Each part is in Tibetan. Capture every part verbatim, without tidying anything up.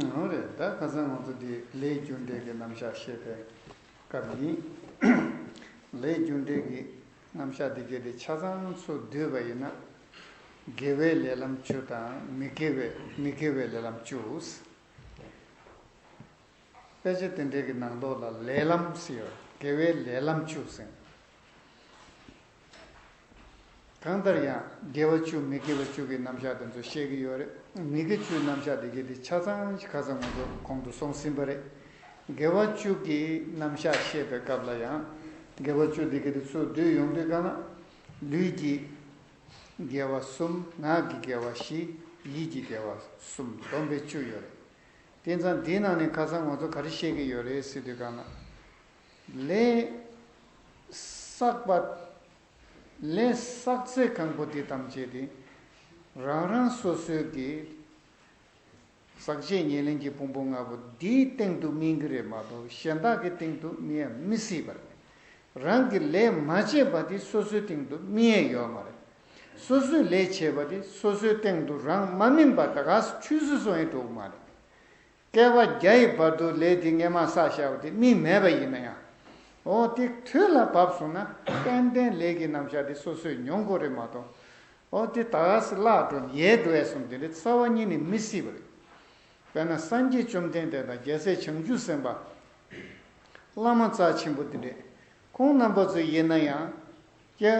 འོ་རེད། ད་ཁ་སང་ང་ཚོ་འདི་ལས་རྒྱུ་འབྲས་ཀྱི་རྣམ་གཞག་བཤད་པའི་སྐབས་ཡིན། ལས་རྒྱུ་འབྲས་ཀྱི་རྣམ་གཞག་འདི་གས་དེ་ཆ་ཚང་ཚུར་བསྡུས་པ་ཡིན་ན། དགེ་བའི་ལས་ལམ་བཅུ་དང་མི་དགེ་བའི་མི་དགེ་བའི་ལས་ལམ་བཅུ། དཔེ་ཆ་དེ་འདྲའི་གི་ནང་ལོགས་ལ་ལས་ལམ་ཟེར་ཡོད། དགེ་བའི་ལས་ལམ་བཅུ་ཟེར། གང་ལྟར་ཡང་དགེ་བ་བཅུ་མི་དགེ་བ་བཅུ་གི་རྣམ་གཞག་དེ་ཚོ་བཤད་ཀྱི་ཡོད་རེད། མི་དགེ་བཅུའི་རྣམ་གཞག་དེ་གས་དེ་ཆ་ཚང་ཞིག་ཁ་སང་ང་ཚོ་གོང་དུ་སོང་ཟིན་པ་རེད། དགེ་བ་བཅུ་གི་རྣམ་གཞག་བཤད་པའི་སྐབས་ལ་ཡང་དགེ་བ་བཅུ་དེ་གས་དེ་ཚུར་བསྡུས་ཡོང་དུས་གང་ན། ལུས་ཀྱི་དགེ་བ་གསུམ། ངག་གི་དགེ་བ་བཞི། ཡིད་ཀྱི་དགེ་བ་གསུམ། བསྡོམས་པས་བཅུ་ཡོད་རེད། དེ་ཙང་འདིའི་ནང་ནས་ཁ་སང་ང་ཚོ་ག་རེ་བཤད་ཀྱི་ཡོད་རེད་ཟེར་དུས་གང་ན། ལས་བསགས་པ། ལས་བསགས་ཚད་གང་པོ་དེ་ཐམས་ཅད་དེ་རང་རང་སོ་སོའི་གི་ཟག་བཅས་ཉེར་ལེན་གྱི་ཕུང་པོ་ལྔ་པོ་འདིའི་སྟེང་དུ་སྨིན་གྱི་རེད་མ་གཏོགས་གཞན་དག་གི་སྟེང་དུ་སྨིན་ཡ་མི་སྲིད་པ་རེད། རང་གི་ལས་མ་བྱས་པ་དེ་སོ་སོའི་སྟེང་དུ་སྨིན་ཡ་ཡོད་མ་རེད། སོ་སོས་ལས་བྱས་པ་དེ་སོ་སོའི་སྟེང་དུ་རང་མ་སྨིན་པ་ད་ག་སུ་ཆུད་ཟོས་སོང་ཡང་འགྲོ་གི་མ་རེད། བསྐལ་པ་བརྒྱ་ཡི་བར་དུ་ལས་དེ་སྔས་མ་བསགས་བཞག་པ་དེ་སྨིན་མེད་པ་ཡིན་ན་ཡང་། འོ་དེ་དུས་ལ་བབས་སོང་ན་ཏན་ཏན་ལས་ཀྱི་རྣམ་གཞག་དེ་སོ་སོས་མྱོང་དགོས་རེད་མ་གཏོགས། འོ་དེ་ད་ག་སེ་བརླག་འགྲོ་ཡལ་འགྲོ་ཡ་སོང་དེ་འདྲའི་རྩ་བ་ཉིད་ནས་མི་སྲིད་པ་རེད། དཔེར་ན་སངས་རྒྱས་བཅོམ་ལྡན་འདས་དང་རྒྱལ་སྲས་བྱང་ཆུབ་སེམས་དཔའ། བླ་མ་རྩ་ཆེན་པོ་དེ་འདྲས། ཁོང་རྣམ་པ་ཚོ་ཡིན་ན་ཡང་། སྐྱེ་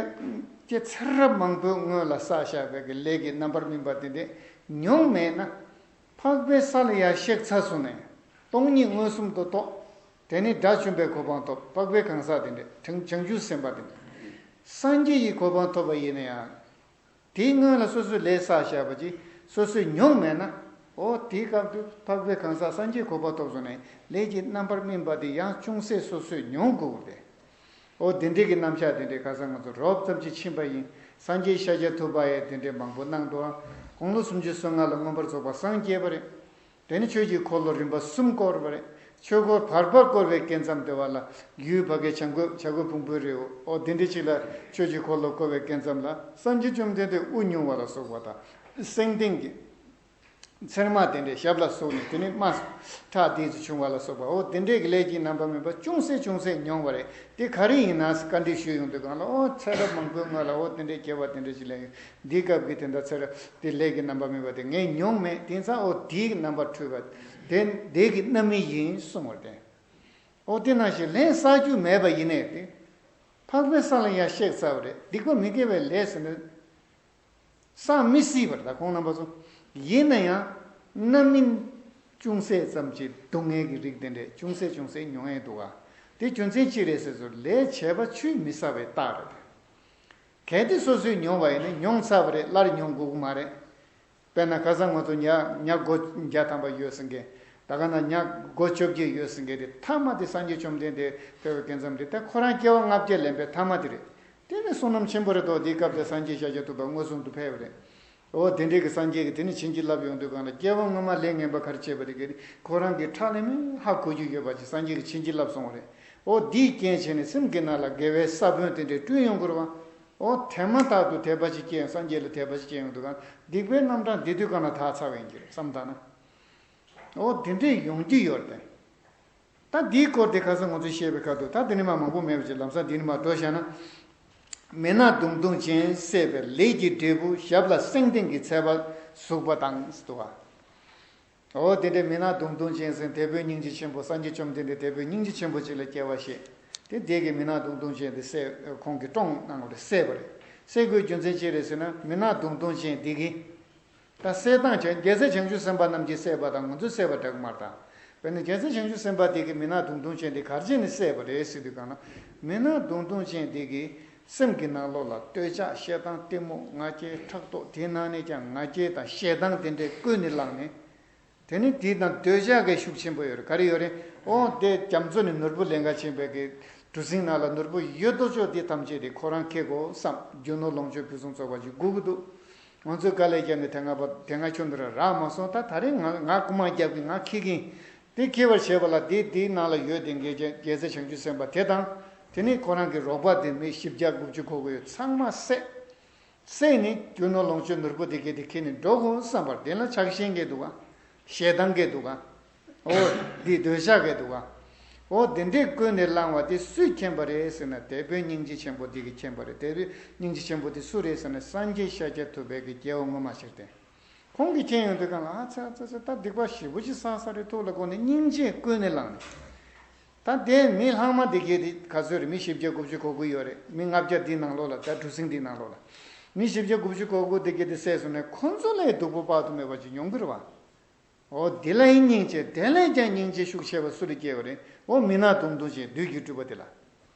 སྐྱེ་ཚེ་རབས་མང་པོའི་སྔོན་ལ་བསགས་བཞག་པའི་གི་ལས་ཀྱི་རྣམ་པར་སྨིན་པ་དེ་འདྲས་མྱོང་མེད་ན། འཕགས་པའི་ས་ལ་ཡར་གཤེགས་ཚར་སོང་ནས། སྟོང་ཉིད་མངོན་སུམ་དུ་རྟོགས། དེ་ནས་དགྲ་བཅོམ་པའི་གོ་འཕང་ཐོབ། འཕགས་པའི་གང་ཟག་དེ་འདྲས་བྱང་བྱང་ཆུབ་སེམས་དཔའ་དེ་འདྲས། སངས་རྒྱས་ཀྱི་གོ་འཕང་ཐོབ་པ་ཡིན་ན་ཡང་། དེའི་སྔོན་ལ་སོ་སོས་ལས་བསགས་བཞག་པ་ཅིག་སོ་སོས་མྱོང་མེད་ན། འོ་དེའི་སྐབས་དུ་འཕགས་པའི་གང་ཟག་སངས་རྒྱས་གོ་འཕང་ཐོབ་སོང་ནས་ལས་ཀྱི་རྣམ་པར་སྨིན་པ་དེ་ཡང་ཅུང་ཟད་སོ་སོས་མྱོང་དགོས་ཀྱི་རེད། འོ་དེ་འདྲའི་གི་རྣམ་གཞག་དེ་འདྲའི་ཁ་སང་ང་ཚོ་རོབ་ཙམ་ཅིག་ཕྱིན་པ་ཡིན། སངས་རྒྱས་ཤཱཀྱ་ཐུབ་པ་ཡང་དེ་འདྲའི་མང་པོ་གནང་འདུག་དགུང་ལོ་སུམ་ཅུ་སོ་ལྔ་ལ་མངོན་པར་རྫོགས་པར་སངས་རྒྱས་པ་རེད། དེ་ནི་ཆོས་ཀྱི་འཁོར་ལོ་རིམ་པ་གསུམ་བསྐོར་བ་རེད། ཆོས་འཁོར་བར་པར་བསྐོར་བའི་སྐབས་མཚམས་དེ་བ་ལ། ཡུལ་ཕ་གའི་བྱ་རྒོད་བྱ་རྒོད་ཕུང་པོའི་རི་བོ། འོ་དེ་འདྲའི་ཅིག་ལ་ཆོས་ཀྱི་འཁོར་ལོ་བསྐོར་བའི་སྐབས་མཚམས་ལ་སངས་རྒྱས་བཅོམ་ལྡན་འདས་དབུ་སྙུང་བ་ལ་སོགས་པ་དང་། སེང་ལྡེང་གི་ཚེར་མ་དེ་འདྲའི་ཞབས་ལ་ཟུག་ནས། དེ་ནི་རྨ་ཁྲག་དེ་ཚོ་བྱུང་བ་ལ་སོགས་པ། འོ་དེ་འདྲའི་གི་ལས་ཀྱི་རྣམ་པ་སྨིན་པ་ཅུང་ཟད་ཅུང་ཟད་མྱོང་བ་རེད། དེ་ག་རེ་ཡིན་ན་བཀའ་འདྲི་ཞུས་ཡོང་དུས་སྒང་ལ། འོ་ཚེ་རབས་མང་པོའི་སྔོན་ལ་འོ་དེ་འདྲའི་སྐྱེ་བ་དེ་འདྲ་ཞིག་ལེན་ཡོད། འདིའི་སྐབས་ཀྱི་དེ་འདྲ་ཚེ་རབས་དེ་ལས་ཀྱི་རྣམ་པ་སྨིན་པ་དེ་ངས་མྱོང་མེད། དེང་སང་འོ་དེའི་རྣམ་པར་འཕྲུལ་པ་དེ་འདི་གི་རྣམ་སྨིན་ཡིན་གསུངས་པ་རེད། འོ་དེ་ནང་བཞིན་ལས་བསགས་རྒྱུ་མེད་པ་ཡིན་ནའི་དེ། འཕགས་པའི་ས་ལ་ཡང་གཤེགས་ཚར་བ་རེད། སྡིག་པ་མི་དགེ་བའི་ལས་ཟེར་ན། བསགས་མི་སྲིད་པར་ད་ཁོང་རྣམ་པ་ཚོ། ཡིན་ན་ཡང་རྣམ་སྨིན་ཅུང་ཟད་ཙམ་གྱི་སྡུག་བསྔལ་གྱི་རིགས་དེ་འདྲས་ཅུང་ཟད་ཅུང་ཟད་མྱོང་ཡས་འདུག་ག་དེ་རྒྱུ་མཚན་ཅི་རེད་ཟེར་ཚོ། ལས་བྱས་པ་ཆུད་མི་ཟ་བའི་རྟགས་རེད། གལ་ཏེ་སོ་སོས་མྱོང་བ་ཡིན་ན། མྱོང་ཚར་བ་རེད། སླར་མྱོང་དགོས་ཀྱི་མ་རེད། དཔེར་ན་ཁ་སང་ང་ཚོ་ཉ་ཉ་སྒོ་བརྒྱ་ཐམ་པ་ཡོད་ཟེར་མཁན། ད་ག་ན་ཉ་སྒོ་བཅོ་བརྒྱད་ཡོད་ཟེར་མཁན་དེ་མཐའ་མ་དེ་སངས་རྒྱས་བཅོམ་ལྡན་འདས་ཕེབས་པའི་སྐབས་མཚམས་དེ། ད་ཁོ་རང་སྐྱེ་བ་ལྔ་བརྒྱ་ལེན་པའི་མཐའ་མ་དེ་རེད། དེ་ནི་བསོད་ནམས་ཆེན་པོ་རེད་དོ། དེའི་སྐབས་དེ་སངས་རྒྱས་ཤཱཀྱ་ཐུབ་པ་མངོན་སུམ་དུ་ཕེབས་པ་རེད། འོ་དེ་འདྲའི་གི་སངས་རྒྱས་ཀྱིས་དེ་ནི་བྱིན་གྱིས་བརླབས་ཡོང་དུས་སྒང་ལ། སྐྱེ་བ་སྔོན་མ་ལས་ངན་པ་ག་རེ་བྱས་པ་དེ་གས་དེ་ཁོ་རང་གི་ཁྲག་ལས་མེད་ཧ་གོ་རྒྱུ་ཡོད་པ་ཅིག་སངས་རྒྱས་ཀྱིས་བྱིན་གྱིས་བརླབས་སོང་བ་རེད། འོ་དེའི་རྐྱེན་བྱས་ནས་སེམས་ཀྱི་ནང་ལ་དགེ་བའི་ས་བོན་དེ་འདྲས་བསྐྲུན་ཡོང་དགོས་རེད་པ། འོ་དེ་མ་ཐག་ཏུ་དད་པ་ཅིག་སྐྱེ་ཡོང་། སངས་རྒྱས་ལ་དད་པ་ཅིག་སྐྱེ་ཡོང་དུས་སྒང་། སྡིག་པའི་རྣམ་གྲངས་འདི་དུས་གང་ལ་དག་ཚར་བ་ཡིན་གྱི་རེད་བསམ་ད་ན། འོ་དེ་འདྲས་ཡོང་རྒྱུ་ཡོད་རེད་དེ། ད་འདིའི་སྐོར་དེ་ཁ་སང་ང་ཚོས་བཤད་པའི་ཁ་ཐུག་ད་དེ་ནི་མ་མང་པོ་མེད་པ་ཅིག་ལམ་སང་འདི་ནི་མ་འགྲོ་བཞག་ན། མི་ནག་མདུང་ཐུང་ཅན་བསད་པའི་ལས་ཀྱི་འབྲས་བུ། ཞབས་ལ་སེང་ལྡེང་གི་ཚེར་མ་ཟུག་པ་དང་ཟེར་འདུག་ག་འོ་དེ་འདྲའི་མི་ནག་མདུང་ཐུང་ཅན་ཟེར་དེ་དཔོན་སྙིང་རྗེ་ཆེན་པོ། སངས་རྒྱས་བཅོམ་ལྡན་འདས་དེ་དཔོན་སྙིང་རྗེ་ཆེན་པོ་ཅིག་ལ་སྐྱེ་བ་བཞེས་ཏེ། དེ་གིས་མི་ནག་མདུང་ཐུང་ཅན་དེ་བསད། ཁོང་གིས་བཀྲོངས་གནང་བ་རེད། བསད་པའི་རྒྱུ་མཚན་ཅི་རེད་ཟེར་ན། མི་ནག་མདུང་ཐུང་ཅན་དེ་གིས། ད་བསད་སྟངས་བྱས། རྒྱལ་སྲས་བྱང་ཆུབ་སེམས་དཔའ་རྣམས་ཀྱིས་བསད་པ་དང་ང་ཚོས་བསད་པ་འདྲ་གི་མ་རེད་ད། དཔེར་ན་རྒྱལ་སྲས་བྱང་ཆུབ་སེམས་དཔའ་དེ་གིས་མི་ནག་མདུང་ཐུང་ཅན་དེ་ག་རེ་བྱས་ནས་བསད་པ་རེད་ཟེར་དུས་སྒང་ན། མི་ནག་མདུང་ཐུང་ཅན་དེ་གིས་སེམས་ཀྱི་ནང་ལོགས་ལ་འདོད་ཆགས་ཞེ་སྡང་གཏི་མུག་ང་རྒྱལ་ཕྲག་དོག་དེའི་ནང་ནས་ཀྱང་ང་རྒྱལ་དང་ཞེ་སྡང་དེ་འདྲས་ཀུན་ནས་བསླངས་ནས། དེ་ནི་དེའི་ནང་འདོད་ཆགས་ཀྱི་ཤུགས་ཆེན་པོ་ཡོད་རེད། ག་རེ་ཡོད་རེད། འོ་དེ་རྒྱ་མཚོ་ནས་ནོར་བུ་ལེན་ག་ཕྱིན་པའི་གི་གྲུ་གཟིངས་ནང་ལ་ནོར་བུ་ཡོད་དོ་ཅོག་དེ་ཐམས་ཅད་དེ་ཁོ་རང་ཁྱེར་དགོས་བསམ། རྒྱུ་ནོར་ལོངས་སྤྱོད་ཕུན་སུམ་ཚོགས་པ་ཅིག་དགོས་ཀྱི་འདུག་ང་ཚོས་དཀའ་ལས་བརྒྱབ་ནས་དེ་སྔ་བ་དེ་སྔ་ཁྱོན་དུ་ར་རག་མ་སོང་། ད་ད་རེས་ང་ང་རྐུ་མ་རྒྱག་གི། ང་ཁྱེར་གི་ཡིན། དེ་ཁྱེར་བར་བྱེད་པ་ལ་དེ་དེའི་ནང་ལ་ཡོད་དེ་རྒྱལ་རྒྱལ་སྲས་བྱང་ཆུབ་སེམས་དཔའ་དེ་དང་། དེ་ནས་ཁོ་རང་གི་རོགས་པ་དེ་མི་བཞི་བརྒྱ་དགུ་བཅུ་གོ་དགུ་ཡོད། ཚང་མ་བསད། བསད་ནས་རྒྱུ་ནོར་ལོངས་སྤྱོད་ནོར་བུ་དེ་གས་དེ་ཁྱེར་ནས་འགྲོ་དགོས་བསམ་པར་དེ་ལ་ཆགས་ཞེན་སྐྱེས་འདུག་ག་ཞེ་སྡང་སྐྱེ་འདུག་ག་འོ། འདི་འདོད་ཆགས་སྐྱེ་འདུག་ག་འོ། དེ་འདྲས་ཀུན་ནས་བསླངས་པ་དེ་སུས་མཁྱེན་པ་རེད་ཟེར་ན། དེད་དཔོན་སྙིང་རྗེ་ཆེན་པོ་འདི་གིས་མཁྱེན་པ་རེད། དེད་དཔོན་སྙིང་རྗེ་ཆེན་པོ་དེ་སུ་རེད་ཟེར་ན། སངས་རྒྱས་ཤཱཀྱ་ཐུབ་པའི་གི་རྒྱལ་བ་ངོ་མ་ཞིག་སྟེ། ཁོང་གིས་མཁྱེན་ཡོང་དུས་སྒང་ལ། ཨ་ཚ་ཚ་ཚ། ད་སྡིག་པ་ཞེ་པོ་ཅིག་བསགས་ས་རེད། ཐུགས་ལ་དགོངས་ནས་སྙིང་རྗེ་ཀུན་ནས་བསླངས་ནས། ད་དེ་མི་ལྷག་མ་དེ་གས་དེ་ག་ཚོད་རེད། མི་བཞི་བརྒྱ་དགུ་བཅུ་གོ་དགུ་ཡོད་རེད། མི་ལྔ་བརྒྱ་འདི་ནང་ལོགས་ལ། ད་གྲུ་གཟིངས་འདི་ནང་ལོགས་ལ་མི་བཞི་བརྒྱ་དགུ་བཅུ་གོ་དགུ་དེ་གས་དེ་བསད་སོང་ན། ཁོ་ཚོ་ལས་སྡུག་པོ་དཔག་ཏུ་མེད་པ་ཅིག་མྱོང་གི་རེད་བ། འོ། དེ་ལ་ཡང་སྙིང་རྗེ། དེ་ལས་ཀྱང་སྙིང་རྗེ་ཤུགས་ཆེ་བ་སུ་ལ་སྐྱེ་བ་རེད། འོ། མི་ནག་མདུང་ཐུང་ཅན་བདུད་ཀྱི་སྤྲུལ་པ་དེ་ལ།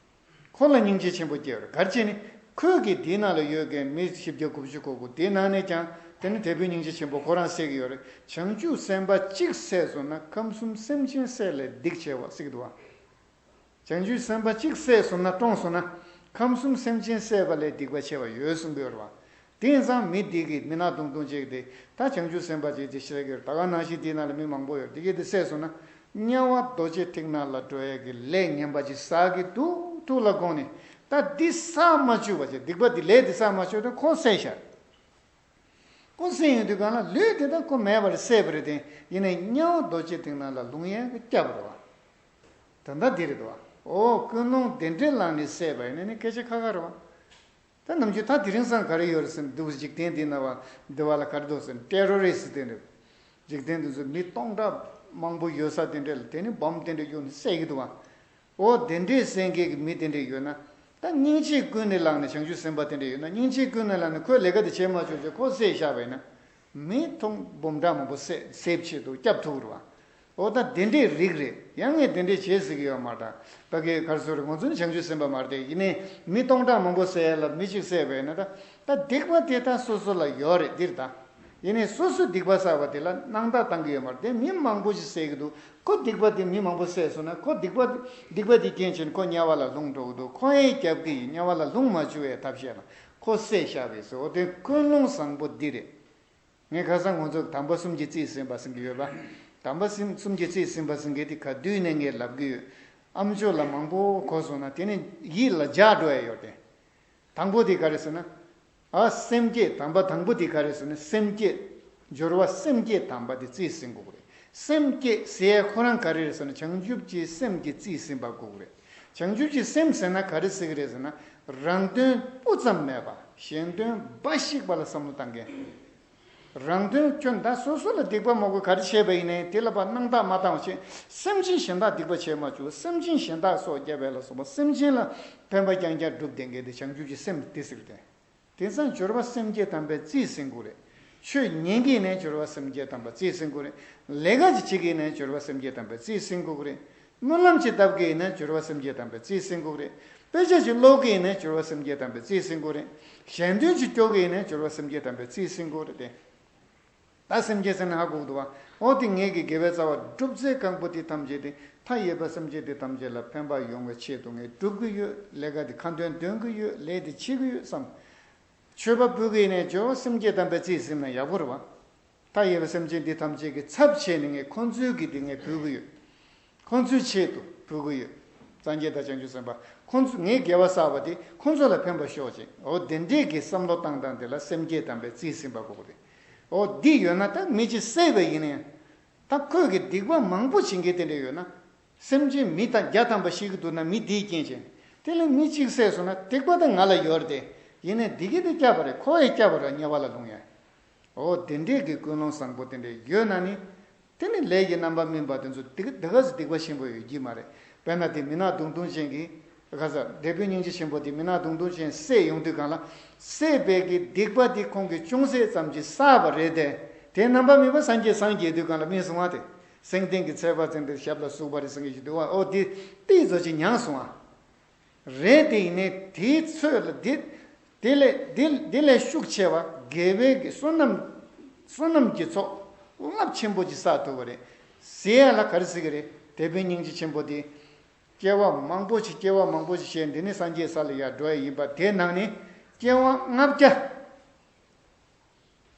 ཁོ་ལ་སྙིང་རྗེ་ཆེན་པོ་སྐྱེ་བར། ག་རེ་བྱས་ནས། ཁོས་ཀྱིས་དེའི་ནང་ལ་ཡོད་མཁན་མི་བཞི་བརྒྱ་དགུ་བཅུ་གོ་དགུ་དེའི་ནང་ནས་ཀྱང་དེ་ནི་དེད་དཔོན་སྙིང་རྗེ་ཆེན་པོ་ཁོ་རང་བསད་ཀྱི་ཡོད་རེད། བྱང་ཆུབ་སེམས་དཔའ་གཅིག་བསད་སོང་ན་ཁམས་གསུམ་སེམས་ཅན་བསད་ལས་སྡིག་ཆེ་བ་ཟེར་གྱི་འདུག་བ། བྱང་ཆུབ་སེམས་དཔའ་གཅིག་བསད་སོང་ན། བཀྲོངས་སོང་ན། ཁམས་གསུམ་སེམས་ཅན་བསད་པ་ལས་སྡིག་པ་ཆེ་བ་ཡོད་གསུང་གི་ཡོད་རེད་བ། དེ་ཡིན་ཙང་མི་འདི་གིས། མི་ནག་མདུང་ཐུང་ཅན་གྱིས་དེ་ད་བྱང་ཆུབ་སེམས་དཔའ་ཅིག་ཅིག་བཤད་ཀྱི་ཡོད་རེད། ད་ག་ནང་བཞིན་འདི་ནང་ལ་མི་མང་པོ་ཡོད། འདི་གས་དེ་བསད་སོང་ན། དམྱལ་བ་རྡོ་རྗེ་ཐིག་ནག་ལ་འགྲོ་ཡས་ཀྱི་ལས་ངན་པ་ཅིག་བསགས་ཀྱི་འདུག་ཐུགས་ལ་དགོངས་ནས། ད་འདི་བསགས་མ་བཅུག་པ་བྱས། སྡིག་པ་འདི། ལས་འདི་བསགས་མ་བཅུག་དུས་ཁོ་བསད་བཞག་ཁོ་བསད་ཡོང་དུས་སྒང་ལ་ལུས་དེ་ད་ཁོ་མེད་པ་རེད། བསད་པ་རེད་དེ། ཡིན་ནའི་དམྱལ་བ་རྡོ་རྗེ་ཐིག་ནག་ལ་ལྷུང་ཡས་ཀྱི་སྐྱབས་རེད་བ། ད་ལྟ་འདི་རེད་དོ། འོ། ཀུན་སློང་དེ་འདྲས་བསླངས་ནས་བསད་པ་ཡིན་ན་ནི་སྐད་ཆ་ཁ་ཁ་རེད་བ། ད་ནམ་རྒྱུན་ད་དེ་རིང་སང་ག་རེ་ཡོད་རེད་ཟེར་ན། འདུག་འཇིག་རྟེན་འདི་ན་བ། འདི་བ་ལ་ག་རེ་འདུག་ཟེར་ན། ཊེ་རོ་རི་སི་དེ་འདྲ། འཇིག་རྟེན་འདི་ཚོ་མི་སྟོང་ཕྲག་མང་པོ་ཡོད་ས་དེ་འདྲ་ལ། དེ་ནི་བོམ་དེ་འདྲ་གཡུགས་ནས་བསད་ཀྱི་འདུག་བ། འོ། དེ་འདྲས་བསད་མཁན་གྱི་མི་དེ་འདྲས་ཡོད་ན། ད་སྙིང་རྗེ་ཀུན་ནས་བསླངས་ནས་བྱང་ཆུབ་སེམས་དཔའ་དེ་འདྲས་ཡོད་ན། སྙིང་རྗེ་ཀུན་ནས་བསླངས་ནས་ཁོས་ལས་ཀ་དེ་བྱེད་མ་བཅུག་བྱས་ཁོ་བསད་བཞག་པ་ཡིན་ན། མི་ཐུང་འབུམ་ཕྲག་མང་པོ་བསད། བསད་ཆེད་དུ་སྐྱབས་ཐུབ་རེད་བ། འོ། ད་དེ་འདྲའི་རིགས་རེད། ཡང་ངས་དེ་འདྲས་བྱེད་ཟེར་གྱི་ཡོད་མ་རེད། ད་གའི་གར་སོ་རེད། ང་ཚོ་ནི་བྱང་ཆུབ་སེམས་དཔའ་མ་རེད་དེ། ཡིན་ནའི་མི་སྟོང་ཕྲག་མང་པོ་བསད་ཡ་ལ་མི་གཅིག་བསད་པ་ཡིན་ན། ད་ད་སྡིག་པ་དེ་ད་སོ་སོ་ལ་ཡོད་རེད། འདིར་ད། ཡིན་ནའི་སོ་སོས་སྡིག་པ་བསགས་པ་དེ་ལ་སྣང་དག་བཏང་གི་ཡོད་མ་རེད་དེ། མི་མང་པོ་ཞིག་བསད་ཀྱི་འདུག་ཁོ་སྡིག་པ་དེ་མི་མང་པོ་བསད་སོང་ན། ཁོ་སྡིག་པ། སྡིག་པ་དེ་རྐྱེན་བྱས་ནས་ཁོ་དམྱལ་བ་ལ་ལྷུང་འགྲོ་གི་འདུག་ཁོ་ཡང་སྐྱབས་ཀྱི་ཡིན། དམྱལ་བ་ལ་ལྷུང་མ་བཅུག་པའི་ཐབས་ཤེས་ལ་ཁོ་བསད་བཞག་པས་ཟེར། འོ། དེ་ཀུན་སློང་བཟང་པོ་འདི་རེད། ངས་ཁ་སང་ང་ཚོ་དམ་པ་གསུམ་གྱིས་རྩིས་ཟིན་པ་ཟེར་གྱི་ཡོད་པ། དམ་པ་གསུམ་གསུམ་གྱིས་རྩིས་ཟིན་པ་ཟེར་མཁན་དེ་ག་དུས་ནས་ངས་ལབ་ཀྱི་ཡོད། ཨ་མཆོག་ལ་མང་པོ་གོ་སོང་ན་དེ་ནི་ཡིད་ལ་འཇགས་འགྲོ་ཡ་ཡོད་དེ། དང་པོ་དེ་ག་རེ་ཟེར་ན། ཨ། སེམས་བསྐྱེད། དམ་པ་དང་པོ་དེ་ག་རེ་ཟེར་ན། སེམས་བསྐྱེད། སྦྱོར་བ་སེམས་བསྐྱེད་དམ་པ་དེ་རྩིས་ཟིན་དགོས་ཀྱི་རེད། སེམས་བསྐྱེད་ཟེར་ཡ་ཁོ་རང་ག་རེ་རེད་ཟེར་ན། བྱང་ཆུབ་ཀྱི་སེམས་ཀྱི་རྩིས་ཟིན་པ་དགོས་ཀྱི་རེད། བྱང་ཆུབ་ཀྱི་སེམས་ཟེར་ན་ག་རེ་ཟེར་གྱི་རེད་ཟེར་ན། རང་དོན་སྤུ་ཙམ་མེད་པ། གཞན་དོན་འབའ་ཞིག་པ་ལ་བསམ་བློ་བཏང་མཁན། རང་དོན་ཁྱོད་ད་སོ་སོ་ལ་སྡིག་པ་མང་པོ་ག་རེ་བྱས་པ་ཡིན་ནའི་དེ་ལ་ཕར་སྣང་དག་མ་བཏང་བ་བྱས། སེམས་ཅན་གཞན་དག་སྡིག་པ་བྱས་མ་བཅུག་སེམས་ཅན་གཞན་དག་སྲོག་བསྐྱབ་པ་ལ་སོགས་པ་སེམས་ཅན་ལ་ཕན་པ་རྐྱང་རྐྱང་སྒྲུབ་བསྡད་མཁན་དེ་བྱང་ཆུབ་ཀྱི་སེམས་དེ་ཟེར་ཏེ། དེང་སང་སྦྱོར་བ་སེམས་བསྐྱེད་དམ་པའི་རྩིས་ཟིན་དགོས་རེད། ཆོས་ཉན་གྱི་ཡིན་ནའི་སྦྱོར་བ་སེམས་བསྐྱེད་དམ་པའི་རྩིས་ཟིན་དགོས་རེད། ལས་ཀ་ཅིག་བྱེད་ཀྱི་ཡིན་ནའི་སྦྱོར་བ་སེམས་བསྐྱེད་དམ་པའི་རྩིས་ཟིན་དགོས་རེད། སྨོན་ལམ་ཅིག་བཏབ་ཀྱི་ཡིན་ན་སྦྱོར་བ་སེམས་བསྐྱེད་དམ་པའི་རྩིས་ཟིན་དགོས་རེད། དཔེ་ཆ་ཅིག་ཀློག་གི་ཡིན་ན་སྦྱོར་བ་སེམས་བསྐྱེད་དམ་པའི་རྩིས་ཟིན་དགོས་རེད། གཞན་དོན་ཅིག་སྐྱོང་གི་ཡིན་ན་སྦྱོར་བ་སེམས་བསྐྱེད་དམ་པའི་རྩིས་ཟིན་དགོས་རེད་དེ། ད་སེམས་བསྐྱེད་ཟེར་ན་ཧ་གོ་གི་འདུག་བ། འོ་དེ་ངེད་ཀྱི་དགེ་བའི་རྩ་བ་སྒྲུབ་ཚེ་གང་པོ་དེ་ཐམས་ཅད་དེ་མཐའ་ཡས་པ་སེམས་ཅན་དེ་ཐམས་ཅད་ལ་ཕན་པ་ཡོང་བའི་ཆེད་དུ་ངས་སྒྲུབ་ཀྱི་ཡོད། ལས་ཀ་དེ་ཁ་འདོན་འདོན་གྱི་ཡོད། ལས་དེ་བྱེད་ཀྱི་ཡོད་བསམ། མཆོད་པ་ཕུལ་གྱི་ཡིན་ན་སྦྱོར་བ་སེམས་བསྐྱེད་དམ་པའི་རྩིས་ཟིན་ན་ཡག་པོ་རེད་བ། མཐའ་ཡས་པའི་སེམས་ཅན་འདི་ཐམས་ཅད་ཀྱི་ཚབ་བྱས་ནས་ངས་ཁོང་ཚོའི་གི་འདི་ངས་ཕུལ་གི་ཡོད། ཁོང་ཚོའི་ཆེད་དུ་ཕུལ་གི་ཡོད། སངས་རྒྱས་དང་བྱང་ཆུབ་སེམས་དཔའ་ཁོང་ཚོ་ངས་དགེ་བ་བསགས་པ་དེ་ཁོང་ཚོ་ལ་ཕན་པ་ཤོག་ཅིག་འོ་དེ་འདྲས་ཀྱི་བསམ་བློ་བཏང་སྟངས་དེ་ལ་སེམས་བསྐྱེད་དམ་པའི་རྩིས་ཟིན་པ་དགོས་ཀྱི་རེད། འོ་འདི་ཡོད་ན་ད་མི་གཅིག་བསད་པ་ཡིན་ན་ཡང་། ད་ཁོས་ཀྱི་སྡིག་པ་མང་པོ་བྱེད་མཁན་དེ་འདྲས་ཡོད་ན། སེམས་ཅན་མི་དང་བརྒྱ་ཐམ་པ་ཤི་གི་འདུག་ན་མི་འདིའི་རྐྱེན་བྱས། དེ་ལ་མི་གཅིག་བསད་སོང་ན་སྡིག་པ་དེ་ང་ལ་ཡོད་རེད་དེ། ཡིན་ནའི་འདི་གི་དེ་སྐྱབས་པ་རེད། ཁོ་ཡི་སྐྱབས་པ་རེད། དམྱལ་བ་ལ་ལྷུང་ཡ། འོ་དེ་འདྲས་ཀྱི་ཀུན་སློང་བཟང་པོ་དེ་འདྲས་ཡོད་ན་ནི། དེ་ནི་ལས་ཀྱི་རྣམ་པ་སྨིན་པ་དེ་ཚོ་དེ་དེ་ག་ཚོད་སྡིག་པ་ཆེན་པོ་ཡོད་ཀྱི་མ་རེད། དཔེར་ན་དེ་མི་ནག་མདུང་ཐུང་ཅན་གྱི། ག་ས་དེད་དཔོན་སྙིང་རྗེ་ཆེན་པོ་དེ་མི་ནག་མདུང་ཐུང་ཅན་བསད་ཡོང་དུས་སྒང་ལ། བསད་པའི་གི་སྡིག་པ་དེ་ཁོང་གིས་ཅུང་ཟད་ཙམ་ཅིག་བསགས་པ་རེད་དེ། དེ་རྣམ་པ་སྨིན་པ་སངས་རྒྱས་སངས་རྒྱས་དུས་སྒང་ལ་སྨིན་སོང་བ་དེ། སེང་ལྡེང་གི་ཚལ་པ་ཙམ་དེ་ཞབས་ལ་ཟུག་པ་རེད་ཟེར་མཁན་ཞིག་འདུག་བ། ཨོ་དེ་ཏིག་ཙམ་ཅིག་མྱངས་སོང་བ། རེད་དེ། ཡིན་ནའི་དེའི་ཚོད་ལ་དེ། དེ་ལས་དེ་དེ་ལས་ཤུགས་ཆེ་བ་དགེ་བའི་གི་བསོད་ནམས། བསོད་ནམས་ཀྱི་ཚོགས་རླབས་ཆེན་པོ་ཅིག་བསགས་ཐུབ་པ་རེད། ཟེར་ཡ་ལ་ག་རེ་ཟེར་གི་རེད། དེད་དཔོན་སྙིང་རྗེ་ཆེན་པོ་དེ། སྐྱེ་བ་མང་པོ་ཞིག་སྐྱེ་བ་མང་པོ་ཞིག་བྱས། འདི་ནི་སངས་རྒྱས་ས་ལ་ཡར་འགྲོ་ཡ་ཡིན་པ། དེ་ནང་ནས་སྐྱེ་བ་ལྔ་བརྒྱ།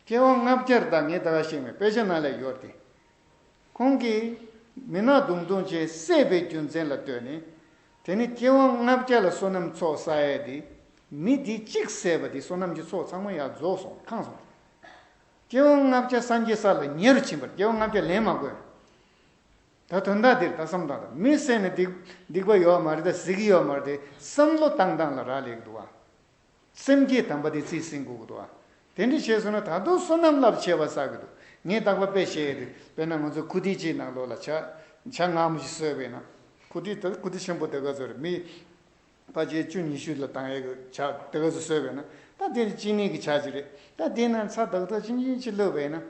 སྐྱེ་བ་ལྔ་བརྒྱར་ད་ངས་ད་ག་བཤད་མེད། དཔེ་ཆ་ནང་ལ་ཡོད་དེ། ཁོང་གིས་མི་ནག་མདུང་ཐུང་ཅན་བསད་པའི་རྒྱུ་མཚན་ལ་ལྟོས་ནས། དེ་ནི་སྐྱེ་བ་ལྔ་བརྒྱ་ལ་བསོད་ནམས་ཚོགས་བསགས་ཡས་དེ། མི་དེ་གཅིག་བསད་པ་དེ་བསོད་ནམས་ཀྱི་ཚོགས་ཚང་མ་ཡར་རྫོགས་སོང་། ཁེངས་སོང་། སྐྱེ་བ་ལྔ་བརྒྱ་སངས་རྒྱས་ས་ལ་ཉེ་རུ་ཕྱིན་པར། སྐྱེ་བ་ལྔ་བརྒྱ་ལེན་མ་དགོས། ད་དོན་དག་འདིར་ད་བསམ་བཏང་དང་། མི་བསད་ནས་སྡིག་སྡིག་པ་ཡོད་མ་རེད། ད་ཟེར་གྱི་ཡོད་མ་རེད། དེ་བསམ་བློ་བཏང་སྟངས་ལ་རག་ལས་ཀྱི་འདུག་བ། སེམས་བསྐྱེད་དམ་པ་དེ་རྩིས་ཟིན་དགོས་ཀྱི་འདུག་བ། དེ་འདྲ་བྱས་སོང་ན་ད་དུང་བསོད་ནམས་རླབས་ཆེ་བ་བསགས་ཀྱི་འདུག་ངས་རྟག་པར་དཔེ་བཤད་ཡས་དེ། དཔེར་ན་ང་ཚོ་ཁུ་ཏི་གཅིག་ནང་ལོགས་ལ་ཇ་ཇ་མངར་མོ་ཞིག་བཟོས་པས་ན། ཁུ་ཏི་དེ་ཁུ་ཏི་ཆེན་པོ་དེ་ག་ཚོད་རེད། མི་ཕལ་ཆེར་བཅུ་ཉི་ཤུ་ལ་བཏང་ཡས་ཀྱི་ཇ་དེ་ག་ཚོད་བཟོས་པས་ན། ད་དེ་ནི་ཅི་ནི་གི་ཇ་ཅིག་རེད། ད་དེ་ན་ཚྭ་དག་དག་ཅིང་ཅིང་ཅིག་བླུགས་པས་ན།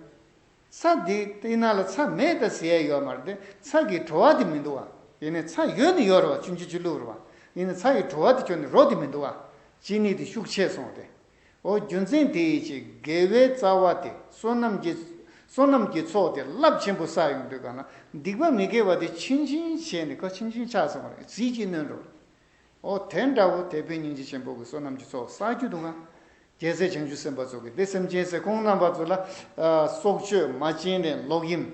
ཚྭ་འདི་དེ་ནང་ལ་ཚྭ་མེད་ད་ཟེར་ཡ་ཡོད་མ་རེད་དེ། ཚྭ་གི་བྲོ་བ་དེ་མི་འདུག་བ། ཡིན་ནའི་ཚྭ་ཡོད་ནི་ཡོད་རེད་བ། ཆུང་ཆུང་ཆུ་བླུགས་རེད་བ། ཡིན་ནའི་ཚྭ་གི་བྲོ་བ་དེ་ཁྱོན་ནས་རོ་དེ་མི་འདུག་བ། ཅི་ནི་དེ་ཤུགས་ཆེ་སོང་སྟེ། འོ་རྒྱུ་མཚན་དེ་ཡིན་ཅིག་དགེ་བའི་རྩ་བ་དེ་བསོད་ནམས་ཀྱི་བསོད་ནམས་ཀྱི་ཚོགས་དེ་རླབས་ཆེན་པོ་བསགས་ཡོང་དུས་གང་ལ་སྡིག་པ་མི་དགེ་བ་དེ་ཆུང་ཆུང་བྱས་ནས་ཁ་ཆུང་ཆུང་ཆགས་སོང་བ་རེད། ཟིལ་གྱིས་གནོན་འགྲོ། འོ་དེ་འདྲ་བོ་དེད་དཔོན་སྙིང་རྗེ་ཆེན་པོ་གི་བསོད་ནམས་ཀྱི་ཚོགས་བསགས་རྒྱུ་འདུག་ག་རྒྱལ་སྲས་བྱང་ཆུབ་སེམས་དཔའ་ཚོ་གིས་འདི་སེམས་ཅན་ཟེར་ཁོང་རྣམ་པ་ཚོ་ལ་ཨ་སྲོག་གཅོད་མ་བྱིན་ལེན་ལོག་གཡེམ་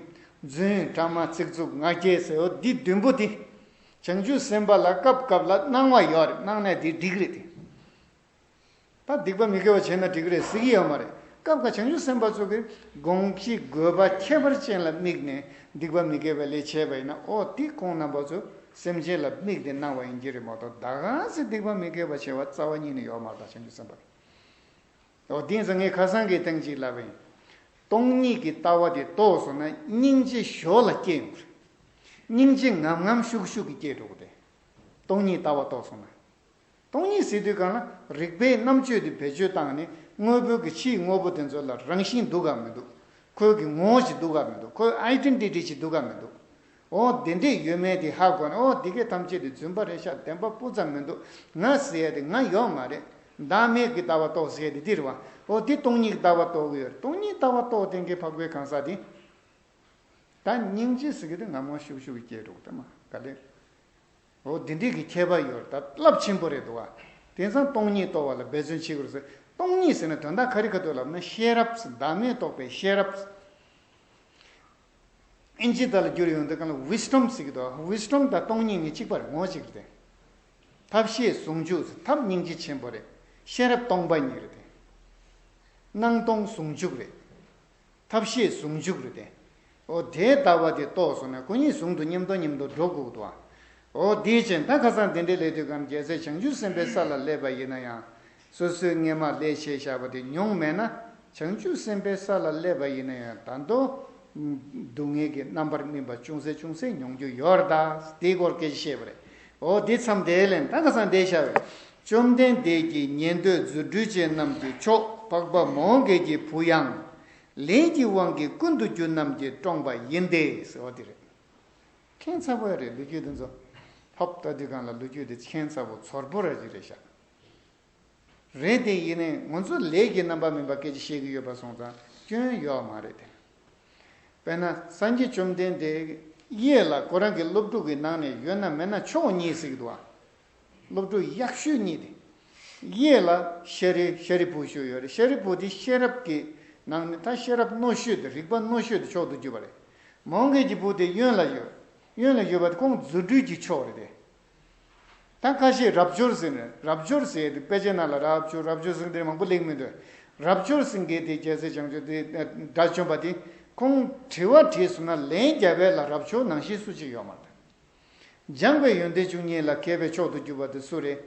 རྫུན་ཕྲ་མ་ཚིག་རྩུབ་ངག་འཁྱལ་ཟེར། འོ་འདི་བདུན་པོ་འདི་བྱང་ཆུབ་སེམས་དཔའ་ལ་སྐབས་སྐབས་ལ་གནང་བ་ཡོད་རེད། གནང་ནས་འདི་འགྲིག་རེད་དེ། ད་སྡིག་པ་མི་དགེ་བ་བྱས་ན་འགྲིག་གི་རེད་ཟེར་གྱི་ཡོད་མ་རེད། སྐབས་འགའ་བྱང་ཆུབ་སེམས་དཔའ་ཚོ་གིས་དགོངས་གཞི་དགོས་པ་ཁྱད་པར་ཅན་ལ་དམིགས་ནས་སྡིག་པ་མི་དགེ་བའི་ལས་བྱས་པ་ཡིན་ན། འོ་དེ་ཁོང་རྣམ་པ་ཚོ་སེམས་ཅན་ལ་དམིགས་ཏེ་གནང་བ་ཡིན་གྱི་རེད་མ་གཏོགས། ད་ག་ཚོད་སྡིག་པ་མི་དགེ་བ་བྱས་པ་རྩ་བ་ཉིད་ནས་ཡོད་མ་རེད། ད་བྱང་ཆུབ་སེམས་དཔའ། འོ་དེ་ཡིན་ཙང་ངས་ཁ་སང་གི་སྟེང་གཅིག་ལབ་པ་ཡིན། སྟོང་ཉིད་ཀྱི་ལྟ་བ་དེ་རྟོགས་སོང་ན་སྙིང་རྗེ་ཞོར་ལ་སྐྱེ་ཡོང་གི་རེད། སྙིང་རྗེ་ངམ་ངམ་ཤུགས་ཤུགས་ཀྱིས་སྐྱེ་འགྲོ་གི་རེད། སྟོང་ཉིད་ལྟ་བ་རྟོགས་སོང་ན། སྟོང་ཉིད་ཟེར་དུས་གང་ལ་རིག་པའི་རྣམ་དཔྱོད་དེ་བེད་སྤྱོད་བཏང་ནས་དངོས་པོ་གི་ཕྱིའི་དངོས་པོ་དེ་ཚོ་ལ་རང་བཞིན་འདུག་གམ་མི་འདུག་ཁོའི་གི་ངོ་བོ་ཞིག་འདུག་གམ་མི་འདུག་ཁོའི་ཨའི་ཌེན་ཊི་ཊི་ཞིག་འདུག་གམ་མི་འདུག་འོ་དེ་འདྲས་ཡོད་མེད་དེ་ཧ་གོ་ནས། འོ་དེ་གའི་ཐམས་ཅད་དེ་རྫུན་པ་རེད་ཤག་བདེན་པ་སྤུ་ཙམ་མི་འདུག་ང་ཟེར་ཡ་དེ་ང་ཡོད་མ་རེད། བདག་མེད་ཀྱི་ལྟ་བ་རྟོགས་ཟེར་ཡ་དེ་འདི་རེད་བ། འོ་དེ་སྟོང་ཉིད་ཀྱི་ལྟ་བ་རྟོགས་གི་ཡོད་རེད། སྟོང་ཉིད་ལྟ་བ་རྟོགས་ལྡན་གྱི་འཕགས་པའི་གང་ཟག་དེ། ད་སྙིང་རྗེ་ཟེར་གྱི་དེ་ངམ་ངམ་ཤུགས་ཤུགས་ཀྱིས་སྐྱེ་འགྲོ་གི་རེད་མ་ག་ལེ། འོ་འདི་འདྲས་ཀྱི་ཁྱད་པར་ཡོད་རེད། ད་རླབས་ཆེན་པོ་རེད་འདུག་བ། དེང་སང་སྟོང་ཉིད་རྟོགས་པ་ལ་འབད་བརྩོན་བྱེད་དགོས་ཟེར། སྟོང་ཉིད་ཟེར་ན་དོན་དག་ག་རེ་ག་དོན་ལབ་ན་ཤེས་རབ་ཟེར། བདག་མེད་རྟོགས་པའི་ཤེས་རབ། ཨིན་ཇི་དག་ལ་བསྒྱུར་ཡོང་དུས་གང་ལ་ཝི་སི་ཊམ་ཟེར་གྱི་འདུག་ཝི་སི་ཊམ་དང་སྟོང་ཉིད་གཉིས་གཅིག་པ་རེད། ངོ་གཅིག་རེད་དེ། ཐབས་ཤེས་ཟུང་འཇུག་ཟེར། ཐབས་སྙིང་རྗེ་ཆེན་པོ་རེད། ཤེས་རབ་སྟོང་པ་ཉིད་རེད་དེ། སྣང་སྟོང་ཟུང་འཇུག་རེད། ཐབས་ཤེས་ཟུང་འཇུག་རེད་དེ། འོ་དེའི་ལྟ་བ་དེ་རྟོགས་སོང་ན་ཁོ་གཉིས་ཟུང་དུ་མཉམ་དུ་མཉམ་དུ་འགྲོ་དགོས་འདུག་ཨ། འོ་དེའི་ཕྱིར་ད་ཁ་སང་དེ་འདྲའི་ལས་དུས་གང་རྒྱལ་སྲས་བྱང་ཆུབ་སེམས་དཔའི་ས་ལ་སླེབས་པ་ཡིན་ན་ཡང་། སོ་སོའི་སྔས་མ་ལས་བྱས་བཞག་པ་དེ་མྱོང་མེད་ན། བྱང་ཆུབ་སེམས་དཔའི་ས་ལ་སླེབས་པ་ཡིན་ན་ཡང་ད་དུང་སྡུག་བསྔལ་གྱི་རྣམ་པར་སྨིན་པ་ཅུང་ཟད་ཅུང་ཟད་མྱོང་རྒྱུ་ཡོད་རེད། ད་དེའི་སྐོར་སྐད་ཆ་བཤད་པ་རེད། འོ་དེ་མཚམས་དེ་ལན་ད་ཁ་སང་དེ་བྱ་བས། བཅོམ་ལྡན་འདས་ཀྱིས་ཉན་ཐོས་རྫུ་འཕྲུལ་ཅན་རྣམས་ཀྱི་མཆོག་འཕགས་པ་མོའུ་འགལ་གྱི་བུ་ཡང་། ལས་ཀྱི་དབང་གིས་ཀུན་ཏུ་རྒྱུ་རྣམས་ཀྱིས་བཀྲོངས་པ་ཡིན་ཏེ་ཟེར་བ་དེ་རེད། ཁྱད་མཚར་པོ་རེད། ལོ་རྒྱུས་དེ་ཚོ་ཕབ་ལྟ་དུས་གང་ལ་ལོ་རྒྱུས་དེ་ཁྱད་མཚར་པོ་ཚོར་པོ་ར་ཅིག་རེད་ཤག་རེད་དེ། ཡིན་ནའི་ང་ཚོ་ལས་ཀྱི་རྣམ་པ་མིན་པ་སྐད་ཆ་བཤད་ཀྱི་ཡོད་པ་སོང་ཙང་སྐྱོན་ཡོད་མ་རེད་དེ། དཔེར་ན་སངས་རྒྱས་བཅོམ་ལྡན་འདས་གཡས་ལ་ཁོ་རང་གི་སློབ་ཕྲུག་གི་ནང་ནས་ཡོད་ན་མེད་ན་མཆོག་གཉིས་ཟེར་གྱི་འདུག་ཨ། སློབ་ཕྲུག་ཡག་ཤོས་གཉིས་དེ། གཡས་ལ་ཤཱ་རི་ཤཱ་རིའི་བུ་བཞུགས་ཡོད་རེད། ཤཱ་རིའི་བུ་དེ་ཤེས་རབ་ཀྱི་ནང་ནས་ད་ཤེས་རབ་རྣོ་ཤོས་དེ། རིག་པ་རྣོ་ཤོས་དེ་མཆོག་ཏུ་གྱུར་པ་རེད། མོའུ་འགལ་གྱི་བུ་དེ་གཡོན་ལ་ཡོད། གཡོན་ལ་ཡོད་པ་དེ་ཁོང་རྫུ་འཕྲུལ་གྱི་མཆོག་རེད་དེ། ད་ཁ་ཤས་རབ་འབྱོར་ཟེར་ནས། རབ་འབྱོར་ཟེར་དེ་དཔེ་ཆའི་ནང་ལ་རབ་འབྱོར་རབ་འབྱོར་ཟེར་དེ་མང་པོ་གླེང་མི་འདུག་རབ་འབྱོར་ཟེར་མཁན་དེ་རྒྱལ་སྲས་བྱང་ཆུབ་དེ་དགྲ་བཅོམ་པ་དེ་ཁོང་དྲི་བ་དྲིས་སོང་ན་ལན་རྒྱབ་པ་ལ་རབ་འབྱོར་ནང་བཞིན་སུ་གཅིག་ཡོད་མ་རེད། སྦྱངས་པའི་ཡོན་ཏན་བཅུ་གཉིས་ལ་མཁས་པའི་མཆོག་ཏུ་གྱུར་པ་དེ་སུ་རེད།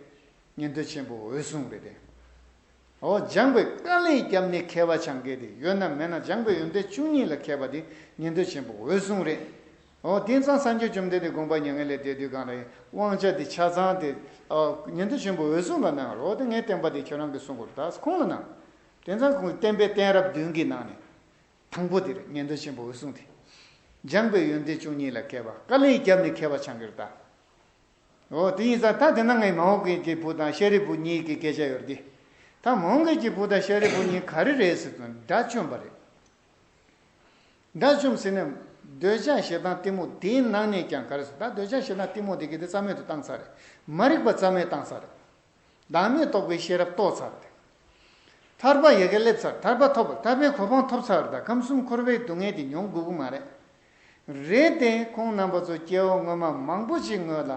ཉན་ཐོས་ཆེན་པོ་འོད་སྲུང་རེད་དེ། འོ་སྦྱངས་པའི་དཀའ་ལས་བརྒྱབ་ནས་མཁས་པ་སྦྱང་མཁན་དེ་ཡོད་ན་མེད་ན་སྦྱངས་པའི་ཡོན་ཏན་བཅུ་གཉིས་ལ་མཁས་པ་དེ་ཉན་ཐོས་ཆེན་པོ་འོད་སྲུང་རེད། འོ་དེང་སང་སངས་རྒྱས་བཅོམ་ལྡན་འདས་དགོངས་པ་མྱ་ངན་ལས་འདས་དུས་གང་ལ་དབང་ཆ་དེ་ཆ་ཚང་དེ་ཉན་ཐོས་ཆེན་པོ་འོད་སྲུང་ལ་གནང་རོགས། དེ་ངའི་བསྟན་པ་དེ་ཁྱོད་རང་གིས་སྲུང་དགོས་རེད། ད་ཁོང་ལ་གནང་། དེང་སང་ཁོང་གི་བསྟན་པའི་གཏད་རབས་བདུན་གྱི་ནང་ནས། དང་པོ་དེ་རེད། ཉན་ཐོས་ཆེན་པོ་འོད་སྲུང་དེ། སྦྱངས་པའི་ཡོན་ཏན་བཅུ་གཉིས་ལ་མཁས་པ། དཀའ་ལས་བརྒྱབ་ནས་མཁས་པ་སྦྱང་གི་རེད་ད། འོ་དེ་ཡིན་ཙང་ད་དེ་ན་ངས་མོའུ་འགལ་གྱི་བུ་དང་ཤཱ་རིའི་བུ་གཉིས་ཀྱི་སྐད་ཆ་ཡོད་རེད་དེ། ད་མོའུ་འགལ་གྱི་བུ་དང་ཤཱ་རིའི་བུ་གཉིས་ག་རེ་རེད་ཟེར་དུས་དགྲ་བཅོམ་པ་རེད། དགྲ་བཅོམ་ཟེར་ན་འདོད་ཆགས་ཞེ་སྡང་གཏི་མུག་དེའི་ནང་ནས་ཀྱང་ག་རེ་ཟེར། ད་འདོད་ཆགས་ཞེ་སྡང་གཏི་མུག་དེ་གི་དེ་རྩ་མེད་དུ་བཏང་ཚར་རེད། མ་རིག་པ་རྩ་མེད་བཏང་ཚར་རེད། བདག་མེད་རྟོགས་པའི་ཤེས་རབ་རྟོགས་ཚར་ཏེ། ཐར་པ་ཡ་གི་སླེབས་ཚར། ཐར་པ་ཐོབ། ཐར་པའི་གོ་འཕང་ཐོབ་ཚར་བ་རེད། ད་ཁམས་གསུམ་འཁོར་བའི་སྡུག་བསྔལ་དེ་མྱོང་དགོས་ཀྱི་མ་རེད། རེད་དེ་ཁོང་རྣམ་པ་ཚོ་སྐྱེ་བ་སྔོན་མ་མང་པོ་ཞིག་སྔོན་ལ་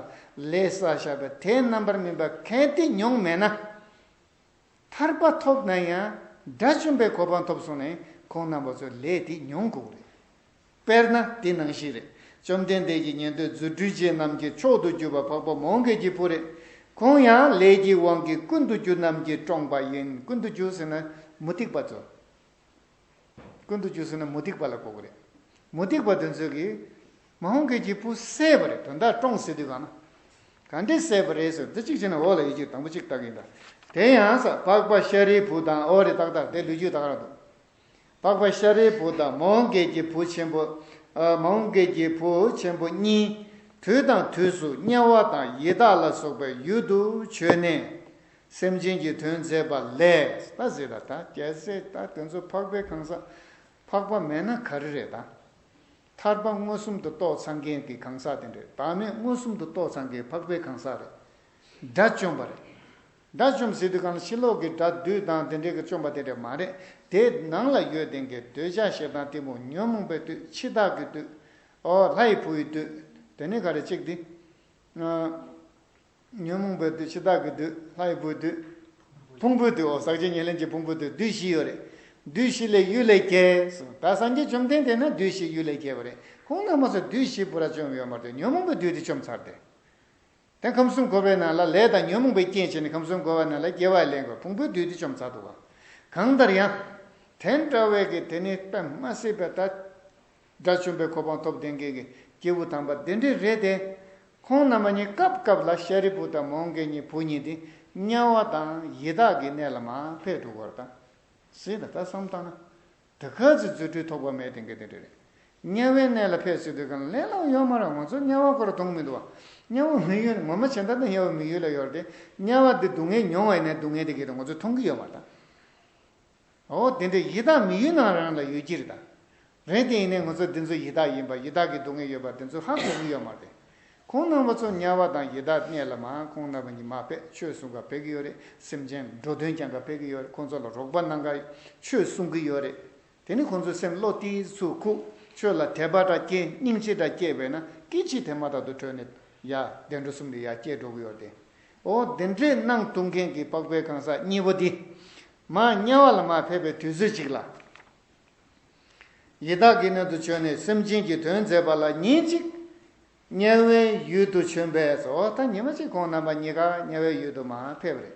ལས་བསགས་བཞག་པའི་དེའི་རྣམ་པར་སྨིན་པ་གལ་ཏེ་མྱོང་མེད་ན། ཐར་པ་ཐོབ་ན་ཡང་དགྲ་བཅོམ་པའི་གོ་འཕང་ཐོབ་སོང་ནས་ ཁོང་རྣམ་པ་ཚོས་ལས་དེ་མྱོང་དགོས་རེད། དཔེར་ན་དེ་ནང་བཞིན་རེད། བཅོམ་ལྡན་འདས་ཀྱི་ཉན་ཐོས་རྫུ་འཕྲུལ་ཅན་རྣམས་ཀྱི་མཆོག་ཏུ་གྱུར་པ་འཕགས་པ་མོའུ་འགལ་གྱི་བུ་རེད། ཁོང་ཡང་ལས་ཀྱི་དབང་གིས་ཀུན་ཏུ་རྒྱུ་རྣམས་ཀྱིས་བཀྲོངས་པ་ཡིན། ཀུན་ཏུ་རྒྱུ་ཟེར་ན་མུ་སྟེགས་པ་ཚོ། ཀུན་ཏུ་རྒྱུ་ཟེར་ན་མུ་སྟེགས་པ་ལ་གོ་གི་རེད། མུ་སྟེགས་པ་དེ་ཚོས་ཀྱིས་མོའུ་འགལ་གྱི་བུ་བསད་པ་རེད། དོན་དག་བཀྲོངས་ཟེར་དུས་གང་ན། ག་འདྲས་བསད་པ་རེད་ཟེར་དེ་གཅིག་བྱས་ན་འོག་ལ་ཡོད་ཀྱི་དང་པོ་གཅིག་ལྟ་གི་ཡིན་ད། དེ་ཡང་ས་འཕགས་པ་ཤཱ་རིའི་བུ་དང་། འོ་རེད། ཏག་ཏག་དེ་ལོ་རྒྱུས་ད་ག་རང་འདུག་འཕགས་པ་ཤཱ་རིའི་བུ་དང་མོའུ་འགལ་གྱི་བུ་ཆེན་པོ། ཨ། མོའུ་འགལ་གྱི་བུ་ཆེན་པོ་གཉིས། དུས་དང་དུས་སུ་དམྱལ་བ་དང་ཡི་དྭགས་ལ་སོགས་པའི་ཡུལ་དུ་བྱོན་ནས། སེམས་ཅན་གྱི་དོན་མཛད་པ་ལས། ད་ཟེར་ད་ད་རྒྱལ་སྲས་ད་དེ་ཚོ་འཕགས་པའི་གང་ཟག་འཕགས་པ་མེད་ན་ག་རེ་རེད་ད། ཐར་པ་མངོན་སུམ་དུ་རྟོགས་ཚར་མཁན་གྱི་གང་ཟག་དེ་འདྲ་རེད། བདག་མེད་མངོན་སུམ་དུ་རྟོགས་ཚར་མཁན་འཕགས་པའི་གང་ཟག་རེད། དགྲ་བཅོམ་པ་རེད། དགྲ་བཅོམ་ཟེར་དུས་གང་ལ་ཕྱི་ལོགས་ཀྱི་དགྲ་བདུད་དང་དེ་འདྲའི་གི་བཅོམ་པ་དེ་འདྲ་མ་རེད། དེ་ནང་ལ་ཡོད་བསྡད་མཁན་འདོད་ཆགས་ཞེ་སྡང་གཏི་མུག་ཉོན་མོངས་པའི་བདུད་འཆི་བདག་གི་བདུད། ཨོ་ལྷ་ཡི་བུ་ཡི་བདུད། དེ་ནས་ག་རེ་གཅིག་འདི། ཨ། ཉོན་མོངས་པའི་བདུད་འཆི་བདག་གི་བདུད་ལྷ་ཡི་བུའི་བདུད། ཕུང་པོའི་བདུད། འོ་ཟག་བཅས་ཉེར་ལེན་གྱི་ཕུང་པོའི་བདུད་བདུད་བཞི་ཡོད་རེད། བདུད་བཞི་ལས་གཡུལ་ལས་རྒྱལ་སོང་། ད་སངས་རྒྱས་བཅོམ་ལྡན་འདས་ན་བདུད་བཞི་གཡུལ་ལས་རྒྱལ་བ་རེད། ཁོང་རྣམ་པ་ཚོ་བདུད་བཞི་པུ་ར་བཅོམ་ཡོད་མ་རེད། ཉོན་མོངས་པའི་བདུད་དེ་བཅོམ་ཚར་ཏེ། དེ་ཁམས་གསུམ་འཁོར་བའི་ནང་ལ་ལས་དང་ཉོན་མོངས་པའི་རྐྱེན་བྱས་ནས་ཁམས་གསུམ་འཁོར་བའི་ནང་ལ་སྐྱེ་བ་ལེན་དགོས། ཕུང་པོའི་བདུད་དེ་བཅོམ་ཚར་འདུག་ག་གང་ལྟར་ཡང་། དེ་འདྲ་བའི་གི་དེ་ནི་དཔེ་མ་སྲིད་པའི་ད། དགྲ་བཅོམ་པའི་གོ་འཕང་ཐོབ་ལྡན་མཁན་གྱི་སྐྱེས་བུ་དམ་པ་དེ་འདྲས་རེད་དེ། ཁོང་རྣམ་པ་གཉིས་སྐབས་སྐབས་ལ་ཤཱ་རིའི་བུ་དང་མོའུ་འགལ་གཉིས་བུ་གཉིས་དེ་དམྱལ་བ་དང་ཡི་དྭགས་ཀྱི་གནས་ལ་མར་ཕེབས་འགྲོ་གི་ཡོད་རེད་ད། ཟེར་ད་ལྟ་བསམ་བཏང་ན། དེ་ག་ཚོད་རྫུ་འཕྲུལ་ཐོགས་པ་མེད་དེ་འགའ་དེ་འདྲ་རེད། དམྱལ་བའི་གནས་ལ་ཕེབས་ཟེར་དུས་གང་ལ་ལས་སླ་པོ་ཡོད་མ་རེད། ང་ཚོ་དམྱལ་བ་ཁོ་རང་མཐོང་མི་འདུག་བ། དམྱལ་བ་མི་ཡུལ་ངོ་མ་བྱས་ད་ནི་དམྱལ་བ་མི་ཡུལ་ལ་ཡོད་རེད་དེ། དམྱལ་བ་འདི་སྡུག་བསྔལ་མྱོང་བ་ཡིན་ནའི་སྡུག་བསྔལ་དེ་གི་རེད་ང་ཚོས་མཐོང་གི་ཡོད་མ་རེད་ད། འོ་དེ་འདྲའི་ཡི་དྭགས་མི་ཡུལ་ནང་རང་ལ་ཡོད་ཀྱི་རེད་ད། རེད་དེ་ཡིན་ནའི་ང་ཚོ་འདི་ཚོ་ཡི་དྭགས་ཡིན་པ་ཡི་དྭགས་ཀྱི་སྡུག་བསྔལ་ཡོད་པ་འདི་ཚོ་ཧ་གོ་གི་ཡོད་མ་རེད། ཁོང་རྣམ་པ་ཚོ་དམྱལ་བ་དང་ཡི་དྭགས་གནས་ལ་མར་ཁོང་རྣམ་པ་གཉིས་མར་ཕེབས་ཆོས་གསུང་ག་ཕེབས་ཀྱི་ཡོད་རེད། སེམས་ཅན་འགྲོ་དོན་སྐྱོང་ག་ཕེབས་ཀྱི་ཡོད་རེད། ཁོང་ཚོ་ལ་རོགས་པ་གནང་ག་ཆོས་གསུང་གི་ཡོད་རེད། དེ་ནི་ཁོང་ཚོའི་སེམས་བློ་ཏིས་ཚུར་ཁུག་ཆོས་ལ་དད་པ་འདྲ་སྐྱེ་སྙིང་རྗེ་འདྲ་སྐྱེས་པས་ན་སྐད་ཅིག་དེ་མ་ཐག་ཏུ་བྲོས་ནས་ཡར་བདེ་འགྲོ་གསུམ་ལ་ཡར་སྐྱེས་འགྲོ་གི་ཡོད་རེད་དེ། འོ་དེ་འདྲས་གནང་ཐུབ་མཁན་གྱི་འཕགས་པའི་གང་ཟག་གཉིས་པོ་འདི། མར་དམྱལ་བ་ལ་མར་ཕེབས་པའི་དུས་ཚོད་ཅིག་ལ། ཡི་དྭགས་ཀྱི་གནས་སུ་བྱོན་ནས་སེམས་ཅན་གྱི་དོན་མཛད་པ་ལ་ཉིན་གཅིག་དམྱལ་བའི་ཡུལ་དུ་བྱོན་པས་སོ། ད་ཉི་མ་གཅིག་ཁོང་རྣམ་པ་གཉིས་ཀ་དམྱལ་བའི་ཡུལ་དུ་མར་ཕེབས་རེད།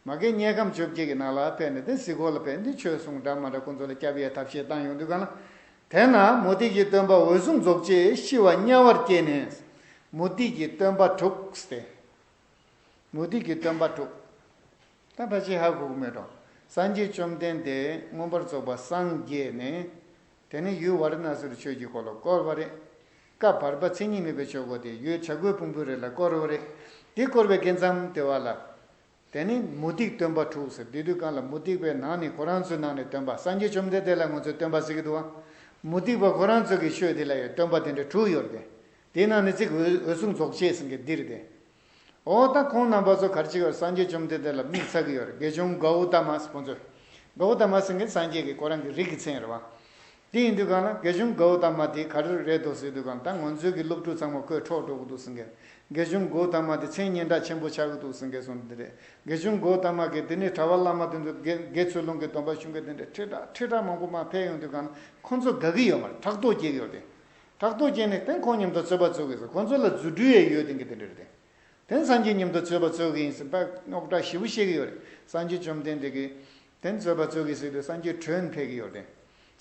མ་གི་དམྱལ་ཁམས་བཅོ་བརྒྱད་ཀྱི་ནང་ལ་ཕེབས་ནས་དེ་གཟིགས་སྐོར་ལ་ཕེབས་ནས་ཆོས་གསུང་འདྲ་མ་འདྲ་ཁོང་ཚོ་ལ་སྐྱབས་ཡས་ཐབས་ཤེས་བཏང་ཡོང་དུས་གང་ལ། དེ་ན་མུ་སྟེགས་ཀྱི་སྟོན་པ་འོད་སྲུང་རྫོགས་བྱེད་ཤི་བ་དམྱལ་བར་སྐྱེས་ནས། མུ་སྟེགས་ཀྱི་སྟོན་པ་དྲུག་སྟེ། མུ་སྟེགས་ཀྱི་སྟོན་པ་དྲུག་ད་ཕལ་ཆེར་ཧ་གོ་གི་མེད་འགྲོ། སངས་རྒྱས་བཅོམ་ལྡན་འདས་མངོན་པར་རྫོགས་པ་སངས་རྒྱས་ནས། དེ་ནས་ཡུལ་ཝཱ་ར་ཎ་སི་རུ་ཆོས་ཀྱི་འཁོར་ལོ་བསྐོར་བ་རེད། བསྐལ་བར་པ་མཚན་ཉིད་མེད་པའི་ཆོས་འཁོར་དེ་ཡུལ་བྱ་རྒོད་ཕུང་པོའི་རི་ལ་བསྐོར་བ་རེད། དེ་བསྐོར་བའི་དགེ་མཚམས་དེ་བ་ལ། དེ་ནས་མུ་སྟེགས་སྟོན་པ་དྲུག་ཟེར་དེ་དུས་གང་ལ་མུ་སྟེགས་པའི་ནང་ནས་ཁོ་རང་ཚོའི་ནང་ནས་སྟོན་པ་སངས་རྒྱས་བཅོམ་ལྡན་འདས་ལ་ང་ཚོས་སྟོན་པ་ཟེར་གྱི་འདུག་བ། མུ་སྟེགས་པ་ཁོ་རང་ཚོ་གི་ཆོས་དེ་ལ་ཡང་སྟོན་པ་དེ་འདྲ་དྲུག་ཡོད་རེད་དེ། དེའི་ནང་ནས་གཅིག་འོད་འོད་སྲུང་རྫོགས་བྱེད་ཟེར་མཁན་འདི་རེད་དེ། འོ་ད་ཁོང་རྣམ་པ་ཚོ་ག་རེ་བྱེད་ཀྱི་ཡོད་རེད། སངས་རྒྱས་བཅོམ་ལྡན་འདས་ལ་དམིགས་བསལ་གྱི་ཡོད་རེད། དགེ་སློང་གའུ་ཏ་མ་ཟེར་ཁོང་ཚོས། གའུ་ཏ་མ་ཟེར་མཁན་སངས་རྒྱས་ཀྱི་ཁོ་རང་གི་རིགས་ཀྱི་མཚན་རེད་བ། དེ་ཡིན་དུས་གང་ལ་དགེ་སློང་གའུ་ཏ་མ་དེ་ག་རེ་རེད་འདུག་ཟེར་དུས་གང་ལ་ད་ང་ཚོའི་གི་སློབ་ཕྲུག་ཚང་མ་ཁོས་འཕྲོག་འགྲོ་གི་འདུག་ཟེར་མཁན། དགེ་སློང་གའུ་ཏ་མ་དེ་མཚན་སྙན་གྲགས་ཆེན་པོ་ཆགས་ཀྱི་འདུག་ཟེར་མཁན་སོང་དེ་རེད། དགེ་སློང་གའུ་ཏ་མ་གི་དེ་ནས་གྲྭ་པ་བླ་མ་དེ་ཚོ་དགེ་དགེ་ཚུལ་སློང་གི་སྡོམ་པ་ཞུ་མཁན་དེ་འདྲ་ཁྲི་ཕྲག་ཁྲི་ཕྲག་མང་པོ་མར་ཕེབས་ཡོང་དུས་གང་ལ་ཁོང་ཚོ་དགའ་གི་ཡོད་མ་རེད། ཕྲག་དོག་སྐྱེ་གི་ཡོད་རེད། ཕྲག་དོག་སྐྱེས་ནས་དེ་ཁོང་མཉམ་དུ་རྩོད་པ་རྩོད་གི་ཟེར། ཁོང་ཚོ་ལ་རྫུ་འཕྲུལ་ཡང་ཡོད་དེ་འདྲ་དེ་འདྲ་རེད། དེ་སངས་རྒྱས་མཉམ་དུ་རྩོད་པ་རྩོད་གི་ཡིན་ཟེར་དཔེ་རྙོག་དྲ་ཞེ་པོ་བཤད་གི་ཡོད་རེད། སངས་རྒྱས་བཅོམ་ལྡན་འདས་ཀྱིས་དེ་རྩོད་པ་རྩོད་གི་ཟེར་དུས་སངས་རྒྱས་བྲོས་ཕེབས་གི་ཡོད་རེད།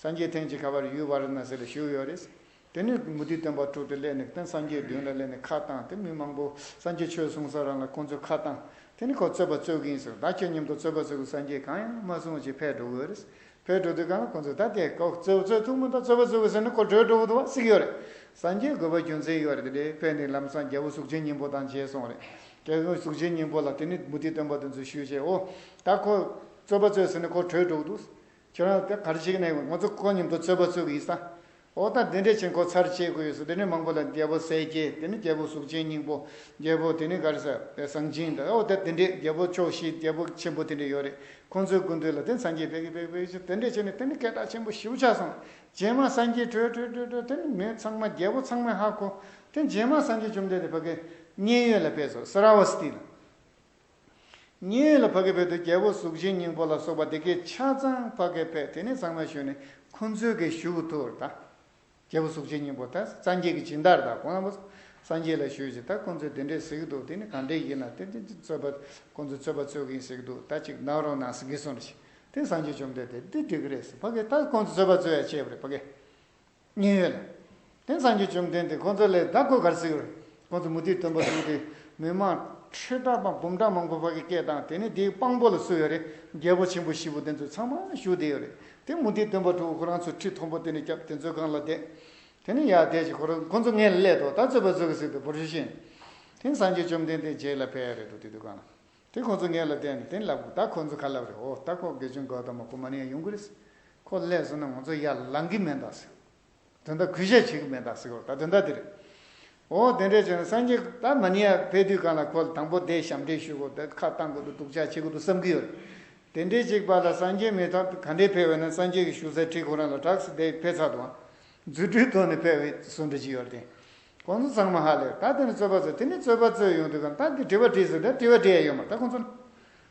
སངས་རྒྱས་ཐེངས་གཅིག་ག་པར་ཡུལ་ཝཱ་ར་ཎ་སི་ལ་བཞུགས་ཡོད་རེད། དེ་ནས་མུ་སྟེགས་སྟོན་པ་དྲུག་དེ་སླེབས་ནས་དེ་སངས་རྒྱས་མདུན་ལ་སླེབས་ནས་ཁ་བཏང་། དེ་མི་མང་པོ་སངས་རྒྱས་ཆོས་གསུང་ས་རང་ལ་ཁོང་ཚོས་ཁ་བཏང་། དེ་ནས་ཁོ་རྩོད་པ་རྩོད་གི་ཡིན་ཟེར། ད་ཁྱོད་མཉམ་དུ་རྩོད་པ་རྩོད་གི། སངས་རྒྱས་གང་ཡང་མ་གསུང་བ་ཅིག་ཕེབས་འགྲོ་གི་ཡོད་རེད། ཕེབས་འགྲོ་དུས་གང་ལ་ཁོ་ཚོས་ད་དེ་ཁོ་རྩོད་རྩོད་ཐུབ་མི་འདུག་རྩོད་པ་རྩོད་གི་ཟེར་ནས་ཁོ་བྲོས་འགྲོ་གི་འདུག་བ་ཟེར་གི་ཡོད་རེད། སངས་རྒྱས་དགོས་པ་རྒྱུ་མཚན་ཡོད་རེད། དེ་འདྲའི་ཕེབས་ནས་ལམ་སང་རྒྱལ་པོ་གཟུགས་ཅན་སྙིང་པོ་དང་མཇལ་སོང་རེད། རྒྱལ་པོ་གཟུགས་ཅན་སྙིང་པོ་ལ་དེ་ནི་མུ་སྟེགས་སྟོན་པ་དེ་ཚོས་ཞུས་བྱས། འོ་ད་ཁོ་རྩོད་པ་རྩོད་ཟེར་ནས་ཁོ་བྲོས་འགྲོ་གི་འདུག་ཁྱོད་རང་དེ་ག་རེ་བྱེད་ཀྱི་ན། ང་ཚོ་ཁོ་མཉམ་དུ་རྩོད་པ་རྩོད་ཀྱི་ཡིན་ས། འོ་ད་དེ་འདྲས་བྱས་ཁོ་ཚར་བཅད་དགོས་ཡོད་ས། དེ་ནས་མང་པོ་ལ་རྒྱལ་པོ་གསལ་རྒྱལ། དེ་ནས་རྒྱལ་པོ་གཟུགས་ཅན་སྙིང་པོ། རྒྱལ་པོ་དེ་ནས་ག་རེ་ཟེར་བཟང་སྦྱིན་དང་། འོ་ད་དེ་འདྲས་རྒྱལ་པོ་ཕྱོགས་བཞི་རྒྱལ་པོ་ཆེན་པོ་དེ་འདྲས་ཡོད་རེད། ཁོང་ཚོའི་སྐུ་མདུན་ལ་དེ་སངས་རྒྱས་ཕེབས་ཀྱི་ཕེབས་ཀྱི་ཕེབས་ཀྱི་དེ་འདྲས་བྱས་ནས་དེ་ནས་སྐད་གྲགས་ཆེན་པོ་ཞེ་པོ་ཆགས་སོང་། རྗེས་མ་སངས་རྒྱས་བྲོས་བྲོས་བྲོས་བྲོས་དེ་ནས་མི་ཚང་མ་རྒྱལ་པོ་ཚང་མས་ཧ་གོ། དེ་རྗེས་མ་སངས་རྒྱས་བཅོམ་ལྡན་འདས་ཕ་གི་མཉན་ཡོད་ལ་ཕེབས་སོང་། སཱ་ར་བ་སི་ཏི་ལ། མཉན་ཡོད་ལ་ཕ་གི་ཕེབས་དུས་རྒྱལ་པོ་གཟུགས་ཅན་སྙིང་པོ་ལ་སོགས་པ་དེ་གས་ཆ་ཚང་ཕ་གི་ཕེབས། དེ་ནས་ཚང་མ་ཞུས་ནས་ཁོ་ཚོས་གི་ཞུ་གི་ཐུག་ད། རྒྱལ་པོ་གཟུགས་ཅན་སྙིང་པོ་ད་སངས་རྒྱས་ཀྱི་སྦྱིན་བདག་ད་ཁོང་རྣམ་པ་སངས་རྒྱས་ལ་ཞུས་ཅིག་ད་ཁོ་ཚོས་དེ་འདྲས་ཟེར་གི་འདུག་དེ་ནི་ག་འདྲས་ཡིན་ན་དེ་འདྲས་རྩོད་པ་ཁོ་ཚོས་རྩོད་པ་རྩོད་གི་ཡིན་ཟེར་གི་འདུག་ད་ཅིག་གནང་རོགས་གནང་ཟེར་གི་སོང་རེད། དེ་སངས་རྒྱས་བཅོམ་ལྡན་འདས་འདི་འགྲིག་གི་རེད་ཟེར། ཕ་གི་ད་ཁོ་ཚོས་རྩོད་པ་རྩོད་ཡ་བྱས་པ་རེད་ཕ་གི། མཉན་ཡོད་ལ། དེ་སངས་རྒྱས་བཅོམ་ལྡན་འདས་ཁོ་ཚོ་ལས་ད་ཁོ་གར་ཟེར་གི་རེད། ཁོ་ཚོ་མུ་སྟེགས་སྟོན་པ་དྲུག་དེ་མི་མང་ཁྲི་ཕྲག་དང་འབུམ་ཕྲག་མང་པོ་ཕ་གི་སྐད་བཏང་། དེ་ནས་དེའི་དཔང་པོ་ལ་སུ་ཡོད་རེད། རྒྱལ་པོ་ཆེན་པོ་བཞི་པོ་དེ་ཚོ་ཚང་མ་བཞུགས་བསྡད་ཡོད་རེད། དེ་མུ་སྟེགས་སྟོན་པ་དྲུག་ཁོ་རང་ཚོ་ཁྲི་མཐོན་པོ་དེ་ནས་བརྒྱབ། དེ་ཚོའི་སྒང་ལ་བསྡད། དེ་ནས་ཡར་བསྡད་ཅིག་ཁོ་རང་ཁོ་ཚོ་ངན་ལ་སླེབས་འདུག་ད་རྩོད་པ་རྩོད་གི་ཟེར་འདུག་བུ་ཕྲུག་ཤིང་། དེ་སངས་རྒྱས་བཅོམ་ལྡན་འདས་རྗེས་ལ་ཕེབས་ཡ་རེད་འདུག་དེ་དུས་སྒང་ལ། དེ་ཁོ་ཚོ་ངན་ལ་བསྡད་ནས་དེ་ལབ་གི་ད་ཁོ་ཚོ་ག་ལབ་རེད། འོ་ད་ཁོ་དགེ་སྦྱོང་གོ་ཏ་མ་ཁོ་མ་ནི་ཡང་ཡོང་གི་རེད། ཁོ་སླེབས་སོང་ན་ང་ཚོ་ཡར་ལངས་གི་མེད་ད་ཟེར། དོན་དག་གུས་ཞབས་བྱེད་ཀྱི་མེད་ད་ཟེར་གོ་ད་དོན་དག་དེ་རེད། འོ་དེ་འདྲས་བྱས་ན་སངས་རྒྱས་ད་མ་ནི་ཡ་ཕེབས་དུས་སྒང་ལ་ཁོ་ལ་དང་པོ་དེ་ཞབས་འདྲེན་ཞུ་གོ་ད་ཁ་བཏང་གོ་འདུག་སྡུག་ཅག་བྱེད་གོ་འདུག་བསམ་གི་ཡོད་རེད། དེ་འདྲའི་ཅིག་པ་ལ་སངས་རྒྱས་མེ་ཐང་ག་འདྲའི་ཕེབས་པ་ན་སངས་རྒྱས་ཀྱི་བཞུགས་སའི་ཁྲི་ཁོ་རང་ལ་དྲག་སེ་དེ་ཕེབས་ཚར་འདུག་རྫུ་འཕྲུལ་ཐོག་ནས་ཕེབས་པའི་བཟོ་འདྲ་ཅིག་ཡོད་རེད་དེ། ཁོང་ཚོ་ཚང་མ་ཧ་ལས་ད་དེ་ནས་རྩོད་པ་རྩོད། དེ་ནས་རྩོད་པ་རྩོད་ཡོང་དུས་གང་ད་དེ་དྲི་བ་དྲིས་ཟེར་ད་དྲི་བ་དྲིས་ཡ་ཡོད་མ་རེད། ད་ཁོང་ཚོ་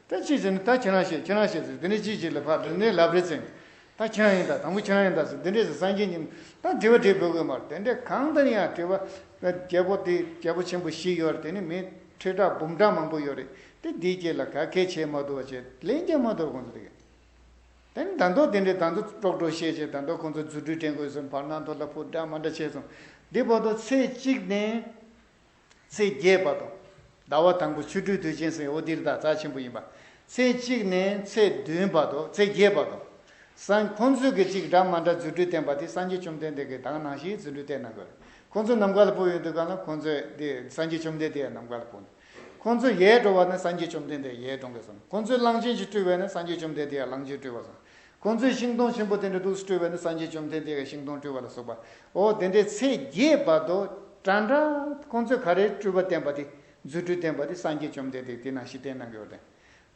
ད་ཅི་བྱས་ནས་ད་ཁྱེད་རང་བཤད་ཁྱེད་རང་བཤད་ཟེར། དེ་ནས་ཅི་ཅིག་ལ་ཕར་དེ་ནས་ལབ་རེས་བྱས་ནས་ད་ཁྱེད་རང་ཡིན་ད་དང་པོ་ཁྱེད་རང་ཡིན་ད་ཟེར་དེ་འདྲས་ཟེར་སངས་རྒྱས་ཉིད་ད་དྲི་བ་དྲིས་ཕོད་གི་མ་རེད། དེ་འདྲས་གང་ལྟར་ཡང་དྲི་བ་རྒྱལ་པོ་དེ་རྒྱལ་པོ་ཆེན་པོ་བཞི་ཡོད་རེད། དེ་ནས་མི་ཁྲི་ཕྲག་འབུམ་ཕྲག་མང་པོ་ཡོད་རེད། དེ་དེའི་རྗེས་ལ་ག་གེ་བྱས་མ་ཐུབ་པ་བྱས་ལན་རྒྱག་མ་ཐུབ་ཁོང་ཚོ་དེ་གས། དེ་ནི་ད་དུང་དེ་འདྲའི་ད་དུང་ཀྲོག་ཀྲོག་བཤད་བྱས་ད་དུང་ཁོང་ཚོ་རྫུ་འཕྲུལ་དྲན་དགོས་སོང་། བར་སྣང་ཐོག་ལ་ཕུ་འདྲ་མ་འདྲ་བྱས་སོང་། འདི་བར་དུ་ཚེས་གཅིག་ནས་ཚེས་བརྒྱད་བར་དུ། ཟླ་བ་དང་པོ་ཆོ་འཕྲུལ་དུས་ཆེན་ཟེར་འོ་འདིར་ད་རྩ་ཆེན་པོ་ཡིན་པ། ཚེས་གཅིག་ནས་ཚེས་བདུན་བར་དུ་ཚེས་བརྒྱད་བར་དུ། སང་ཁོང་ཚོས་ཀྱི་གཅིག་འདྲ་མ་འདྲ་རྫུ་འཕྲུལ་བསྟན་པ་དེ་སངས་རྒྱས་བཅོམ་ལྡན་འདས་ཀྱིས་དང་ནང་བཞིན་རྫུ་འཕྲུལ་བསྟན་གནང་དགོས། ཁོང་ཚོ་ནམ་མཁའ་ལ་འཕུར་ཡོང་དུས་གང་ལ་ཁོང་ཚོས་དེ་སངས་རྒྱས་བཅོམ་ལྡན་འདས་ནམ་མཁའ་ལ་འཕུར་ནས། ཁོང་ཚོ་ཡལ་འགྲོ་བ་ནི་སངས་རྒྱས་བཅོམ་ལྡན་འདས་ཡལ་འགྲོ་གི་སོང་། ཁོང་ཚོས་གླང་ཆེན་ཞིག་སྤྲུལ་བས་ནི་སངས་རྒྱས་བཅོམ་ལྡན་འདས་ཡང་གླང་ཆེན་སྤྲུལ་བ་སོང་། ཁོང་ཚོས་ཤིང་སྡོང་ཆེན་པོ་དེ་འདྲ་འདུག་སྤྲུལ་བས་ནི་སངས་རྒྱས་བཅོམ་ལྡན་འདས་ཀྱི་ཤིང་སྡོང་སྤྲུལ་བ་ལ་སོགས་པ། འོ་དེ་འདྲའི་ཚེས་བརྒྱད་བར་དུ་འདྲ་འདྲ་ཁོང་ཚོས་ག་རེ་སྤྲུལ་པ་བསྟན་པ་དེ་རྫུ་འཕྲུལ་བསྟན་པ་དེ་སངས་རྒྱས་བཅོམ་ལྡན་འདས་དེ་ནང་བཞིན་བསྟན་གནང་གི་ཡོད་རེད།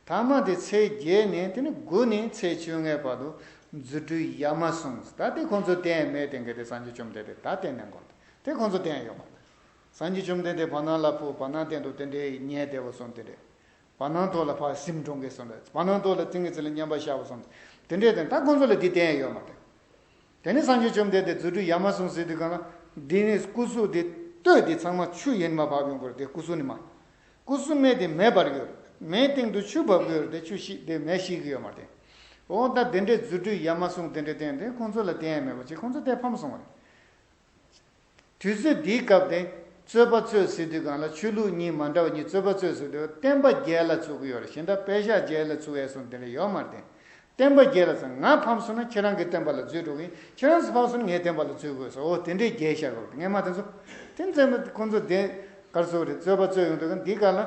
ཐ་མ་དེ་ཚེས་བརྒྱད་ནས་དེ་ནི་དགུ་ནས་ཚེས་བཅོ་ལྔའི་བར་དུ་རྫུ་འཕྲུལ་ཡ་མ་ཟུང་ད་དེ་ཁོང་ཚོས་བསྟན་མེད་དེ་འགའ་དེ་སངས་རྒྱས་བཅོམ་ལྡན་འདས་ད་བསྟན་གནང་གོ་དེ་ཁོང་ཚོས་བསྟན་ཡོད་མ་རེད། སངས་རྒྱས་བཅོམ་ལྡན་འདས་བར་སྣང་ལ་འཕུར་བར་སྣང་སྟེང་དུ་དེ་འདྲའི་ཉལ་བསྡད་པ་སོང་དེ་འདྲའི། བར་སྣང་ཐོག་ལ་ཕར་གཟིམ་འགྲོ་མཁན་སོང་རེད། བར་སྣང་ཐོག་ལ་ཏིང་ངེ་འཛིན་ལ་མཉམ་པར་བཞག་པ་སོང་དེ་འདྲའི་དེ་ད་ཁོང་ཚོ་ལ་འདི་བསྟན་ཡོད་མ་རེད། དེ་ནས་སངས་རྒྱས་བཅོམ་ལྡན་འདས་རྫུ་འཕྲུལ་ཡ་མ་ཟུང་ཟེར་དུས་གང་ལ་འདི་ནི་སྐུ་གཟུགས་འདི་སྟོད་འདི་ཚང་མ་ཆུ་ཡིན་མ་བབས་ཡོང་གི་རེད། དེ་སྐུ་གཟུགས་ནི་མ། སྐུ་གཟུགས་མེད་དེ་མེ་འབར་གི་ཡོད་རེད། མེ་སྟེང་དུ་ཆུ་བབས་གི་ཡོད་རེད། དེ་ཆུ་ཤི་དེ་མེ་ཤི་གི་ཡོད་མ་རེད། འོ་ད་དེ་འདྲའི་རྫུ་འཕྲུལ་ཡ་མ་ཟུང་དེ་འདྲའི་བསྟན་ཏེ་ཁོང་ཚོ་ལ་བསྟན་ཡ་མེད་པ་ཅིག་ཁོང་ཚོ་དེ་ཕམ་སོང་བ་རེད། དུས་ཚོད་འདིའི་སྐབས་དེ་རྩོད་པ་རྩོད་ཟེར་དུས་གང་ལ་ཆོས་ལུགས་གཉིས་མ་འདྲ་བ་གཉིས་རྩོད་པ་རྩོད་ཟེར་དུས་བསྟན་པ་རྒྱལ་ལ་བཙུགས་ཀྱི་ཡོད་རེད། གཞན་དག་པད་ཤག་རྒྱལ་ལ་བཙུགས་ཡས་སོང་དེ་འདྲ་ཡོད་མ་རེད། བསྟན་པ་རྒྱལ་ལ་ཟེར་ང་ཕམ་སོང་ན་ཁྱེད་རང་གི་བསྟན་པ་ལ་འཛུལ་འགྲོ་གི་ཡིན། ཁྱེད་རང་ཚོ་ཕམ་སོང་ན་ངའི་བསྟན་པ་ལ་འཛུལ་དགོས་སོ། འོ་དེ་འདྲའི་རྒྱལ་བཞག་དགོས་རེད། སྔས་མ་དེ་ཚོ་དེ་ཚོ་ཁོང་ཚོ་དེ་གར་སོང་རེད། རྩོད་པ་རྩོད་ཡོང་དུས་གང་འདི་ག་ལ་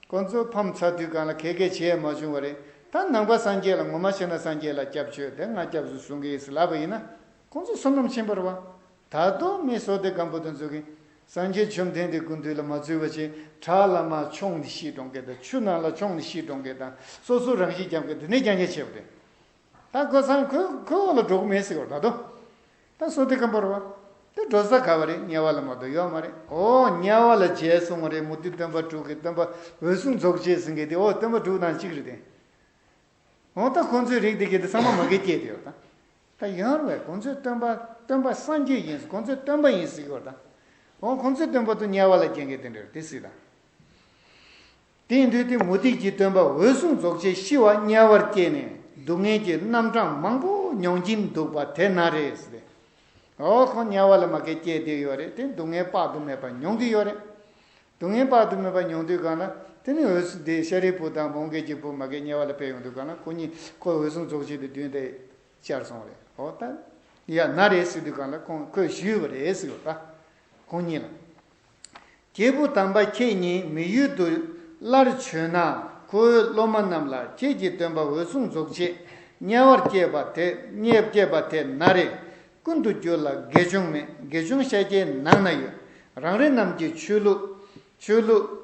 ཁོང་ཚོ་ཕམ་ཚར་དུས་གང་ལ་གལ་གལ་བྱས་མ་བྱུང་བ་རེད། ད་ནང་པ་སངས་རྒྱས་ལ་ངོ་མ་བྱས་ན་སངས་རྒྱས་ལ་སྐྱབས་བཅོལ་དེ་ང་སྐྱབས་སུ་བཟུང་གི་ཡིན་ཟེར་ལབ་པ་ཡིན་ན་ཁོང་ཚོ་བསོད་ནམས་ཆེན་པོ་རེད་བ། ད་དུང་མི་བསོད་བདེ་སྒམ་པོ་དེ་ཚོ་གིས་སངས་རྒྱས་བཅོམ་ལྡན་འདས་སྐུ་མདུན་ལ་མ་འཛུལ་བ་བྱས་བྲག་ལ་མར་མཆོངས་ནས་ཤི་འགྲོ་མཁན་དང་ཆུ་ནང་ལ་མཆོངས་ནས་ཤི་འགྲོ་མཁན་དང་སོ་སོ་རང་ཤི་རྒྱག་མཁན་དེ་ནས་རྐྱང་རྐྱང་བྱས་པ་རེད། ད་ཁོ་ཚང་ཁོའི་ཁོའི་འོག་ལ་འགྲོ་གི་མེད་ཟེར་བ་ད་དུང་། ད་བསོད་བདེ་སྒམ་པོ་རེད་བ། དེ་འགྲོ་ས་ག་བ་རེད། དམྱལ་བ་ལ་མ་གཏོགས་ཡོད་མ་རེད། ཨོ་དམྱལ་བ་ལ་བྱས་སོང་བ་རེད། མུ་སྟེགས་སྟོན་པ་དྲུག་གི་སྟོན་པ་འོད་སྲུང་རྫོགས་བྱེད་ཟེར་མཁན་དེ་ཨོ་སྟོན་པ་དྲུག་ནང་གཅིག་རེད་དེ། འོ་ད་ཁོང་ཚོའི་རིགས་དེ་གས་དེ་ཚང་མ་མ་གིར་སྐྱེས་དེ་ཡོད་ད། ད་ཡང་རུང་བས་ཁོང་ཚོའི་སྟོན་པ་སྟོན་པ་སངས་རྒྱས་ཡིན་ཁོང་ཚོའི་སྟོན་པ་ཡིན་ཟེར་གི་ཡོད་ད། འོ་ཁོང་ཚོའི་སྟོན་པ་དུ་དམྱལ་བ་ལ་སྐྱེ་མཁན་དེ་འདྲ་རེད་དེ་ཟེར་ད། དེ་ཡིན་དུས་དེ་མུ་སྟེགས་ཀྱི་སྟོན་པ་འོད་སྲུང་རྫོགས་བྱེད་ཤི་བ་དམྱལ་བར་སྐྱེས་ནས་སྡུག་བསྔལ་གྱི་རྣམ་གྲངས་མང་པོ་མྱོང་གིན་འདུག་པ་དེ་ན་རེ་ཟེར་ཏེ། འོ་ཁོང་དམྱལ་བ་ལ་མ་གིར་སྐྱེས་བསྡད་ཡོད་རེད། དེ་སྡུག་བསྔལ་དཔག་ཏུ་མེད་པ་མྱོང་གི་ཡོད་རེད། སྡུག་བསྔལ་དཔག་ཏུ་མེད་པ་མྱོང་དུས་གང་ལ་དེ་ནི་འོད་སྲུང་དེ་ཤཱ་རིའི་བུ་དང་མོའུ་འགལ་གྱི་བུ་མ་གིར་དམྱལ་བ་ལ་ཕེབས་ཡོང་དུས་གང་ལ་ཁོ་གཉིས་ཁོ་འོད་སྲུང་རྫོགས་བྱེད་དེ་མདུན་དེ་བཅར་སོང་རེད། འོ་ད་ཡ་ན་རེ་ཟེར་དུས་གང་ལ་ཁོང་ཁོས་ཞུས་པ་རེད་ཟེར་བ་ད། ཁོང་གཉིས་ལ། སྐྱེས་བུ་དམ་པ་ཁྱེད་ཉིད་མི་ཡུལ་དུ་སླར་བྱོན་ན་ཁོ་བོའི་སློབ་མ་རྣམས་ལ་ཁྱེད་ཀྱི་སྟོན་པ་འོད་སྲུང་རྫོགས་བྱེད་དམྱལ་བར་སྐྱེས་པ་དེ་དམྱལ་སྐྱེས་པ་དེ་ན་རེ་ཀུན་ཏུ་རྒྱུ་ལ་དགེ་སྦྱོང་མེད། དགེ་སྦྱོང་ཤཱཀྱའི་ནང་ན་ཡོད། རང་རེ་རྣམས་ཀྱི་ཆོས་ལུགས་ཆོས་ལུགས་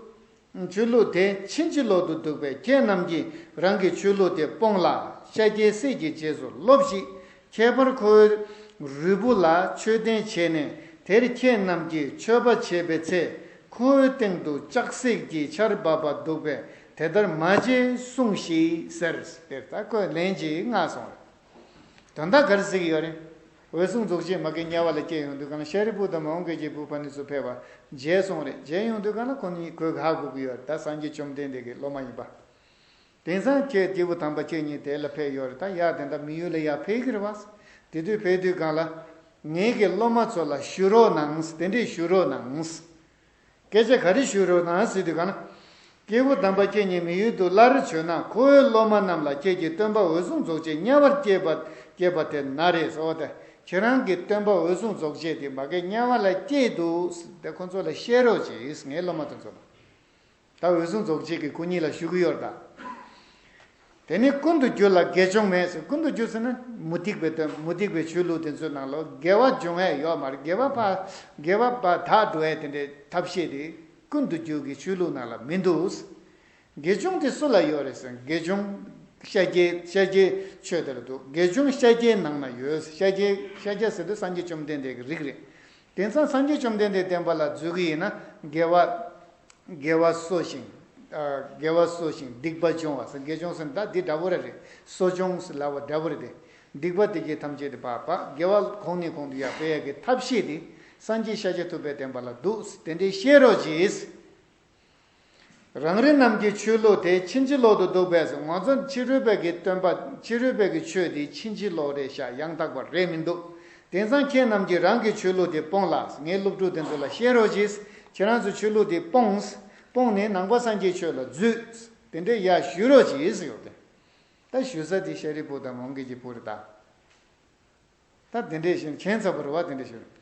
ཆོས་ལུགས་དེ་ཕྱིན་ཅི་ལོག་ཏུ་འདུག་པས་ཁྱེད་རྣམས་ཀྱིས་རང་གི་ཆོས་ལུགས་དེ་སྤོངས་ལ་ཤཱཀྱའི་སྲས་ཀྱི་རྗེས་སུ་སློབས་ཤིག་ཁྱད་པར་ཁོ་བོའི་རུས་བུ་ལ་མཆོད་རྟེན་བྱས་ནས་དེར་ཁྱེད་རྣམས་ཀྱིས་མཆོད་པ་བྱེད་པའི་ཚེ་ཁོ་བོའི་སྟེང་དུ་ལྕགས་སྲེག་གི་ཆར་འབབ་པ་འདུག་པས་ དེ་ལྟར་མ་བྱེད་གསུངས་ཤིག་ཟེར། དེར་ད་ཁོས་ལན་ཅིག་མངགས་སོང་རེད། དོན་དག་ག་རེ་ཟེར་གྱི་ཡོད་རེད། འོད་སྲུང་རྫོགས་བྱེད་མ་གི་དམྱལ་བ་ལ་སྐྱེས་ཡོང་དུས་གང་ལ་ཤཱ་རིའི་བུ་དམ་འོང་གི་རྒྱལ་བུ་ཕ་ནི་ཚུ་ཕེབས་པ་མཇལ་སོང་རེད། མཇལ་ཡོང་དུས་གང་ལ་ཁོ་གཉིས་ཁོས་ཧ་གོ་གི་ཡོད་རེད། ད་སངས་རྒྱས་བཅོམ་ལྡན་འདས་ཀྱི་སློབ་མ་ཡིན་པ། དེང་སང་ཁྱེད་སྐྱེས་བུ་དམ་པ་ཁྱེད་གཉིས་དེ་ལ་ཕེབས་ཡོད་རེད། ད་ཡར་དེ་འདྲ་མི་ཡུལ་ལ་ཡར་ཕེབས་ཀྱི་རེད་བ། དེ་དུས་ཕེབས་དུས་གང་ལ། ངེད་ཀྱི་སློབ་མ་ཚོ་ལ་ཞུ་རོགས་གནང་། དེ་འདྲས་ཞུ་རོགས་གནང་། སྐད་ཆ་ག་རེ་ཞུ་རོགས་གནང་ཟེར་དུས་གང་ལ། སྐྱེས་བུ་དམ་པ་ཁྱེད་གཉིས་མི་ཡུལ་དུ་སླར་བྱོན་ན་ཁོ་བོའི་སློབ་མ་རྣམས་ལ་ཁྱེད་ཀྱི་སྟོན་པ་འོད་སྲུང་རྫོགས་བྱེད་དམྱལ་བར་སྐྱེས་པ་སྐྱེས་པ་དེ་ན་རེ་ཟེར་བ་དེ། ཁྱེད་རང་གི་སྟོན་པ་འོད་སྲུང་རྫོགས་བྱེད་དེ་མ་གི་དམྱལ་བ་ལ་སྐྱེས་འདུག་དེ་ཁོ་ཚོ་ལ་བཤད་རོགས་གྱིས། ངའི་སློབ་མ་དེ་ཚོ་ལ། ད་འོད་སྲུང་རྫོགས་བྱེད་ཀྱིས་ཁོ་གཉིས་ལ་ཞུ་གི་ཡོད་ད། དེ་ནི་ཀུན་ཏུ་རྒྱུ་ལ་དགེ་སྦྱོང་མེད་ཟེར། ཀུན་ཏུ་རྒྱུ་ཟེར་ན་མུ་སྟེགས་པའི་དོན། མུ་སྟེགས་པའི་ཆོས་ལུགས་དེ་ཚོའི་ནང་ལ་དགེ་བ་སྦྱོང་ཡས་ཡོད་མ་རེད། དགེ་བ་ཕར་དགེ་བ་ཕར་དག་འགྲོ་ཡས་དེ་འདྲའི་ཐབས་ཤེས་དེ་ཀུན་ཏུ་རྒྱུ་གི་ཆོས་ལུགས་ནང་ལ་མི་འདུག། དགེ་སྦྱོང་དེ་སུ་ལ་ཡོད་རེད་ཟེར། དགེ་སྦྱོང་ཤཱཀྱའི་ཤཱཀྱའི་ཆོས་དེ་ལ་འདུག། དགེ་སྦྱོང་ཤཱཀྱའི་ནང་ན་ཡོད། ཤཱཀྱའི་ཤཱཀྱ་ཟེར་དུས་སངས་རྒྱས་བཅོམ་ལྡན་འདས་ཀྱི་རིགས་རེད། དེང་སང་སངས་རྒྱས་བཅོམ་ལྡན་འདས་བསྟན་པ་ལ་འཛུལ་གི་ཡིན་ན་དགེ་བ། དགེ་བ་གསོ་ཞིང་། ཨ། དགེ་བ་གསོ་ཞིང་སྡིག་པ་སྦྱོང་བ་ཟེར། དགེ་སྦྱོང་ཟེར་ན་ད་འདི་འདྲ་པོ་རེད། གསོ་སྦྱོང་ཟེར་ལབ་པ་འདྲ་པོ་རེད་དེ། སྡིག་པ་དེ་གའི་ཐམས་ཅད་དེ་ཕར་ཕར་དགེ་བ་གོང་ནས་གོང་དུ་ཡར་སྤེལ་ཡག་གི་ཐབས་ཤེས་དེ་སངས་རྒྱས་ཤཱཀྱ་ཐུབ་པའི་བསྟན་པ་ལ་འདུག། དེ་འདྲའི་བཤད་རོགས་གྱིས། རང་རེ་རྣམས་ཀྱི་ཆོས་ལུགས་དེ་ཕྱིན་ཅི་ལོག་ཏུ་འདུག་པས་ཟེར། ང་ཚོ་ཕྱི་རོལ་པའི་གི་སྟོན་པ། ཕྱི་རོལ་པའི་གི་ཆོས་དེ་ཕྱིན་ཅི་ལོག་རེད་ཤག། ཡང་དག་པ་རེད་མི་འདུག། དེང་སང་ཁྱེད་རྣམས་ཀྱིས་རང་གི་ཆོས་ལུགས་དེ་སྤོང་ལ། ངའི་སློབ་ཕྲུག་དེ་ཚོ་ལ་བཤད་རོགས་གྱིས། ཁྱེད་རང་ཚོ་ཆོས་ལུགས་དེ་སྤོང་། སྤོང་ནས་ནང་པ་སངས་རྒྱས་ཆོས་ལ་འཛུལ། དེ་འདྲའི་ཡར་ཞུ་རོགས་གྱིས་ཟེར་ཡོད་དེ། ད་ཞུ་ས་དེ་ཤཱ་རིའི་བུ་དམ་འོང་གི་རྒྱལ་བུ་རེད་ད། ད་དེ་འདྲས་ཞིག་ཁྱད་མཚར་པོ་རེད་བ། དེ་འདྲས་ཞིག།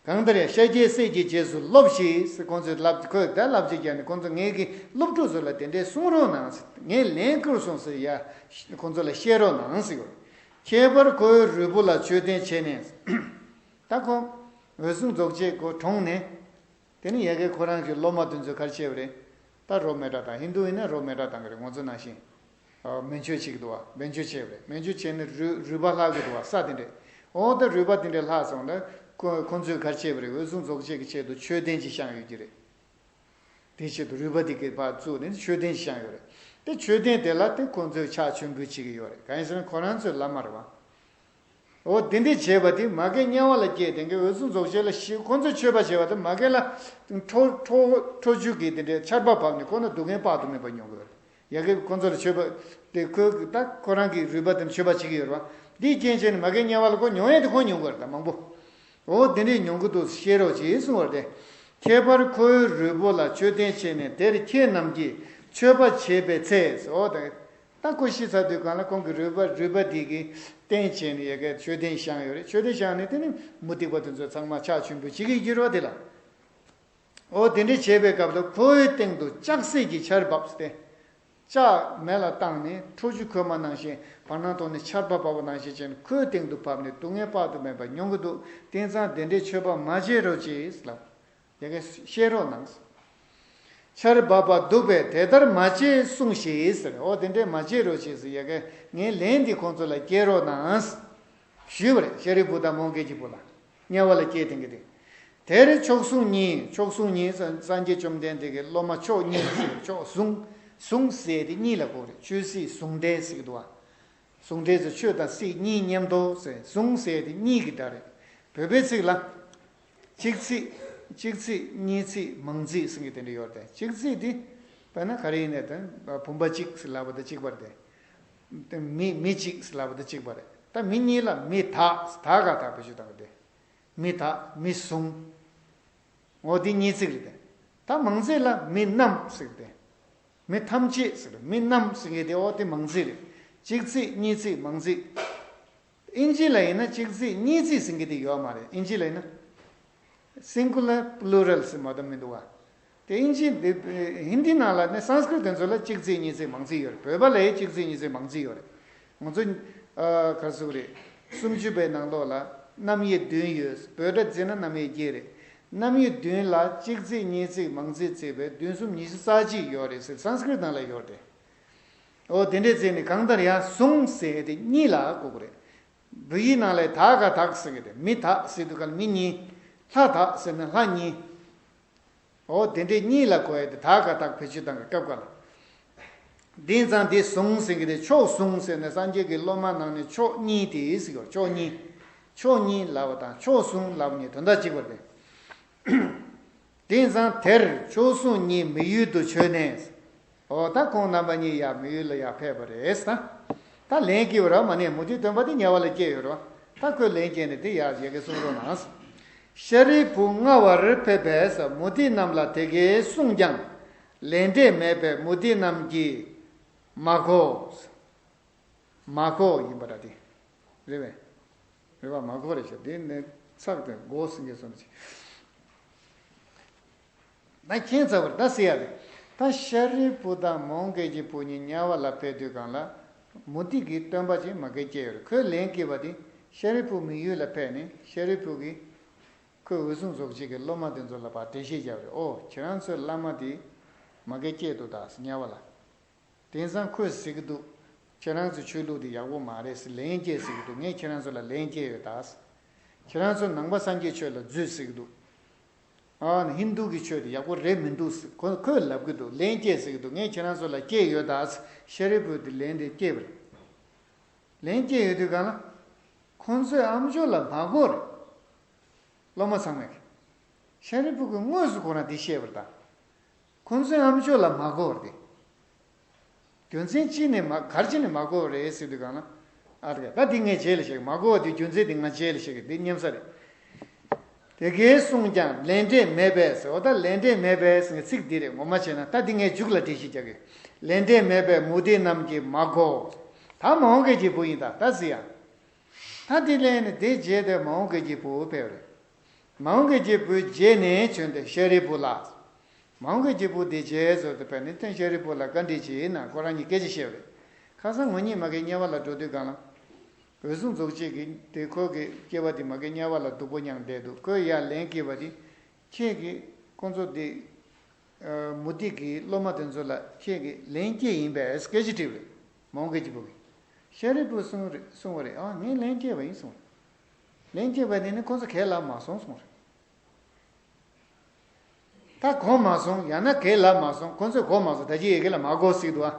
གང་ལྟར་ཡང་ཤཱཀྱའི་སྲས་ཀྱི་རྗེས་སུ་སློབས་ཤིག་ཟེར། ཁོང་ཚོས་ལབ། ཁོས་ད་ལབ་ཅིག་ཀྱང་ནི་ཁོང་ཚོ་ངེད་ཀྱི་སློབ་ཕྲུག་ཚོ་ལ་དེ་འདྲས་གསུང་རོགས་གནང་ཟེར། ངས་ལན་བསྐུར་སོང་ཟེར་ཡ། ཁོང་ཚོ་ལ་བཤད་རོགས་གནང་ཟེར་གོ། ཁྱད་པར་ཁོ་བོའི་རུས་པོ་ལ་མཆོད་རྟེན་བྱས་ནས། ད་ཁོ་འོད་སྲུང་རྫོགས་བྱེད་ཁོ་གྲོངས་ནས། དེ་ནི་ཡ་གི་ཁོ་རང་གི་སློབ་མ་དེ་ཚོས་ག་རེ་བྱས་པ་རེད། ད་རོ་མེ་སྲེག་བཏང་། ཧིན་དུ་ཡིན་ན་རོ་མེ་སྲེག་བཏང་གི་རེད། ང་ཚོ་ནང་བཞིན། ཨ། མེ་མཆོད་བྱེད་ཀྱི་འདུག་བ། མེ་མཆོད་བྱས་པ་རེད། མེ་མཆོད་བྱས་ནས་རུས་རུས་པ་ལྷག་གི་འདུག་བ། ས་དེ་འདྲས། འོ་ད་རུས་པ་དེ་འདྲས་ལྷག་སོང་ན་ཁོ་ཁོ་ཚོས་ག་རེ་བྱས་པ་རེད། འོད་སྲུང་རྫོགས་བྱེད་ཀྱི་ཆེད་དུ་མཆོད་རྟེན་ཅིག་བཞེངས་ཡོད་ཀྱི་རེད། དེའི་ཆེད་དུ་རུས་པ་དེ་གི་ཕར་བཙུགས་ནས་མཆོད་རྟེན་ཅིག་བཞེངས་ཡོད་རེད། དེ་མཆོད་རྟེན་དེ་ལ་དེ་ཁོ་ཚོས་ཕྱག་མཆོད་འབུལ་བྱེད་ཀྱི་ཡོད་རེད། གང་ཡིན་ཟེར་ན་ཁོ་རང་ཚོའི་བླ་མ་རེད་བ། འོ་དེ་འདྲས་བྱས་པ་དེ་མ་གི་དམྱལ་བ་ལ་སྐྱེས། དེ་གི་འོད་སྲུང་རྫོགས་བྱེད་ལ་ཤི། ཁོ་ཚོས་མཆོད་པ་བྱས་པ་དེ་མ་གི་ལ་ཁྲོ་ཁྲོ་ཁྲོ་ཆུ་གི་དེ་འདྲའི་ཆར་པ་བབས་ནས་ཁོ་ན་སྡུག་བསྔལ་དཔག་ཏུ་མེད་པ་མྱོང་གི་ཡོད་རེད། ཡ་གི་ཁོ་ཚོ་ལ་མཆོད་པ་དེ་ཁོས་ད་ཁོ་རང་གི་རུས་པ་དེ་མཆོད་པ་བྱེད་ཀྱི་ཡོད་རེད་བ། འདིའི་རྐྱེན་བྱས་ནས་མ་གི་དམྱལ་བ་ལ་ཁོ་མྱོང་ཡས་དེ་ཁོ་མྱོང་གི་ཡོད་རེད་ད་མང་པོ། འོ་དེ་འདྲས་མྱོང་གི་འདུག། བཤད་རོགས་གྱིས་གསུངས་པ་རེད། ཁྱད་པར་ཁོའི་རུས་པོ་ལ་མཆོད་རྟེན་བྱས་ནས་དེར་ཁྱེད་རྣམས་ཀྱིས་མཆོད་པ་བྱེད་པའི་ཚེ། འོ་ད། ད་ཁོ་ཤི་ཚར་དུས་གང་ལ་ཁོང་གི་རུས་པ་རུས་པ་དེ་གི་རྟེན་བྱས་ནས་ཡ་གི་མཆོད་རྟེན་བཞེངས་ཡོད་རེད། མཆོད་རྟེན་བཞེངས་ནས་དེ་ནི་མུ་སྟེགས་པ་དེ་ཚོ་ཚང་མ་ཕྱག་མཆོད་འབུལ་བྱེད་ཀྱི་ཡོད་རེད་བ་དེ་ལ། འོ་དེ་འདྲས་བྱས་པའི་སྐབས་ལ་ཁོའི་སྟེང་དུ་ལྕགས་སྲེག་གི་ཆར་བབས་ཏེ། ལྕགས་མེ་ལ་བཏང་ནས་ཁྲོ་ཆུ་ཁོལ་མ་ནང་བཞིན་བར་སྣང་ཐོག་ནས་ཆར་པ་བབས་པ་ནང་བཞིན་བྱས་ནས་ཁོའི་སྟེང་དུ་བབས་ནས་སྡུག་བསྔལ་དཔག་ཏུ་མེད་པ་མྱོང་གི་འདུག། དེང་སང་དེ་འདྲའི་མཆོད་པ་མ་བྱེད་རོགས་གྱིས་ལབ། ཡ་གི་བཤད་རོགས་གནང་། ཆར་འབབ་པ་འདུག་པས་དེ་ལྟར་མ་བྱེད་གསུངས་ཤིག་ཟེར། འོ་དེ་འདྲས་མ་བྱེད་རོགས་གྱིས་ཟེར། ཡ་གི་ངའི་ལན་འདི་ཁོང་ཚོ་ལ་སྐྱེལ་རོགས་གནང་། ཞུས་པ་རེད། ཤཱ་རིའི་བུ་དམ་འོང་གི་རྒྱལ་བུ་ལ། དམྱལ་བ་ལ་སྐྱེས་དེང་གི་དེ། དེར་མཆོག་ཟུང་གཉིས། མཆོག་ཟུང་གཉིས་ཟེར་སངས་རྒྱས་བཅོམ་ལྡན་འདས་ཀྱི་སློབ་མ་མཆོག་གཉིས་ཟེར། མཆོག་ཟུང་། ཟུང་ཟེར་དེ་གཉིས་ལ་གོ་རེད། ཆོས་སྲིད་ཟུང་འབྲེལ་ཟེར་གི་འདུག་བ། ཟུང་འབྲེལ་ཟེར་ཆོས་དང་སྲིད་གཉིས་མཉམ་དུ་ཟེར། ཟུང་ཟེར་དེ་གཉིས་ཀྱི་སྒྲ་རེད། བོད་པའི་ཚིག་ལ། གཅིག་ཚིག་གཅིག་ཚིག་གཉིས་ཚིག་མང་ཚིག་ཟེར་གི་དེ་འདྲ་ཡོད་རེད། གཅིག་ཚིག་དེ་དཔེར་ན་ག་རེ་ཡིན་ནའི་དེ་བུམ་པ་གཅིག་ཟེར་ལབ་པ་དང་གཅིག་པ་རེད་དེ། མི་མི་གཅིག་ཟེར་ལབ་པ་དང་གཅིག་པ་རེད། ད་མི་གཉིས་ལ་མི་དག་དག་ག་དག་བེད་སྤྱོད་བཏང་གི་དེ། མི་དག་མི་ཟུང་། འོ་དེ་གཉིས་ཚིག་རེད་དེ། ད་མང་ཚིག་ལ་མི་རྣམས་ཟེར་གི་དེ། མི་ཐམས་ཅད་ཟེར་མི་རྣམས་ཟེར་གི་དེ། འོ་དེ་མང་ཚིག་རེད། གཅིག་ཚིག་གཉིས་ཚིག་མང་ཚིག། ཨིན་ཇི་ལ་ཡིན་ན་གཅིག་ཚིག་གཉིས་ཚིག་ཟེར་གི་དེ་ཡོད་མ་རེད། ཨིན་ཇི་ལ་ཡིན་ན་singular plural ཟེར་མ་གཏོགས་མི་འདུག་བ། དེ་ཨིན་ཇི་འདི་ཧིན་དི་ནང་ལ་ནི་སཾ་སྐྲྀཏ་དེ་ཚོ་ལ་གཅིག་ཚིག་གཉིས་ཚིག་མང་ཚིག་ཡོད་རེད། བོད་པ་ལ་ཡང་གཅིག་ཚིག་གཉིས་ཚིག་མང་ཚིག་ཡོད་རེད། ང་ཚོ་ཨ་ག་རེ་ཟེར་དགོས་རེད། སུམ་ཅུ་པའི་ནང་ལོགས་ལ་རྣམ་དབྱེ་བདུན་ཡོད། བོད་སྒྲ་བརྩིས་ན་རྣམ་དབྱེ་བརྒྱད་རེད། རྣམ་དབྱེ་བདུན་ལ་གཅིག་ཚིག་གཉིས་ཚིག་མང་ཚིག་བརྩིས་པས་བདུན་གསུམ་ཉི་ཤུ་རྩ་གཅིག་ཡོད་རེད་ཟེར་སཾ་སྐྲྀཏ་ནང་ལ་ཡོད་རེད། འོ་དེ་འདྲས་བརྩིས་ནས་གང་ལྟར་ཡང་ཟུང་ཟེར་དེ་གཉིས་ལ་གོ་དགོས་རེད། བོད་ཡིག་ནང་ལ་དག་ག་དག་ཟེར་གི་རེད། མི་དག་ཟེར་དུས་ག་ལ་མི་གཉིས། ལྷ་དག་ཟེར་ན་ལྷ་གཉིས། འོ་དེ་འདྲས་གཉིས་ལ་གོ་ཡ་དེ་དག་ག་དག་བེད་སྤྱོད་བཏང་གི་སྐབས་འགའ་ལ། དེ་ཙང་དེ་བཟུང་ཟེར་གྱི་དེ་མཆོག་བཟུང་ཟེར་ནས་སངས་རྒྱས་ཀྱི་སློབ་མ་ནང་ནས་མཆོག་གཉིས་དེ་ཟེར་གྱི་མཆོག་གཉིས། མཆོག་གཉིས་ལབ་པ་དང་མཆོག་བཟུང་ལབ་པ་གཉིས་དོན་དག་གཅིག་པ་རེད། དེ་ཙང་དེར་མཆོག་ཟུང་གཉིས་མི་ཡུལ་དུ་བྱོན་ནས། འོ་ད་ཁོང་རྣམ་པ་གཉིས་ཡར་མི་ཡུལ་ལ་ཡར་ཕེབས་པ་རེད་ད། ད་ལན་སྐྱེས་པ་ར་མ་ནས་མུ་སྟེགས་སྟོན་པ་དེ་དམྱལ་བ་ལ་སྐྱེས་ཡོད་ར། ད་ཁོས་ལན་སྐྱེས་ནས་དེ་ཡར་ཡ་གི་གསུང་རོགས་གནང་། ཤཱ་རིའི་བུ་སྔ་བར་ཕེབས་པས་མུ་སྟེགས་རྣམས་ལ་དེ་སྐད་གསུངས་ཀྱང་། ལན་འབྲས་མེད་པས་མུ་སྟེགས་རྣམས་ཀྱིས་མ་གོ། མ་གོ་ཡིན་པ་འདྲ་དེ། རེད་པས། རེད་པ། མ་གོ་རེད་ཤག་དེ་ནས་ཚགས་དེ་གོ་ཟིན་གྱི་སོང་ཅིག་ད་ཁྱེད་ཚ་བར་ད་ཟེར་ཡ་རེད། ད་ཤཱ་རིའི་བུ་དང་མོའུ་འགལ་གྱི་བུ་གཉིས་དམྱལ་བ་ལ་ཕེབས་དུས་གང་ལ། མུ་སྟེགས་ཀྱི་སྟོན་པ་ཅིག་མ་གི་སྐྱེས་ཡོད་རེད། ཁོས་ལན་བསྐྱེས་པ་དེ། ཤཱ་རིའི་བུ་མི་ཡུལ་ལ་ཕེབས་ནས་ཤཱ་རིའི་བུ་གིས། ཁོས་འོད་སྲུང་རྫོགས་བྱེད་ཀྱི་སློབ་མ་དེ་ཚོ་ལ་ཕར་འགྲེལ་བཤད་བརྒྱབ་རེད། ཨོ་ཁྱེད་རང་ཚོའི་བླ་མ་དེ་མ་གི་སྐྱེས་འདུག་ད་དམྱལ་བ་ལ། དེང་སང་ཁོས་ཟེར་གི་འདུག་ཁྱེད་རང་ཚོའི་ཆོས་ལུགས་འདི་ཡག་པོ་མ་རེད་ཟེར་ལན་སྐྱེལ་ཟེར་གི་འདུག་ངས་ཁྱེད་རང་ཚོ་ལ་ལན་སྐྱེལ་ཡོད་ད། ཁྱེད་རང་ཚོ་ནང་པ་སངས་རྒྱས་ཆོས་ལ་འཛུལ་ཟེར་གི་འདུག་ཨ་ནི་ཧིན་དུ་གི་ཆོས་འདི་ཡག་པོ་རེད་མི་འདུག་ཟེར་ཁོ་ཁོས་ལབ་གི་འདུག་ལན་སྐྱེལ་ཟེར་གི་འདུག་ངས་ཁྱེད་རང་ཚོ་ལ་སྐྱེལ་ཡོད་ད་ཟེར་ཤཱ་རིའི་བུས་དེ་ལན་དེ་སྐྱེལ་བ་རེད། ལན་སྐྱེལ་ཡོད་དུས་གང་ལ། ཁོང་ཚོས་ཨ་མཆོག་ལ་མ་གོ་རེད། སློབ་མ་ཚང་མས། ཤཱ་རིའི་བུ་གིས་དངོས་སུ་ཁོ་རང་འདི་བཤད་པ་རེད་ད། ཁོང་ཚོས་ཨ་མཆོག་ལ་མ་གོ་བར་ཏེ། རྒྱུ་མཚན་ཅི་ནས་མ་ག་རེ་བྱས་ནས་མ་གོ་བ་རེད་ཟེར་དུས་གང་ན། ཨ་རེད་ད་འདི་ངས་རྗེས་ལ་བཤད་མ་གོ་བ་དེ་རྒྱུ་མཚན་དེ་ང་རྗེས་ལ་བཤད་གི་འདི་སྙན་ས་རེད། དེ་སྐད་གསུངས་ཀྱང་ལན་འབྲས་མེད་པས་ཟེར་འོ་ད་ལན་འབྲས་མེད་པས་ཟེར་ཚིག་འདི་རེད་ངོ་མ་བྱས་ན་ད་འདི་ངས་མཇུག་ལ་འགྲེལ་བཤད་རྒྱག་གི། ལན་འབྲས་མེད་པས་མུ་སྟེགས་རྣམས་ཀྱིས་མ་གོ། ད་མོའུ་འགལ་གྱི་བུ་ཡིན་ད་ད་ཟེར་ཡ། ད་འདི་ལན་ནི་དེ་རྗེས་དེ་མོའུ་འགལ་གྱི་བུ་ཕེབས་རེད། མོའུ་འགལ་གྱི་བུའི་རྗེས་ནས་བྱོན་ཏེ་ཤཱ་རིའི་བུ་ལ། མོའུ་འགལ་གྱི་བུ་དེ་རྗེས་སུ་དེ་ཕེབས་ནས་ཏན་ཤཱ་རིའི་བུ་ལ་བཀའ་འདྲི་བྱས་ན་ཁོ་རང་གཉིས་སྐད་ཆ་བཤད་པ་རེད། ཁ་སང་ང་གཉིས་མ་གི་དམྱལ་བ་ལ་འགྲོ་དུས་གང་ལ། འོད་སྲུང་རྫོགས་བྱེད་ཀྱིས་དེ་ཁོ་གི་སྐྱེ་བ་དེ་མ་གི་དམྱལ་བ་ལ་སྡུག་པོ་མྱངས་བསྡད་འདུག་ཁོས་ཡར་ལན་བསྐྱེད་པ་དེ། ཁྱེད་ཀྱིས་ཁོང་ཚོ་དེ། མུ་སྟེགས་ཀྱི་སློབ་མ་དེ་ཚོ་ལ་ཁྱེད་ཀྱིས་ལན་སྐྱེལ་ཡིན་པས་སྐད་ཆ་དྲིས་པ་རེད། མོའུ་འགལ་གྱི་བུ་གིས། ཤཱ་རིའི་བུས་གསུངས་རེད་གསུངས་པ་རེད་ཨ་ངས་ལན་སྐྱེལ་བ་ཡིན་གསུངས་རེད། ལན་སྐྱེལ་བ་དེ་ནི་ཁོ་ཚོ་གས་ལབ་མ་སོང་གསུངས་རེད། ད་གོ་མ་སོང་ཡང་ན་གས་ལབ་མ་སོང་ཁོ་ཚོས་གོ་མ་སོང་ད་ཅི་ཡི་གེ་ལ་མ་གོ་ཟིག་འདུག་ཨ།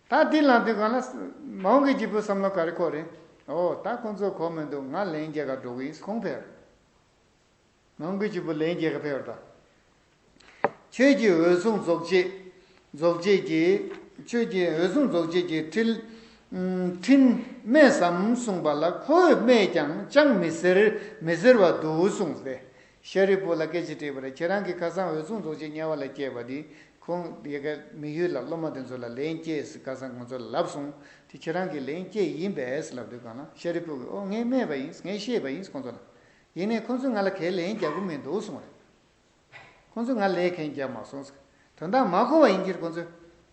ད་འདི་ལ་དུས་གང་ལ་མོའུ་འགལ་གྱི་བུ་བསམ་བློ་ག་རེ་འཁོར་རེད། ཨོ་ད་ཁོ་ཚོས་གོ་མི་འདུག་ང་ལན་སྐྱེལ་ག་འགྲོ་གི་ཡིན་ཁོང་ཕེབས་རེད། མོའུ་འགལ་གྱི་བུ་ལན་སྐྱེལ་ག་ཕེབས་པ་དང་། ཁྱོད་ཀྱིས་འོད་སྲུང་རྫོགས་བྱེད། རྫོགས་བྱེད་ཀྱི། ཁྱོད་ཀྱིས་འོད་སྲུང་རྫོགས་བྱེད་ཀྱི་ཕྲིན། ཕྲིན་སྨྲས་སམ་གསུངས་པ་ལ་ཁོས་སྨྲས་ཀྱང་ཅང་མི་ཟེར་མི་ཟེར་བ་འདུག་གསུངས་ཏེ། ཤཱ་རིའི་བུ་ལ་སྐད་ཆ་དྲིས་པ་རེད་ཁྱེད་རང་གིས་ཁ་སང་འོད་སྲུང་རྫོགས་བྱེད་དམྱལ་བ་ལ་སྐྱེས་པ་འདི་ཁོང་ཡ་ག་མི་ཡུལ་ལ་སློབ་མ་དེ་ཚོ་ལ་ལན་སྐྱེལ་ཟེར་ཁ་སང་ང་ཚོ་ལ་ལབ་སོང་དེ་ཁྱེད་རང་གིས་ལན་སྐྱེལ་ཡིན་པས་ལབ་དུས་གང་ལ་ཤཱ་རིའི་བུ་གིས་ཨོ་ངས་སྨྲས་པ་ཡིན་ངས་བཤད་པ་ཡིན་ཁོང་ཚོ་ལ། ཡིན་ནའི་ཁོང་ཚོས་ང་ལ་གའི་ལན་རྒྱག་གི་མི་འདུག་གསུངས་རེད། ཁོང་ཚོས་ང་ལན་གང་རྒྱག་མ་སོང་ཟེར། དོན་དག་མ་གོ་བ་ཡིན་གྱི་རེད་ཁོང་ཚོས།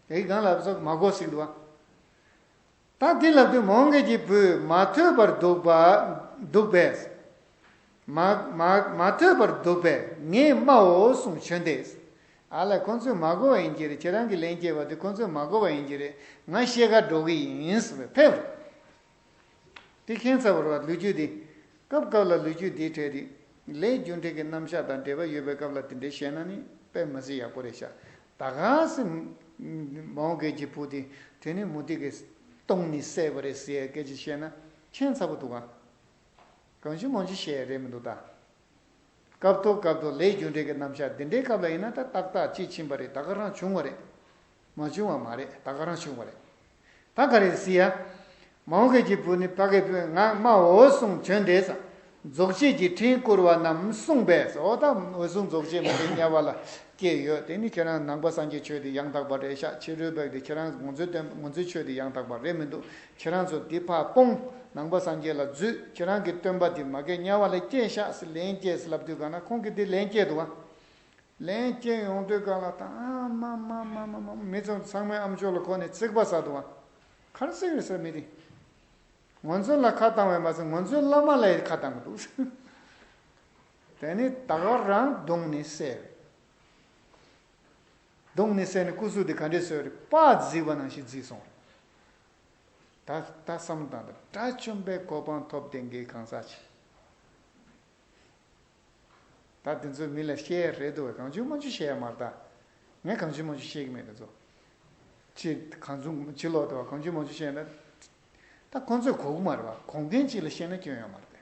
དེ་གང་ལབ་སོགས་མ་གོ་ཟིག་འདུག་བ། ད་འདི་ལབ་དུས་མོའུ་འགལ་གྱི་བུས་མ་ཐོས་པར་འདུག་པ། འདུག་པས། མ་མ་མ་ཐོས་པར་འདུག་པས་ངས་སྨྲའོ་གསུངས་བྱོན་ཏེ། ཨ་ལས་ཁོང་ཚོས་མ་གོ་བ་ཡིན་གྱི་རེད་ཁྱེད་རང་གིས་ལན་སྐྱེལ་བ་དེ་ཁོང་ཚོས་མ་གོ་བ་ཡིན་གྱི་རེད་ང་ཤེས་ག་འགྲོ་གི་ཡིན་ཟེར་བས་ཕེབས་རེད། དེ་ཁྱད་མཚར་བར་བ་ལོ་རྒྱུས་འདི། སྐབས་སྐབས་ལ་ལོ་རྒྱུས་འདིའི་གྲས་དེ། ལས་རྒྱུ་འབྲས་ཀྱི་རྣམ་གཞག་དང་འབྲེལ་བ་ཡོད་པའི་སྐབས་ལ་དེ་འདྲའི་བཤད་ན་ནི་དཔེ་མི་སྲིད་ཡག་པོ་རེད་ཤག་ད་ག་སེ། མོའུ་འགལ་གྱི་བུ་དེ་དེ་ནི་མུ་སྟེགས་ཀྱིས་བརྡུངས་ནས་བསད་པ་རེད་ཟེར་ཡའི་སྐད་ཆ་བཤད་ན་ཁྱད་མཚར་པོ་འདུག་ག་གང་བྱུང་མང་བྱུང་བཤད་ཡ་རེད་མི་འདུག་ད། སྐབས་ཐོག་སྐབས་ཐོག་ལས་རྒྱུ་འབྲས་ཀྱི་རྣམ་གཞག་འདི་འདྲའི་སྐབས་ལ་ཡིན་ན་ད་ཏག་ཏག་ཅིག་ཕྱིན་པ་རེད་ད་ག་རང་བྱུང་བ་རེད། མ་བྱུང་བ་མ་རེད་ད་ག་རང་བྱུང་བ་རེད། ད་ག་རེ་ཟེར་ཡ། མོའུ་འགལ་གྱི་བུ་ནི་ཕ་གི་བུས་ང་སྨྲའོ་གསུངས་བྱོན་ཏེ་ཟེར། རྫོགས་བྱེད་ཀྱི་ཕྲིན་བསྐུར་བ་རྣམས་གསུངས་པས་ཟེར་འོ་ད་འོད་སྲུང་རྫོགས་བྱེད་མ་གི་དམྱལ་བ་ལ་སྐྱེས་ཡོད་དེ་ནི་ཁྱེད་རང་ནང་པ་སངས་རྒྱས་ཆོས་དེ་ཡང་དག་པ་རེད་ཤག་ཕྱི་རོལ་པ་དེ་ཁྱེད་རང་ང་ཚོའི་སྟོན་ང་ཚོའི་ཆོས་དེ་ཡང་དག་པ་རེད་མི་འདུག་ཁྱེད་རང་ཚོ་འདི་ཕར་སྤོང་། ནང་པ་སངས་རྒྱས་ལ་འཛུལ་ཁྱེད་རང་གི་སྟོན་པ་འདི་མ་གི་དམྱལ་བ་ལ་སྐྱེས་ཤག་ཟེར་ལན་སྐྱེས་ཟེར་ལབ་དུས་གང་ན་ཁོང་གིས་འདི་ལན་སྐྱེས་འདུག་བ། ལན་སྐྱེས་ཡོང་དུས་གང་ལ་ད་ཨ་མ་མ་མ་མ་མ་མི་ཚང་ཚང་མའི་ཨ་མཆོག་ལ་ཁོ་ནས་ཚིག་པ་ཟ་འདུག་བ། ག་རེ་ཟེར་གི་རེད་ཟེར་མི་དེ། ང་ཚོ་ལ་ཁ་བཏང་བས་མ་ཚད་ང་ཚོའི་བླ་མ་ལ་ཡང་ཁ་བཏང་གི་འདུག་དེ་ནི་ད་ག་རང་བརྡུངས་ནས་བསད་རེད། བརྡུངས་ནས་བསད་ནས་སྐུ་གཟུགས་དེ་ག་འདྲས་བཟོས་རེད་པ་བརྫིས་པ་ནང་བཞིན་བརྫིས་སོང་རེད། ད་ད་བསམ་བློ་བཏང་དང་དགྲ་བཅོམ་པའི་གོ་འཕང་ཐོབ་བསྟན་གྱི་གང་ཟག་ཆེ། ད་དེ་ཚོ་མི་ལ་བཤད་ཡ་རེད་འདུག་བས་གང་བྱུང་མང་བྱུང་བཤད་ཡ་མ་རེད་ད། ངས་གང་བྱུང་མང་བྱུང་བཤད་གི་མེད་དེ་ཚོ། ཅི་གང་བྱུང་ཕྱི་ལོག་ཏུ་བ་གང་བྱུང་མང་བྱུང་བཤད་ན། ད་ཁོང་ཚོས་གོ་གི་མ་རེད་བ། གོ་མཁན་ཅིག་ལ་བཤད་ན་སྐྱོན་ཡོད་མ་རེད།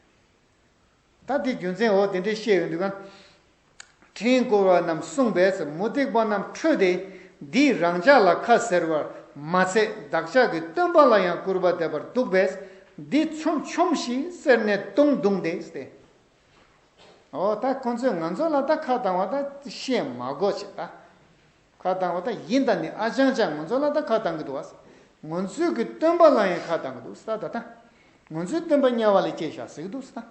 ད་དེ་རྒྱུ་མཚན་འོ་དེ་འདྲའི་བཤད་ཡོང་དུས་ག་ཕྲེང་བསྐོར་བ་རྣམས་གསུངས་པས་མུ་སྟེགས་པ་རྣམས་ཁྲོས་ཏེ། འདིས་རང་ཅག་ལ་ཁ་ཟེར་བར་མ་ཚད་བདག་ཅག་གི་སྟོན་པ་ལ་ཡང་སྐུར་པ་འདེབས་པར་འདུག་པས། འདི་ཆོམ་ཆོམ་ཞིག་ཟེར་ནས་བརྡུང་བརྡུངས་ཏེ་སྟེ། འོ་ད་ཁོང་ཚོས་ང་ཚོ་ལ་ད་ཁ་བཏང་བ་ད་བཤད་མ་དགོས་བྱས་ད། ཁ་བཏང་བ་ད་ཡིན་ད་ནི་ཨ་ཅང་ཅང་ང་ཚོ་ལ་ད་ཁ་བཏང་གི་འདུག་བ། ང་ཚོའི་གི་སྟོན་པ་ལ་ཡང་ཁ་བཏང་གི་འདུག་ས་ད་ད། ང་ཚོའི་སྟོན་པ་དམྱལ་བ་ལ་སྐྱེས་ཤག་ཟེར་གི་འདུག་ས་ད།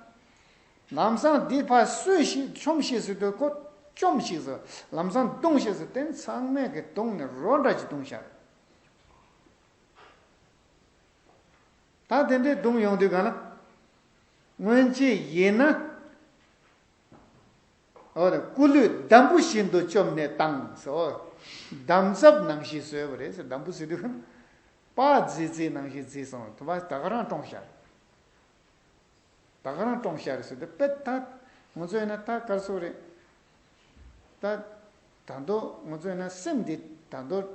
ལམ་སང་འདི་ཕར་གསོད་ཤིག་ཆོམ་ཤིག་ཟེར་དུས་ཁོ་བཅོམ་ཤིག་ཟེར། ལམ་སང་བརྡུང་ཤིག་ཟེར་དེ་ཚང་མས་གི་བརྡུངས་ནས་རོ་འདྲ་ཅིག་བརྡུངས་ཤག་ད་དེ་འདྲའི་བརྡུངས་ཡོང་དུས་གང་ལ། སྔོན་ཆད་ཡིན་ན། འོ་ན་སྐུ་ལུས་འདམ་བུ་བཞིན་དུ་བཅོམ་ནས་བཏང་སོ། འདམ་རྫབ་ནང་བཞིན་བཟོས་པ་རེད་ཟེར། འདམ་བུ་ཟེར་དུས་ཕར་རྫིས་རྫིས་ནང་བཞིན་རྫིས་སོང་། དུ་བ་ད་ག་རང་བཀྲོངས་ཤག་ད་ག་རང་བཀྲོངས་ཤག་རེད་ཟེར་དུས་དཔེ་ད་ང་ཚོ་ཡིན་ན་ད་གར་སོང་རེད། ད་ད་དུང་ང་ཚོ་ཡིན་ན་སེམས་འདི་ད་དུང་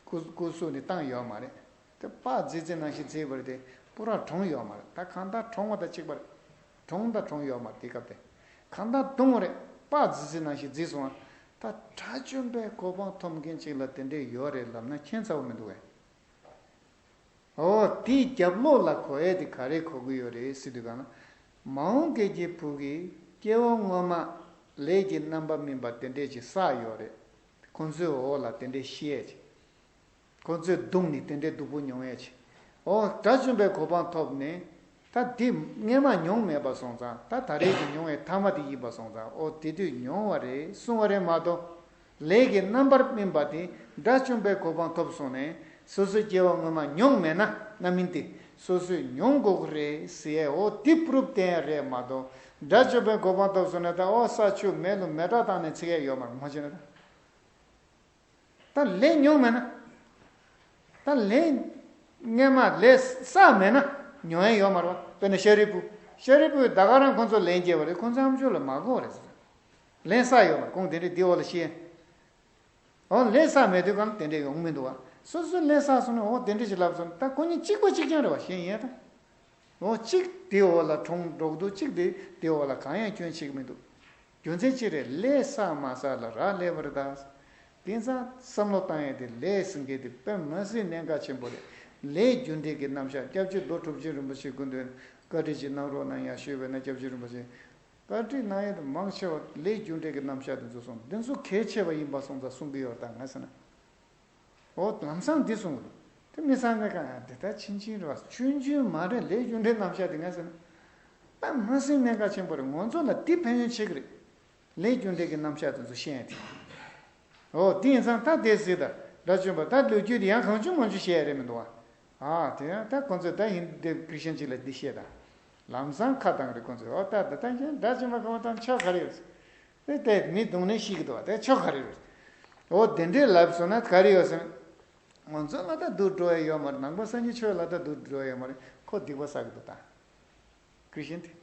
སྐུ་སྐུ་གཟུགས་ནི་བཏང་ཡོད་མ་རེད། དེ་ཕར་རྫིས་རྫིས་ནང་བཞིན་རྫིས་པ་རེད་དེ་པུ་ར་གྲོངས་ཡོད་མ་རེད། ད་གང་ལྟར་གྲོངས་པ་དང་གཅིག་པ་རེད། གྲོངས་དང་གྲོངས་ཡོད་མ་རེད་དེ་སྐབས་དེ། གང་ལྟར་བརྡུངས་པ་རེད། ཕར་རྫིས་རྫིས་ནང་བཞིན་རྫིས་སོང་བ། ད་དགྲ་བཅོམ་པའི་གོ་འཕང་ཐོབ་མཁན་གཅིག་ལ་དེ་འདྲས་ཡོད་རེད་ལབ་ན་ཁྱད་མཚར་པོ་མི་འདུག་གས། འོ་དེའི་རྒྱབ་ལོགས་ལ་གོ་ཡས་དེ་ག་རེ་གོ་གི་ཡོད་རེད་ཟེར་དུས་གང་ན། མ་འོངས་པའི་གི་བུ་གི་སྐྱེ་བོ་སྔོན་མ་ལས་ཀྱི་རྣམ་པ་སྨིན་པ་དེ་འདྲས་ཅིག་བསགས་ཡོད་རེད། ཁོང་ཚོའི་འོག་ལ་དེ་འདྲས་ཤི་ཡས་ཅིག་ཁོང་ཚོས་བརྡུངས་ནས་དེ་འདྲའི་སྡུག་པོ་མྱོང་ཡས་ཆེ། འོ་དགྲ་བཅོམ་པའི་གོ་འཕང་ཐོབ་ནས། ད་འདི་སྔས་མ་མྱོང་མེད་པ་སོང་ཙང་ད་ད་རེས་ཀྱི་མྱོང་བའི་ཐ་མ་དེ་ཡིན་པ་སོང་ཙང་འོ་དེ་དུས་མྱོང་བ་རེད་གསུང་བ་རེད་མ་གཏོགས། ལས་ཀྱི་རྣམ་པར་སྨིན་པ་དེ་དགྲ་བཅོམ་པའི་གོ་འཕང་ཐོབ་སོང་ནས་སོ་སོའི་སྐྱེ་བ་སྔོན་མ་མྱོང་མེད་ན་རྣམ་སྨིན་དེ་སོ་སོས་མྱོང་དགོས་ཀྱི་རེད་ཟེར་ཡས་འོ་དེ་པུ་རུབ་བསྟན་ཡས་རེད་མ་གཏོགས། དགྲ་བཅོམ་པའི་གོ་འཕང་ཐོབ་སོང་ནས་ད་འོ་ས་ཆུ་མེ་རླུང་མེ་སྲེག་བཏང་ནས་འཚིག་ཡས་ཡོད་མ་རེད་མ་བྱས་ན་ད། ད་ལས་མྱོང་མེད་ན། ད་ལས་སྔས་མ་ལས་བསགས་མེད་ན་མྱོང་ཡས་ཡོད་མ་རེད་པ། དཔེར་ན་ཤཱ་རིའི་བུ། ཤཱ་རིའི་བུས་ད་ག་རང་ཁོང་ཚོ་ལན་སྐྱེལ་བ་རེད། ཁོང་ཚོ་ཨ་མཆོག་ལ་མ་གོ་རེད་ཟེར། ལན་བསགས་ཡོད་མ་རེད། ཁོང་དེ་འདྲས་འདི་འོག་ལ་ཤི། འོ་ལས་བསགས་མེད་དུས་གང་དེ་འདྲས་ཡོང་མི་འདུག་བ། སོ་སོས་ལས་བསགས་སོང་ན་འོ་དེ་འདྲས་ཞིག་ལབ་སོང་ན་ད་ཁོ་གཉིས་གཅིག་པ་གཅིག་རྐྱང་རེད་བ་གཞན་ཡིན་ད། འོ་གཅིག་དེའི་འོག་ལ་གྲོངས་འགྲོ་གི་འདུག་གཅིག་དེ་དེའི་འོག་ལ་གང་ཡང་སྐྱོན་ཆེ་གི་མི་འདུག་རྒྱུ་མཚན་ཅི་རེད། ལས་བསགས་མ་བསགས་ལ་རག་ལས་པ་རེད་ད། དེང་སང་བསམ་བློ་བཏང་ཡས་དེ་ལས་ཟེར་མཁན་དེ་དཔེ་མ་སྲིད་གནད་འགག་ཆེན་པོ་རེད། ལས་རྒྱུ་འབྲས་ཀྱི་རྣམ་གཞག་སྐྱབས་རྗེ་རྡོ་གྲུབ་ཆེན་རིན་པོ་ཆེའི་སྐུ་མདུན་བཀའ་དྲིན་ཅིག་གནང་རོགས་གནང་ཡ་ཞུས་པས་ན་སྐྱབས་རྗེ་རིན་པོ་ཆེ་བཀའ་དྲིན་གནང་ཡས་དེ་མང་ཆེ་བ་ལས་རྒྱུ་འབྲས་ཀྱི་རྣམ་གཞག་དེ་ཚོ་སོང་དེ་ཚོ་གལ་ཆེ་བ་ཡིན་པ་སོང་ཙང་གསུང་གི་ཡོད་ད་ང་ཟེར་ན། འོ་ལམ་སང་འདི་གསུངས་འདུག་དེ་མི་ཚང་མས་གང་ཡང་དེ་ལྟར་ཕྱིན་ཕྱིན་རེད་བ། ཆུང་ཆུང་མ་རེད། ལས་རྒྱུ་འབྲས་རྣམ་གཞག་དེ་ང་ཟེར་ན། ད་མ་སེམས་གནད་འགག་ཆེན་པོ་རེད། ང་ཚོ་ལ་འདི་ཕན་ཡོན་ཆེ་གི་རེད། ལས་རྒྱུ་འབྲས་ཀྱི་རྣམ་གཞག་དེ་ཚོ་ཤེས་ཡ་དེ། འོ་དེ་ཡིན་ཙང་ད་དེ་ཟེར་ད་དགྲ་བཅོམ་པ་ད་ལོ་རྒྱུས་དེ་ཡང་གང་བྱུང་མང་བྱུང་བཤད་ཡ་རེད་མི་འདུག་བ། ཨ་དེ་ཡང་ད་ཁོང་ཚོས་ད་ཡིན་དེ་ཀྲིག་ཤན་ཅིག་ལ་འདི་བཤད་ད། ལམ་སང་ཁ་བཏང་རེད་ཁོང་ཚོས། འོ་ད་ད་ད་ཁྱེད་དགྲ་བཅོམ་པ་གང་བ་དང་ཆ་ག་རེ་ཡོད། དེ་དེ་མི་གདོང་ནས་ཤི་གི་འདུག་བ། དེ་ཆོ་ག་རེ་རེད། འོ་དེ་འདྲའི་ལབ་སོང་ན་ག་རེ་ཡོད་ཟེར་ན། ང་ཚོ་ལ་ད་སྡུག་འགྲོ་ཡ་ཡོད་མ་རེད། ནང་པ་སངས་རྒྱས་ཆོས་ལ་ད་སྡུག་འགྲོ་ཡ་ཡོད་མ་རེད། ཁོ་སྡིག་པ་བསགས་ཀྱི་འདུག་ད། ཀྲིག་ཤན་དེ།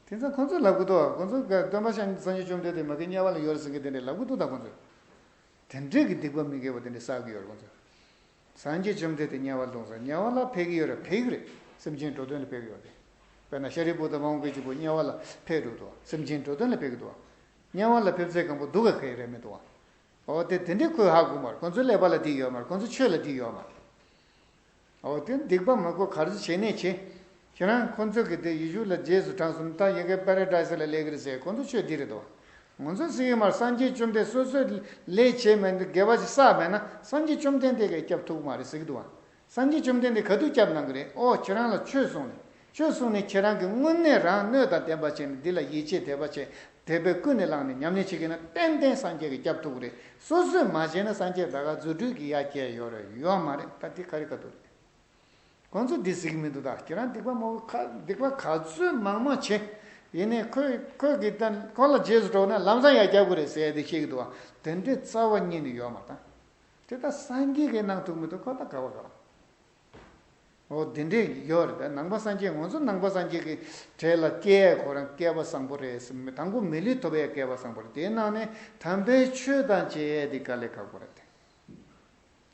དེ་ཚོ་ཁོ་ཚོས་ལབ་ཀྱི་འདུག་ཁོ་ཚོ་ག་སྟོན་པ་སངས་སངས་རྒྱས་བཅོམ་ལྡན་འདས་མ་གི་དམྱལ་བ་ལ་ཡོད་རེད་ཟེར་མཁན་དེ་འདྲ་ལབ་ཀྱི་འདུག་ད་ཁོ་ཚོས། དེ་འདྲའི་གི་སྡིག་པ་མི་དགེ་བ་དེ་འདྲ་བསགས་ཀྱི་ཡོད་རེད་ཁོ་ཚོས། སངས་རྒྱས་བཅོམ་ལྡན་འདས་དམྱལ་བ་ལ་ལྟུང་ཟེར། དམྱལ་བ་ལ་ཕེབས་ཀྱི་ཡོད་རེད། ཕེབས་ཀྱི་རེད། སེམས་ཅན་འགྲོ་དོན་ལ་ཕེབས་ཀྱི་ཡོད་རེད། དཔེར་ན་ཤཱ་རིའི་བུ་དང་མ་འོངས་པའི་སྐྱེས་བུ་དམྱལ་བ་ལ་ཕེབས་འགྲོ་འདུག་སེམས་ཅན་འགྲོ་དོན་ལ་ཕེབས་ཀྱི་འདུག་དམྱལ་བ་ལ་ཕེབས་ཚད་སྒམ་པོ་སྡུག་ག་ག་ཡི་རེད་མི་འདུག་འོ་དེ་དེ་འདྲའི་ཁོས་ཧ་གོ་མ་རེད། ཁོ་ཚོའི་ཀླད་པ་ལ་འདི་ཡོད་མ་རེད། ཁོ་ཚོ་ཆོས་ལ་འདི་ཡོད་མ་རེད། འོ་དེ་སྡིག་པ་མ་གོ་ག་རེ་བྱས་ནས་བྱེད། ཁྱེད་རང་ཁོ་ཚོ་གི་དེ་ཡེ་ཤུ་ལ་རྗེས་སུ་འབྲངས་སོང་ད་ཡ་གི་པ་ར་ཌའི་སི་ལ་སླེབས་ཀྱི་རེད་ཟེར། ཁོ་ཚོ་ཆོས་འདི་རེད་དོ། ང་ཚོ་ཟེར་གྱི་མ་རེད། སངས་རྒྱས་བཅོམ་ལྡན་སོ་སོས་ལས་བྱས་མེད་འདུག་དགེ་བ་ཞིག་བསགས་མེད་ན་སངས་རྒྱས་བཅོམ་ལྡན་འདས་ཀྱིས་སྐྱབས་ཐུབ་ཀྱི་མ་རེད་ཟེར་གྱི་འདུག་བ། སངས་རྒྱས་བཅོམ་ལྡན་འདས་ག་དུས་སྐྱབས་གནང་གི་རེད། ཨོ་ཁྱེད་རང་ལ་ཆོས་གསུངས་ནས། ཆོས་གསུངས་ནས་ཁྱེད་རང་གིས་དངོས་གནས་རང་སྣོད་དང་ལྡན་པ་བྱས་ནས་འདི་ལ་ཡིད་ཆེས་དད་པ་བྱས། དད་པས་ཀུན་ནས་བསླངས་ནས་ཉམས་ལེན་བྱེད་ཀྱི་ན་ཏན་ཏན་སངས་རྒྱས་ཀྱིས་སྐྱབས་ཐུབ་ཀྱི་རེད། སོ་སོས་མ་བྱས་ན་སངས་རྒྱས་ད་ག་རྫུ་འཕྲུལ་གྱི་ཡ་གྱལ་ཡོད་རེད་ཡོད་མ་རེད། ད་འདི་ག་རེ་ག་ཐུབ་རེད། ཁོང་ཚོས་འདི་ཟེར་གྱི་མི་འདུག་ད་ཁྱེད་རང་སྡིག་པ་མང་པོ་ཁ་སྡིག་པ་ག་ཚོད་མང་མང་བྱེད། ཡིན་ནའི་ཁོས་ཁོས་ཀྱིས་ད་ཁོ་ལ་རྗེས་སུ་འགྲོ་ན་ལམ་སང་ཡར་རྒྱག་དགོས་རེད་ཟེར་ཡ་དེ་བཤད་ཀྱི་འདུག་བ། དེ་འདྲའི་རྩ་བ་ཉིད་ནས་ཡོད་མ་རེད་ད། དེ་ད་སངས་རྒྱས་ཀྱིས་གནང་ཐུབ་མི་འདུག་ཁོ་ད་ག་བ་ག་བ། འོ་དེ་འདྲས་ཡོད་རེད། ད་ནང་པ་སངས་རྒྱས་ང་ཚོ་ནང་པ་སངས་རྒྱས་ཀྱི་གྲས་ལ་སྐྱེ་ཡས་ཁོ་རང་སྐལ་བ་བཟང་པོ་རེད་ཟེར། དང་པོ་མི་ལུས་ཐོབ་ཡས་སྐལ་བ་བཟང་པོ་རེད། དེའི་ནང་ནས་དམ་པའི་ཆོས་དང་མཇལ་ཡས་དེ་དཀའ་ལས་ཁག་པོ་རེད་དེ།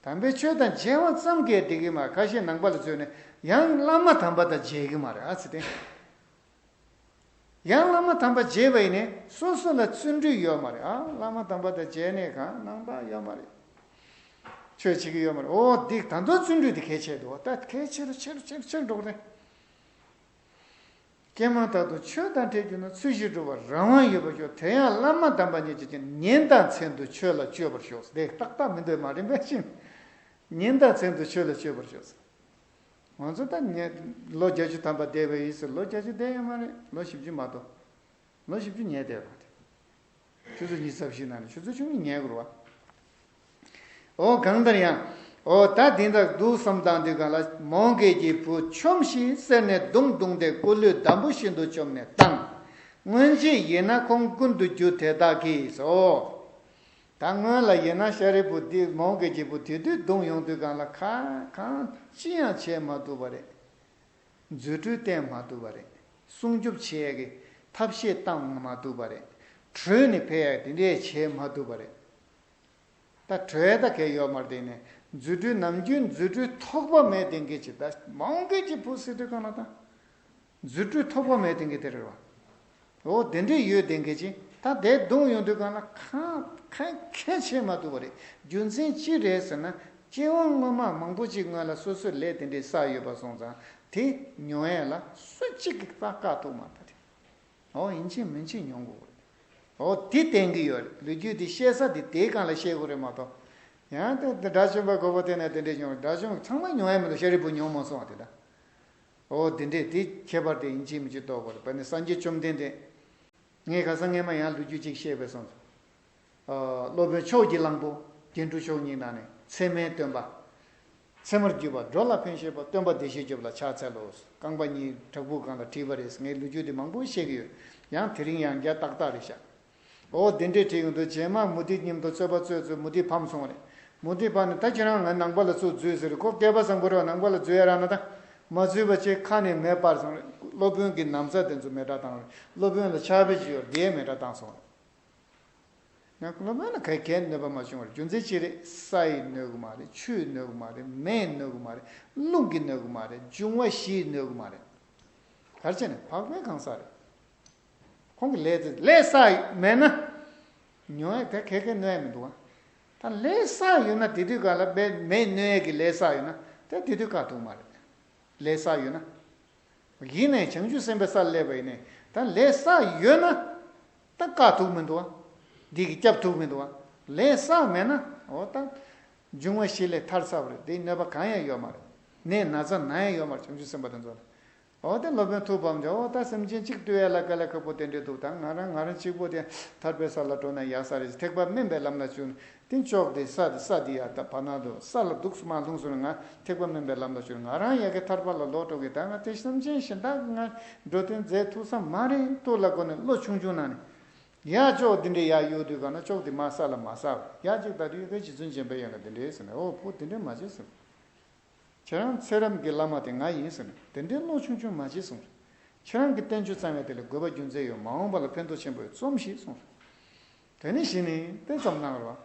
དམ་པའི་ཆོས་དང་མཇལ་བ་ཙམ་གྱིས་འགྲིག་གི་མ་རེད། ཁ་ཤས་ནང་པ་ལ་བརྩོན་ནས་ཡང་བླ་མ་དམ་པ་དང་མཇལ་གི་མ་རེད། ཨ་ཙི་ཏེ། ཡང་བླ་མ་དམ་པ་མཇལ་བ་ཡིན་ནས་སོ་སོ་ལ་བརྩོན་འགྲུས་ཡོད་མ་རེད། ཨ་བླ་མ་དམ་པ་དང་མཇལ་ནས་གང་ནང་པ་ཡོད་མ་རེད། ཆོས་བྱེད་ཀྱི་ཡོད་མ་རེད། འོ་འདི་ད་དུང་བརྩོན་འགྲུས་དེ་གལ་ཆེ་འདུག་ད་གལ་ཆེ་རུ་ཆེ་རུ་ཆེ་རུ་ཆེ་རུ་འགྲོ་གི་རེད། ཀྱེ་མ་ད་དུང་ཆོས་དང་འཕྲད་གྱུར་ན་ཚུལ་བཞིན་སྒྲུབ་པར་རང་དབང་ཡོད་པར་ཤོག་དེ་ཡང་བླ་མ་དམ་པ་ཉིད་ཀྱིས་ཀྱང་ཉིན་དང་མཚན་དུ་ཆོས་ལ་སྤྱོད་པར་ཤོག་དེ་ཏག་ཏག་མི་འདོད་མ་རིམ་པས་ཤིང་། ཉིན་དང་མཚན་དུ་ཆོས་ལ་སྤྱོད་པར་ཤོག་ང་ཚོ་ད་ཉེ་ལོ་བརྒྱད་ཅུ་ཐམ་པ་བསྡད་པ་ཡིན་ཟེར། ལོ་བརྒྱད་ཅུ་བསྡད་ཡོད་མ་རེད། ལོ་བཞི་བཅུ་མ་གཏོགས། ལོ་བཞི་བཅུ་ཉལ་བསྡད་པ་རེད། ཆུ་ཚོད་ཉི་ཤུ་རྩ་བཞི་ནང་ནས་ཆུ་ཚོད་བཅུ་གཉིས་ཉལ་དགོས་རེད་བ། འོ་གང་ལྟར་ཡང་། འོ་ད་དེ་འདྲ་འདུག་བསམ་བཏང་དུས་གང་ལ་མོའུ་འགལ་གྱི་བུ་ཆོམས་ཤིག་གསེར་ནས་མདུང་བརྡུངས་ཏེ་སྐུ་ལུས་འདམ་བུ་བཞིན་དུ་བཅོམ་ནས་བཏང་། སྔོན་ཆད་ཡིན་ན་ཁོང་ཀུན་ཏུ་རྒྱུ་དེ་དག་གིས་སོ། ད་སྔོན་ལ་ཡིན་ན་ཤཱ་རིའི་བུ་འདི་མོའུ་འགལ་གྱི་བུ་དེ་དུས་བརྡུངས་ཡོང་དུས་གང་ལ་ཁ་གང་ཅི་ཡང་བྱེད་མ་ཐུབ་པ་རེད། རྫུ་འཕྲུལ་བསྟན་མ་ཐུབ་པ་རེད། སྲུང་སྐྱོབ་བྱེད་ཀྱི་ཐབས་ཤེས་བཏང་མ་ཐུབ་པ་རེད། བྲོས་ནས་ཕེབས་ཡག་དེ་འདྲས་བྱེད་མ་ཐུབ་པ་རེད། ད་བྲོས་ད་གས་ཡོད་མ་རེད། དེ་ནས་རྫུ་འཕྲུལ་ནམ་རྒྱུན་རྫུ་འཕྲུལ་ཐོགས་པ་མེད་དེ་འགས་ཀྱི་ད་མོའུ་འགལ་གྱི་བུ་ཟེར་དུས་གང་ལ་ད། རྫུ་འཕྲུལ་ཐོགས་པ་མེད་དེ་འགས་དེ་རེད་བ། འོ་དེ་འདྲས་ཡོད་དེ་འགས་ཀྱི་ད་དེ་བརྡུངས་ཡོང་དུས་གང་ལ་ཁ་ཁ་ཁས་བྱེད་མ་ཐུབ་པ་རེད། རྒྱུ་མཚན་ཅི་རེད་ཟེར་ན། སྐྱེ་བ་སྔོན་མ་མང་པོ་ཅིག་སྔོན་ལ་སོ་སོས་ལས་དེ་འདྲས་བསགས་ཡོད་པ་སོང་ཙང་དེ་མྱོང་ཡས་ལ་སུ་གཅིག་གིས་ད་བཀག་ཐུབ་མ་ཐུབ་རེད། འོ་ཡིན་གཅིག་མིན་གཅིག་མྱོང་དགོས་རེད། འོ་དེ་བསྟན་གྱི་ཡོད་རེད། ལོ་རྒྱུས་དེ་བཤད་ས་དེ་དེའི་སྒང་ལ་བཤད་དགོས་རེད་མ་གཏོགས། ཡང་དེ་དེ་དགྲ་བཅོམ་པ་གོ་བོ་དེ་ནས་དེ་འདྲས་མྱོང་། དགྲ་བཅོམ་ཚང་མ་མྱོང་ཡ་མི་འདུག་ཤཱ་རིའི་བུ་མྱོང་མ་སོང་བ་དེ་འདྲ། འོ་དེ་འདྲས་དེ་ཁྱད་པར་དེ་ཡིན་གཅིག་མིན་གཅིག་རྟོགས་དགོས་རེད། བ་ནི་སངས་རྒྱས་བཅོམ་ལྡན་འདས། ངས་ཁ་སང་སྔས་མ་ཡང་ལོ་རྒྱུས་གཅིག་བཤད་པའི་སོང་། སློབ་དཔོན་ཕྱོགས་ཀྱི་གླང་པོ་རྒྱན་དྲུག་མཆོག་གཉིས་ནང་ནས་ཚད་མའི་སྟོན་པ། ཚད་མར་གྱུར་པ་འགྲོ་ལ་ཕན་བཞེད་པ། སྟོན་པ་བདེ་གཤེགས་སྐྱོབ་ལ་ཕྱག་འཚལ་ལོ། རྐང་པ་གཉིས་བྲག་ཕུག་སྒང་ལ་བྲིས་པ་རེད། ངས་ལོ་རྒྱུས་དེ་མང་པོ་བཤད་ཀྱི་ཡོད། ཡང་དེ་རིང་ཡང་བསྐྱར་ཏག་ཏག་རེད་ཤག་འོ་དེ་འདྲས་བྲིས་ཡོང་དུས་རྗེས་མ་མུ་ཏིག་མཉམ་དུ་རྩོད་པ་རྩོད་རྩོད་མུ་ཏིག་ཕམ་སོང་བ་རེད། མུ་ཏིག་ཕམ་ནས་ད་ཁྱེད་རང་ང་ནང་པ་ལ་ཚུར་འཛུལ་ཟེར། ཁོ་སྐལ་པ་བཟང་པོ་རེད་བ། ནང་པ་ལ་འཛུལ་ཡ་རག་ན་ད། མ་འཛུལ་བ་བྱས་ཁ་ནས་མེ་སྤར་སོང་རེད། སློབ་དཔོན་གྱི་ན་བཟའ་དེ་ཚོ་མེ་སྲེག་བཏང་རེད། སློབ་དཔོན་ལ་ཕྱག་དཔེ་ཅིག་ཡོད་རེད། དེ་མེ་སྲེག་བཏང་སོང་རེད། ཡང་སློབ་དཔོན་ལ་ག་གས་གནོད་པ་མ་བྱུང་བར་རྒྱུ་མཚན་ཅི་རེད། ས་ཡིས་གནོད་གི་མ་རེད། ཆུས་གནོད་གི་མ་རེད། མེས་གནོད་གི་མ་རེད། རླུང་གིས་གནོད་གི་མ་རེད། འབྱུང་བ་བཞིས་གནོད་གི་མ་རེད། ག་རེ་བྱས་ནས་འཕགས་པའི་གང་ཟག་རེད། ཁོང་གི་ལས་དེ་ལས་བསགས་མེད་ན། མྱོང་ཡས་ག་གས་གས་གནོད་ཡས་མི་འདུག་ག་ད་ལས་བསགས་ཡོད་ན་དེ་དུས་ག་ལ་མེ་མེས་གནོད་ཡས་ཀྱི་ལས་བསགས་ཡོད་ན་ད་དེ་དུས་བཀག་ཐུབ་མ་རེད། ལས་བསགས་ཡོད་ན། ཡིན་ནའི་བྱང་ཆུབ་སེམས་དཔའི་སར་སླེབས་པ་ཡིན་ནའི་ད་ལས་བསགས་ཡོད་ན་ད་བཀག་ཐུབ་མི་འདུག་བ། འདི་གིས་སྐྱབས་ཐུབ་མི་འདུག་བ། ལས་བསགས་མེད་ན་འོ་ད་འབྱུང་བ་བཞི་ལས་ཐར་ཚར་བ་རེད། དེའི་གནོད་པ་གང་ཡང་ཡོད་མ་རེད། ནད་ན་ཚ་ན་ཡང་ཡོད་མ་རེད། བྱང་ཆུབ་སེམས་དཔའ་དེ་ཚོ་ལ། འོ་དེ་སློབ་དཔོན་ཐུགས་ཕམ་ཀྱང་འོ་ད་སེམས་ཅན་གཅིག་བཏུལ་ཡ་ལ་དཀའ་ལས་ཁག་པོ་དེ་འདྲས་འདུག་ད་ང་རང་ང་རང་གཅིག་པོ་དེ་ཐར་པའི་ས་ལ་འགྲོ་ན་ཡག་ས་རེད། ཐེག་པ་དམན་པའི་ལམ་ལ་བཅུག་ནས། དེ་ཕྱོགས་དེ་ས་དེ་ས་དེ་ཡ་ད་བར་ན་དུ་ས་ལ་འདུག་སུ་མ་ལྷུང་སོང་ན་ང་ཐེག་པ་དམན་པའི་ལམ་ལ་ཞུགས། ང་རང་ཡ་གི་ཐར་པ་ལ་ལོག་འགྲོ་གི། ད་ང་དེ་བསམ་ཅན་གཞན་དག་ང་འགྲོ་དོན་མཛད་ཐུབ་ས་མ་རེད། ཐུགས་ལ་གོ་ནས་ལོ་ཆུང་ཆུང་ནང་ནས་ཡ་ཕྱོགས་དེ་འདྲའི་ཡ་གཡུག་དུས་ག་ན་ཕྱོགས་དེ་མ་ས་ལ་མ་ས་བར་ཡ་གཅིག་ད་དུས་ཡ་གི་རྗེ་བཙུན་འཇམ་པའི་དབྱངས་ལ་དེ་འདྲའི་ཟེར་ནས་ཨོ་བུ་དེ་འདྲའི་མ་བྱེད་ཟེར། ཁྱེད་རང་ཚེ་རབས་ཀྱི་བླ་མ་དེ་ང་ཡིན་ཟེར་ནས་དེ་འདྲའི་བློ་ཆུང་ཆུང་མ་བྱེད་གསུངས་རེད། ཁྱེད་རང་གི་བསྟན་བཅོས་བརྩམས་ཡ་དེ་ལ་དགོས་པ་རྒྱུ་མཚན་ཡོད། མ་འོངས་པ་ལ་ཕན་ཐོགས་ཆེན་པོ་ཡོད། རྩོམ་ཞིག་གསུངས་རེད། དེ་ནས་གཞི་ནས་དེ་ཙམ་གནང་རོགས།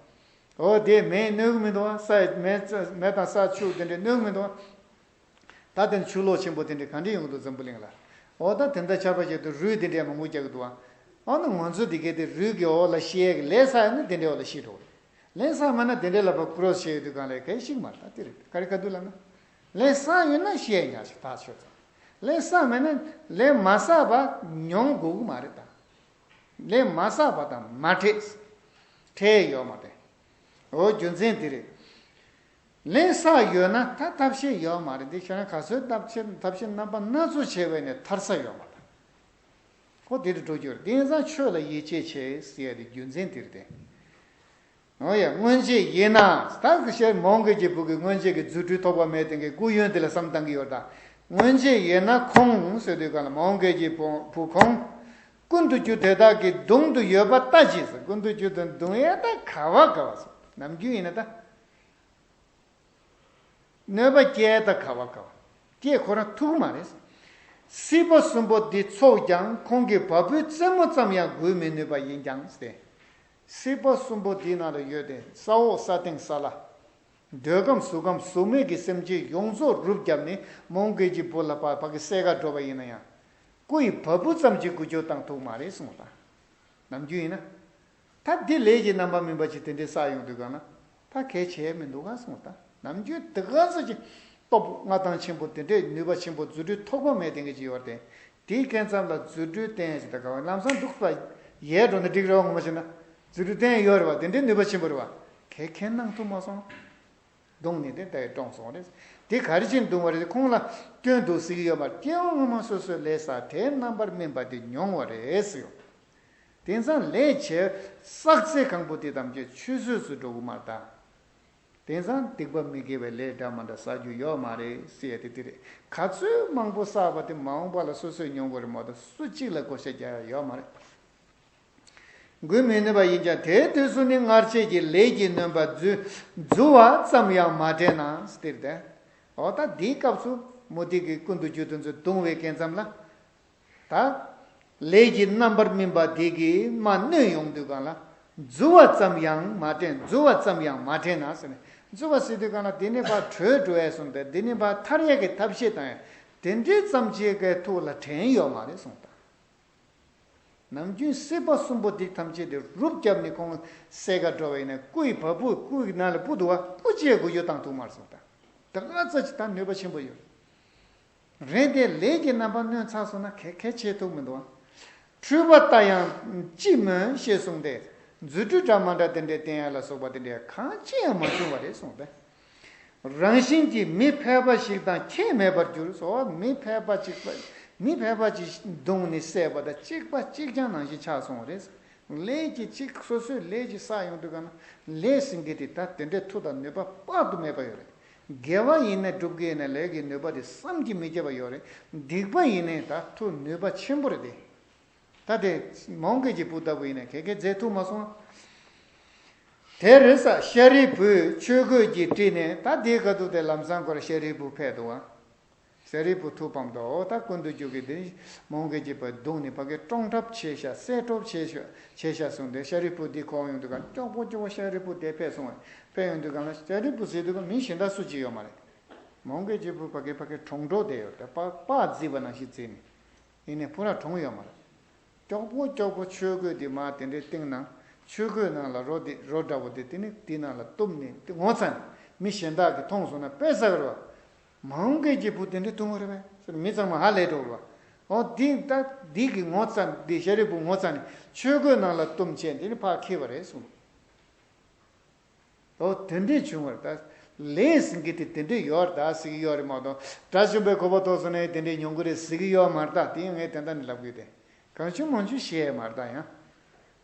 འོ་དེ་མེས་གནོད་གི་མི་འདུག་བ། ས་མེ་མེ་དང་ས་ཆུ་དེ་འདྲས་གནོད་གི་མི་འདུག་བ། ད་དེ་ཆུ་ལོག་ཆེན་པོ་དེ་འདྲས་ག་འདྲས་ཡོང་གི་འདུག་འཛམ་བུ་གླིང་ལ། འོ་ད་དེ་འདྲ་ཆར་པ་བྱས་དུས་རུལ་དེ་འདྲས་མང་པོ་རྒྱག་གི་འདུག་བ། འོ་ན་ང་ཚོ་དེ་གའི་དེ་རུལ་གི་འོག་ལ་ཤི་ཡས་ཀྱི་ལས་བསགས་ཡོད་ན་དེ་འདྲའི་འོག་ལ་ཤི་འགྲོ་གི་རེད། ལན་བསགས་མེད་ན་དེ་འདྲའི་ལ་ཕར་ཀུ་རོ་སི་བྱས་ཡོད་དུས་གང་ལས་གལ་ཞིག་མ་རེད། ད་དེ་རེད། ག་རེ་ག་དུས་ལབ་ན། ལན་བསགས་ཡོད་ན་ཤི་ཡས་ཉག་ཞིག་ཐག་ཆོད་ཙང་། ལན་བསགས་མེད་ན་ལན་མ་བསགས་པ་མྱོང་དགོས་ཀྱི་མ་རེད་ད། ལན་མ་བསགས་པ་དང་མ་འཕྲད། འཕྲད་ཡོད་མ་རེད། འོ་རྒྱུ་མཚན་དེ་རེད། ལན་བསགས་ཡོད་ན་ད་ཐབས་ཤེས་ཡོད་མ་རེད། འདི་ཁྱེད་རང་ག་ཚོད་ཐབས་ཤེས་ཐབས་ཤེས་རྣམ་པ་སྣ་ཚོགས་བྱས་པ་ཡིན་ནའི་ཐར་ས་ཡོད་མ་རེད། ཁོ་དེ་རུ་འགྲོ་རྒྱུ་རེད། དེང་སང་ཆོས་ལ་ཡིད་ཆེས་བྱེད་ཟེར་ཡ་དེ་རྒྱུ་མཚན་དེ་རེད་དེ། འོ་ཡ། སྔོན་ཆད་ཡིན་ན་ད་གི་ཤེར་མོའུ་འགལ་གྱི་བུ་གི་སྔོན་ཆད་ཀྱི་རྫུ་འཕྲུལ་ཐོགས་པ་མེད་དེ་གི་སྐུ་ཡོན་དེ་ལ་བསམ་བཏང་གི་ཡོད་ད། སྔོན་ཆད་ཡིན་ན་ཁོང་ཟེར་དུས་གང་ལ་མོའུ་འགལ་གྱི་བུ་བུ་ཁོང་། ཀུན་ཏུ་རྒྱུ་དེ་དག་གི་གདུང་དུ་ཡོད་པ་ལྟ་ཅི་ཟེར། ཀུན་ཏུ་རྒྱུ་དང་གདུང་ཡས་ད་ག་བ་ག་བ་ཟེར། ནམ་རྒྱུན་ཡིན་ན་ད། གནོད་པ་སྐྱེལ་ད་ག་བ་ག་བ། སྐྱེལ་ཁོ་རང་ཐུབ་མ་རེད། སྲིད་པ་གསུམ་པོ་འདི་ཚོགས་ཀྱང་ཁོང་གི་བ་སྤུའི་རྩེ་མོ་ཙམ་ཡང་འགུལ་མི་ནུས་པ་ཡིན་ཀྱང་སྟེ། སྲིད་པ་གསུམ་པོ་འདི་ནང་ལ་ཡོད་དེ་ས་འོག་ས་སྟེང་ས་བླ། འདོད་ཁམས་གཟུགས་ཁམས་གཟུགས་མེད་ཀྱི་སེམས་ཅན་ཡོངས་རྫོགས་རུབ་བརྒྱབ་ནས་མོའུ་འགལ་གྱི་བུ་ལ་ཕར་ཕ་གི་བསད་ག་འགྲོ་བ་ཡིན་ན་ཡང་། སྐུ་ཡི་བ་སྤུ་ཙམ་གྱིས་འགུལ་སྐྱོད་བཏང་ཐུབ་མ་རེད་གསུངས་པ་དང་། ནམ་རྒྱུན་ཡིན་ན། ད་འདི་ལས་ཀྱི་རྣམ་པར་སྨིན་པ་ཅིག་དེ་འདྲའི་བསགས་ཡོང་དུས་གང་ན། ད་གལ་ཆེ་མི་འདུག་ག་གསུངས་པ་དང་། ནམ་རྒྱུན་དེ་ག་ཚོད་ཀྱི་སྟོབས་མངའ་ཐང་ཆེན་པོ་དེ་འདྲའི་ནུས་པ་ཆེན་པོ་རྫུ་འཕྲུལ་ཐོགས་པ་མེད་དེ་འགའ་ཅིག་ཡོད་རེད་དེ། དེའི་སྐབས་མཚམས་ལ་རྫུ་འཕྲུལ་བསྟན་ཡ་ཞིག་དང་ག་བ་ལམ་སང་འདུག་པ་ཡལ་འགྲོ་ན་འགྲིག་རེད་བ། ངོ་མ་བྱས་ན་རྫུ་འཕྲུལ་བསྟན་ཡ་ཡོད་རེད་བ། དེ་འདྲའི་ནུས་པ་ཆེན་པོ་རེད་བ། གལ་ཁེན་གནང་ཐུབ་མ་སོང་། བརྡུངས་ནས་དེ་ལྟ་བུའི་བཀྲོངས་སོང་རེད། དེ་ག་རེ་བྱས་བརྡུངས་པ་རེད། ཁོང་ལ་སྐྱོན་འདུག་ཟེར་གྱི་ཡོད་མ་རེད། སྐྱེ་བ་སྔོན་མ་སོ་སོའི་ལས་བསགས་དེའི་རྣམ་པར་སྨིན་པ་དེ་མྱོང་བ་རེད་ཟེར་ཡོད། དེང་སང་ལས་བྱེད་བསགས་ཚད་གང་པོ་དེ་ཐམས་ཅད་ཆུད་ཟོས་སུ་འགྲོ་གི་མ་རེད་ད། དེང་སང་སྡིག་པ་མི་དགེ་བའི་ལས་འདྲ་མ་འདྲ་བསགས་རྒྱུ་ཡོད་མ་རེད་ཟེར་ཡ་དེ་དེ་རེད། ག་ཚོད་མང་པོ་བསགས་པ་དེ་མ་འོངས་པ་ལ་སོ་སོས་མྱོང་དགོས་རེད་མ་གཏོགས་སུ་གཅིག་ལ་བགོ་བཤའ་རྒྱག་ཡ་ཡོད་མ་རེད། འགུལ་མི་ནུས་པ་ཡིན་ཀྱང་དེའི་དུས་སུ་ནི་སྔར་བྱས་ཀྱི་ལས་ཀྱི་ནུས་པ་རྫུ་རྫུ་བ་ཙམ་ཡང་མ་དྲན་ན་སྟེར་ཏེ། འོ་ད་འདིའི་སྐབས་སུ་མུ་སྟེགས་ཀྱི་ཀུན་ཏུ་རྒྱུ་དེ་ཚོས་བརྡུངས་པའི་སྐབས་མཚམས་ལ། ད། ལས་ཀྱི་རྣམ་པར་སྨིན་པ་དེ་གིས་མར་གནོན་ཡོང་དུས་གང་ལ། རྫུ་བ་ཙམ་ཡང་མ་དྲན། རྫུ་བ་ཙམ་ཡང་མ་དྲན་ན་ཟེར་ནས། རྫུ་བ་ཟེར་དུས་གང་ལ་དེ་ནས་ཕར་བྲོས་འགྲོ་ཡས་སོང་སྟེ་དེ་ནས་ཕར་ཐར་ཡས་ཀྱི་ཐབས་ཤེས་བཏང་ཡས་དེ་འདྲའི་ཙམ་ཅིག་གི་ཐུགས་ལ་དྲན་ཡོད་མ་རེད་གསུངས་དང་། ནམ་རྒྱུན་སྲིད་པ་གསུམ་པོ་འདི་ཐམས་ཅད་དེ་རུབ་བརྒྱབ་ནས་ཁོང་བསད་ག་འགྲོ་བ་ཡིན་ན་སྐུ་ཡི་བ་སྤུ་སྐུ་ཡི་ནང་ལ་སྤུ་འདུག་བ། སྤུ་ཅིག་འགུལ་སྐྱོད་བཏང་ཐུབ་མ་སོང་ད། དེ་ག་ཙམ་ཅིག་ད་ནུས་པ་ཆེན་པོ་ཡོད་རེད་དེ། ལས་ཀྱི་རྣམ་པ་གནོན་ཚར་སོང་ན་གལ་གལ་ཆེ་ཐུབ་མི་འདུག་བ། འཁྲུལ་པ་ལྟ་ཡང་ཅི་སྨོས་ཞེས་གསུངས་ཏེ། རྫུ་འཕྲུལ་འདྲ་མ་འདྲ་དེ་འདྲའི་བསྟན་ཡ་ལ་སོགས་པ་དེ་འདྲའི་གང་ཅི་ཡང་མ་བྱུང་བ་རེད་གསུངས་ཏེ། རང་བཞིན་གྱིས་མི་ཕལ་པ་ཞིག་དང་ཁྱད་མེད་པར་གྱུར་སོ། མི་ཕལ་པ་གཅིག་པ། མི་ཕལ་པ་ཅིག་བརྡུངས་ནས་བསད་པ་དང་གཅིག་པ་གཅིག་རྐྱང་ནང་བཞིན་ཆགས་སོང་བ་རེད། ལས་ཀྱི་གཅིག་སོ་སོས་ལས་ཀྱི་བསགས་ཡོང་དུས་ག་ན་ལས་ཟིན་གྱི་དེ་ད་དེ་འདྲའི་མཐུ་དང་ནུས་པ་དཔག་ཏུ་མེད་པ་ཡོད་རེད། དགེ་བ་ཡིན་ནའི་སྒྲུབ་ཀྱི་ཡིན་ནའི་ལས་ཀྱི་ནུས་པ་དེ་བསམ་གྱིས་མི་ཁྱབ་པ་ཡོད་རེད། སྡིག་པ་ཡིན་ནའི་ད་མཐུ་ནུས་པ་ཆེན་པོ་རེད་དེ། ད་དེ་མོའུ་འགལ་གྱི་བུ་ལྟ་བུ་ཡིན་ནའི་ག་གེ་མཛད་ཐུབ་མ་སོང་། དེར་ས་ཤཱ་རིའི་བུས་ཆོས་གོས་ཀྱིས་དཀྲིས་ནས། ད་དེའི་ཁ་ཐུག་དེ་ལམ་སང་ཁོ་ར་ཤཱ་རིའི་བུ་ཕེབས་འདུག་ཨ། ཤཱ་རིའི་བུ་ཐུགས་ཕམ་འདུག་ཨོ་ད་ཀུན་ཏུ་རྒྱུ་གི་དེ་མོའུ་འགལ་གྱི་བུ་བརྡུངས་ནས་ཕ་གི་བཀྲོངས་གྲབས་བྱས་ཤག་བསད་གྲབས་བྱས་ཤག་བྱས་ཤག་གསུངས་ཏེ་ཤཱ་རིའི་བུ་འདི་ཁོང་ཡོང་དུས་ག་ཀྱོག་པོ་ཀྱོག་པོ་ཤཱ་རིའི་བུ་དེ་ཕེབས་སོང་བས། ཕེབས་ཡོང་དུས་ག་ན་ཤཱ་རིའི་བུ་ཟེར་དུས་ག་མི་གཞན་དག་སུ་གཅིག་ཡོད་མ་རེད། མོའུ་འགལ་གྱི་བུ་ཕ་གི་ཕ་གི་གྲོངས་འགྲོ་བསྡད་ཡོད་རེད། པ་པ་བརྫིས་པ་ནང་བཞིན་བརྫིས་ནས། ཡིན་ནའི་ཕུ་ར་གྲོངས་ཡོད་མ་རེད། ཀྱོག་པོ་ཀྱོག་པོ་ཆོས་གོས་དེ་མར་དེ་འདྲའི་སྟེང་ན། ཆོས་གོས་ནང་ལ་རོ་དེ་རོ་འདྲ་བོ་དེ་དེ་ནི་དེ་ནང་ལ་བཏུམས་ནས་དེ་ངོ་ཚ་ནས་མི་གཞན་དག་གིས་མཐོང་སོང་ན་དཔེ་བསགས་རེད་བ། མོའུ་འགལ་གྱི་བུ་དེ་འདྲའི་བརྡུངས་པ་རེད་པས་ཟེར་མི་ཚང་མ་ཧ་ལས་འགྲོ་བ། འོ་དེ་ད་དེ་གི་ངོ་ཚ་དེ་ཤཱ་རིའི་བུ་ངོ་ཚ་ནས་ཆོས་གོས་ནང་ལ་བཏུམས་བྱས་དེ་ནི་ཕར་འཁྱེར་བ་རེད་གསུངས། ཨོ་དེ་འདྲས་བྱུང་བར་ད། ལས་ཟིན་གྱི་དེ་དེ་འདྲས་ཡོད་རེད་ད་ཟེར་གྱི་ཡོད་རེད་མ་གཏོགས་དགྲ་བཅོམ་པའི་གོ་འཕང་ཐོབ་སོང་ནས་དེ་འདྲས་མྱོང་གི་རེད་ཟེར་གྱི་ཡོད་མ་རེད་ད། དེ་ཡང་ངས་དེ་འདྲ་ནས་ལབ་གི་ཡོད་དེ། གང་བྱུང་མང་བྱུང་བཤད་ཡས་མ་རེད་ད་ཡང་།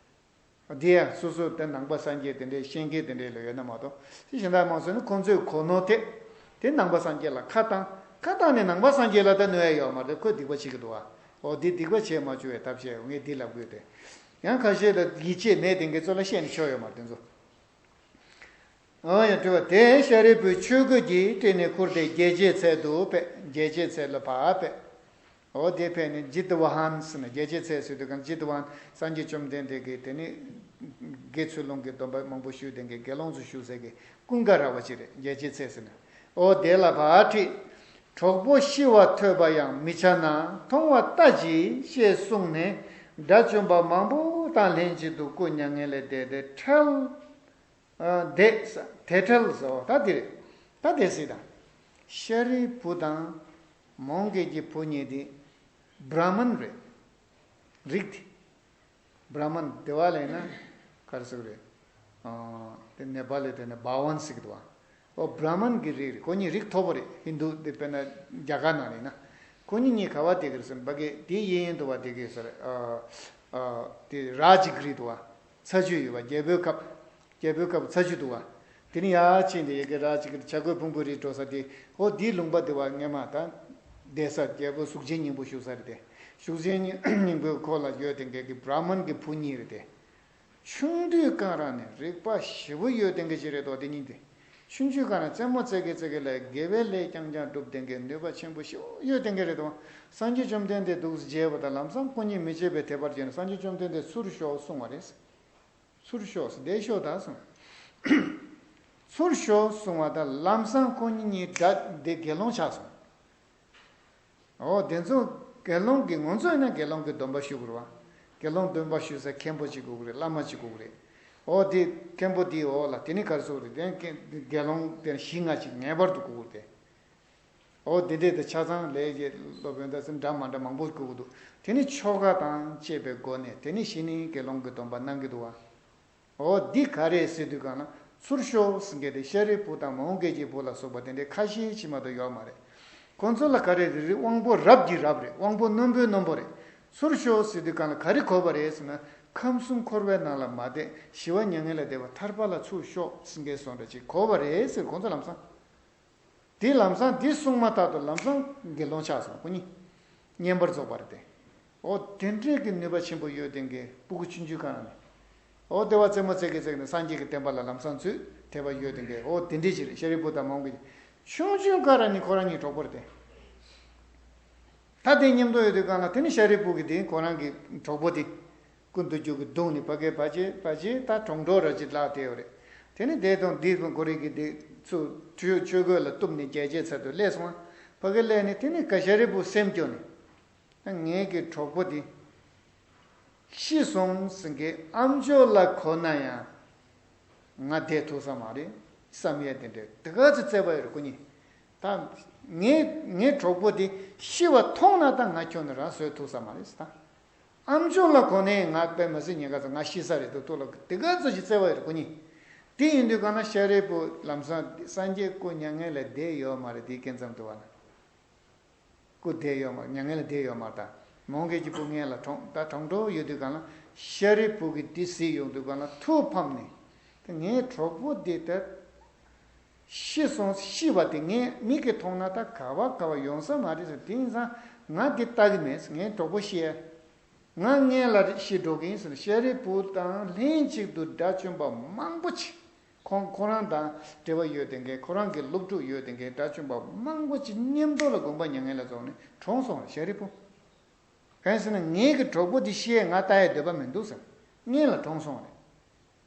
དེ་ཡང་སོ་སོ་དེ་ནང་པ་སངས་རྒྱས་དེ་འདྲས་ཤེས་མཁན་དེ་འདྲས་ལ་ཡོད་ན་མ་གཏོགས་དེ་གཞན་དག་མང་ཚོགས་ནི་ཁོང་ཚོས་གོ་ནོར་ཐེབས། དེ་ནང་པ་སངས་རྒྱས་ལ་ཁ་བཏང་ཁ་བཏང་ནས་ནང་པ་སངས་རྒྱས་ལ་ད་གནོད་ཡས་ཡོད་མ་རེད། ཁོས་སྡིག་པ་བྱེད་ཀྱི་འདུག་ཨ། ཨོ་དེ་སྡིག་པ་བྱེད་མ་བཅུག་པའི་ཐབས་ཤེས་ངས་འདི་ལབ་གི་ཡོད་དེ། ཡང་ཁ་ཤས་ལ་ཡིད་ཆེས་མེད་དེ་འགའི་ཚོ་ལ་བཤད་ནས་ཆོག་ཡོད་མ་རེད་དེ་ཚོ། ཨོ་ཡ་དྲི་བ་དེ་ཤཱ་རིའི་བུས་ཆོས་གོས་ཀྱིས་དཀྲིས་ནས་ཁུར་ཏེ་རྒྱལ་བྱེད་ཚལ་དུ་ཕེབས། རྒྱལ་བྱེད་ཚལ་ལ་ཕར་ཕེབས། ཨོ་དེ་ཕེབས་ནས་ཇི་ཏི་ཝ་ཧན་ཟེར་ན་རྒྱལ་བྱེད་ཚལ་ཟེར་དུས་གང་ཇི་ཏི་ཝ་ཧན་སངས་རྒྱས་བཅོམ་ལྡན་འདས་ཀྱིས་དེ་ནི་དགེ་ཚུལ་སློང་གི་སྡོམ་པ་མང་པོ་ཞུས་ལྡན་གྱི་དགེ་སློང་ཚོ་བཞུགས་སའི་གི་ཀུན་དགའ་ར་བ་ཅིག་རེད། རྒྱལ་བྱེད་ཚལ་ཟེར་ན། ཨོ་དེ་ལ་ཕར་ཁྲིད། གྲོགས་པོ་ཤི་བ་ཐོས་པ་ཡང་མི་བྱ་ན་མཐོང་བ་ལྟ་གྱིས་ཞེས་གསུངས་ནས་དགྲ་བཅོམ་པ་མང་པོ་དང་ལྷན་ཅིག་ཏུ་སྐུ་མྱ་ངན་ལས་འདས་ཏེ་འཕྲལ། ཨ་འདས་ས་དེ་འཕྲལ་ཟེར་ད་དེ་རེད། ད་དེ་སྲིད་དང་། ཤཱ་རིའི་བུ་དང་མོའུ་འགལ་གྱི་བུ་གཉིས་དེ་བྲ་མན་རེད། རིགས་དེ། བྲ་མན་དེ་བ་ལས་ན་ག་རེ་ཟེར་གི་རེད། ཨ་དེ་ནེ་པ་ལི་དེ་ནས་བྷ་ཝན་ཟེར་གི་འདུག་བ། ཨོ་བྲ་མན་གྱི་རིགས་རེད། ཁོ་གཉིས་རིགས་མཐོ་པོ་རེད། ཧིན་དུ་དེ་དཔེར་ན་རྒྱ་གར་ནང་རེད་ན། ཁོ་གཉིས་གཉིས་ག་བ་བསྡད་ཀྱི་རེད་ཟེར་ན་ཕ་གི་དེ་གཡས་གཡོན་དུ་བ་བསྡད་ཀྱི་ཡོད་ས་རེད། ཨ་ཨ་དེ་རཱ་ཇི་གྷི་རི་འདུག་བ། ཚ་ཆུ་ཡོད་བ། རྒྱལ་པོའི་ཁབ། རྒྱལ་པོའི་ཁབ་ཚ་ཆུ་འདུག་བ། དེ་ནི་ཡར་ཕྱིན་ཏེ་ཡ་གི་རཱ་ཇི་གྷི་རི་བྱ་རྒོད་ཕུང་པོའི་རིར་འགྲོ་ས་དེ། ཨོ་དེའི་ལུང་པ་དེ་བ་སྔས་མ་ད་བསྡད་ས་རྒྱལ་པོ་གཟུགས་ཅན་སྙིང་པོ་བཞུགས་ས་རེད་དེ། གཟུགས་ཅན་སྙིང་པོའི་ཁོག་ལ་ཡོད་དེ་འགའི་གི་བྲ་མན་གྱི་བུ་གཉིས་རེད་དེ། ཆུང་དུས་གང་རང་ནས་རིག་པ་ཞེ་པོ་ཡོད་དེ་འགའི་ཅི་རེད་དོ་དེ་གཉིས་དེ། ཆུང་ཆུང་གང་རང་རྩེད་མོ་རྩེ་གི་རྩེ་གི་ལ་དགེ་བའི་ལས་རྐྱང་རྐྱང་སྒྲུབ་དེ་འགའི་ནུས་པ་ཆེན་པོ་ཞེ་པོ་ཡོད་དེ་འགའི་རེད་དོ། སངས་རྒྱས་བཅོམ་ལྡན་འདས་འདུག་མཇལ་བ་དང་ལམ་སང་སྐུ་ཉིད་མི་བརྗེད་པའི་དད་པར་བྱས་ནས་སངས་རྒྱས་བཅོམ་ལྡན་འདས་ཚུར་ཤོག་གསུང་བ་རེད། ཚུར་ཤོག་ཟེར་བསྡད་ཤོག་ད་གསུངས། ཚུར་ཤོག་གསུང་བ་དང་ལམ་སང་ཁོ་གཉིས་གཉིས་དགྲ་དེ་དགེ་སློང་ཆགས་སོང་། འོ་དེ་ཚོ་དགེ་སློང་གི་ངོ་ཚོས་ན་དགེ་སློང་གི་སྡོམ་པ་ཞུ་དགོས་རེད་བ། དགེ་སློང་སྡོམ་པ་ཞུ་ས་མཁན་པོ་གཅིག་དགོས་ཀྱི་རེད། བླ་མ་གཅིག་དགོས་ཀྱི་རེད། འོ་དེ་མཁན་པོ་དེའི་འོག་ལ་དེ་ནི་ག་རེ་ཟེར་དགོས་རེད། དེ་ནི་དགེ་སློང་དེ་བཞི་ལྔ་གཅིག་ངེས་པར་དུ་དགོས་ཀྱི་རེད། འོ་དེ་འདྲས་དེ་ཆ་ཚང་ལས་ཀྱི་སློབ་དཔོན་དང་འདྲ་མ་འདྲ་མང་པོ་དགོས་ཀྱི་འདུག་དེ་ནི་ཆོ་ག་དང་བཅས་པའི་སྒོ་ནས་དེ་ནི་གཞི་ནས་དགེ་སློང་གི་སྡོམ་པ་གནང་གི་འདུག་བ། འོ་འདི་ག་རེ་ཟེར་དུས་གང་ལ་ཚུར་ཤོག་ཟེར་མཁན་དེ་ཤཱ་རིའི་བུ་དང་མོའུ་འགལ་གྱི་བུ་ལ་སོགས་པ་དེ་འདྲའི་ཁ་ཤས་ཤིག་མ་གཏོགས་ཡོད་མ་རེད། ཁོང་ཚོ་ལ་ག་རེ་རེད། རེད། དབང་པོ་རབ་ཀྱི་རབ་རེད། དབང་པོ་རྣོན་པོའི་རྣོན་པོ་རེད། ཚུར་ཤོག་ཟེར་དུས་གང་ལ་ག་རེ་གོ་བ་རེད་ཟེར་ན། ཁམས་གསུམ་འཁོར་བའི་ནང་ལ་མ་བསྡད། ཞི་བ་མྱ་ངན་ལས་འདས་པ་ཐར་པ་ལ་ཚུར་ཤོག་ཟེར་མཁན་བཟོ་འདྲ་ཅིག་གོ་བ་རེད་ཟེར། ཁོང་ཚོ་ལམ་སང་། དེ་ལམ་སང་དེ་གསུངས་མ་ཐག་ཏུ་ལམ་སང་དགེ་སློང་ཆགས་སོང་། ཁོ་གཉིས་བསྙེན་པར་རྫོགས་པ་རེད་དེ། འོ་དེ་འདྲས་ཀྱི་ནུས་པ་ཆེན་པོ་ཡོད་དེ་གའི་སྤུ་གུ་ཆུང་ཆུང་གང་ནས། འོ་དེ་བ་རྩེད་མོ་རྩེ་གི་རྩེ་གི་ནས་སངས་རྒྱས་ཀྱི་བསྟན་པ་ལ་ལམ་སང་ཚུད་དེ་བ་ཡོད་དེ་གའི། འོ་དེ་འདྲས་ཅིག་རེད། ཤཱ་རིའི་བུ་དང་མོའུ་འགལ་གྱི། ཆུང་ཆུང་ཀ་ར་ནི་ཁོ་རང་གཉིས་གྲོགས་པོ་རེད་དེ། ད་དེ་མཉམ་དུ་ཡོད་དུས་གང་ལ་དེ་ནི་ཤཱ་རིའི་བུ་གི་དེ་ཁོ་རང་གི་གྲོགས་པོ་དེ། ཀུན་ཏུ་རྒྱུ་གི་གདུང་ནི་ཕ་གི་ཕ་ཆེ་ཕ་ཆེ་ད་གྲོང་གྲོགས་ར་ཅིག་ལག་དེ་ཡོད་རེད། དེ་ནི་དེ་དང་འདི་དང་གོ་རིག་གི་དེ་ཚུ་ཆོས་ཆོས་གོས་ལ་གཏུབ་ནས་རྒྱལ་རྒྱལ་ཚར་དུ་སླེབས་སོང་བ། ཕ་གི་སླེབས་ནས་དེ་ནི་ག་ཤཱ་རིའི་བུ་སེམས་སྐྱོ་ནས། ངའི་གི་གྲོགས་པོ་དེ་ཤི་སོང་ཟིན་གི་ཨམ་ཅོག་ལ་གོ་ན་ཡང་ང་བསྡད་ཐུབ་ས་མ་རེད་བསམ་ཡས་དེ་འདྲས་དེ་ག་ཚོད་བརྩེ་བ་ཡོད་རེད་ཁོ་གཉིས། ད་ངའི་ངའི་གྲོགས་པོ་དེ་ཤི་བ་མཐོང་ན་ད་ང་ཁྱོན་ནས་རང་བཟོད་ཐུབ་ས་མ་རེད་ཟེར། ད་ཨམ་ཅོག་ལ་གོ་ནས་ང་དཔེ་མ་སྲིད་ཉེན་ཁ་ཚོ་ང་ཤི་ས་རེད་འདུག་ཐུག་ལ་དེ་ག་ཚོད་ཅིག་བརྩེ་བ་ཡོད་རེད་ཁོ་གཉིས། དེ་ཡིན་དུས་གང་ན་ཤཱ་རིའི་བུ་ལམ་སང་སངས་རྒྱས་སྐུ་མྱ་ངན་ལས་འདས་ཡོད་མ་རེད། དེའི་སྐབས་མཚམས་དུ་བ་ན། སྐུ་བསྡད་ཡོད་མ་མྱ་ངན་ལས་འདས་ཡོད་མ་རེད། ད་མོའུ་འགལ་གྱི་བུ་སྔོན་ལ་གྲོངས། ད་གྲོངས་འགྲོ་ཡོད་དུས་གང་ལ་ཤཱ་རིའི་བུ་གིས་འདི་གཟིགས་ཡོང་དུས་གང་ལ་ཐུགས་ཕམ་ནས། ད་ངའི་གྲོགས་པོ་འདི་ད་ཤི་སོང་། ཤི་བ་དེ་ངའི་མིག་གིས་མཐོང་ན་ད་ག་བ་ག་བ་ཡོང་ས་མ་རེད་ཟེར། དེ་ཡིན་ཙང་ང་འདི་ལྟ་གི་མེད། ངའི་གྲོགས་པོ་ཤི་ཡ། ང་སྔོན་ལ་ཤི་འགྲོ་གི་ཡིན་ཟེར་ནས་ཤཱ་རིའི་བུ་དང་ལྷན་ཅིག་ཏུ་དགྲ་བཅོམ་པ་མང་པོ་ཅིག་ཁོང་ཁོ་རང་དང་འབྲེལ་བ་ཡོད་དེ་འགའི་ཁོ་རང་གི་སློབ་ཕྲུག་ཡོད་དེ་འགའི་དགྲ་བཅོམ་པ་མང་པོ་ཅིག་མཉམ་དུ་ལ་དགོངས་པ་མྱ་ངན་ལས་རྫོགས་ནས་གྲོངས་སོང་བ་ཤཱ་རིའི་བུ། གང་ཡིན་ཟེར་ན་ངའི་གི་གྲོགས་པོ་འདི་ཤི་ཡས་ང་ལྟ་ཡས་འདོད་པ་མི་འདུག་ཟེར། སྔོན་ལ་གྲོངས་སོང་བ་རེད།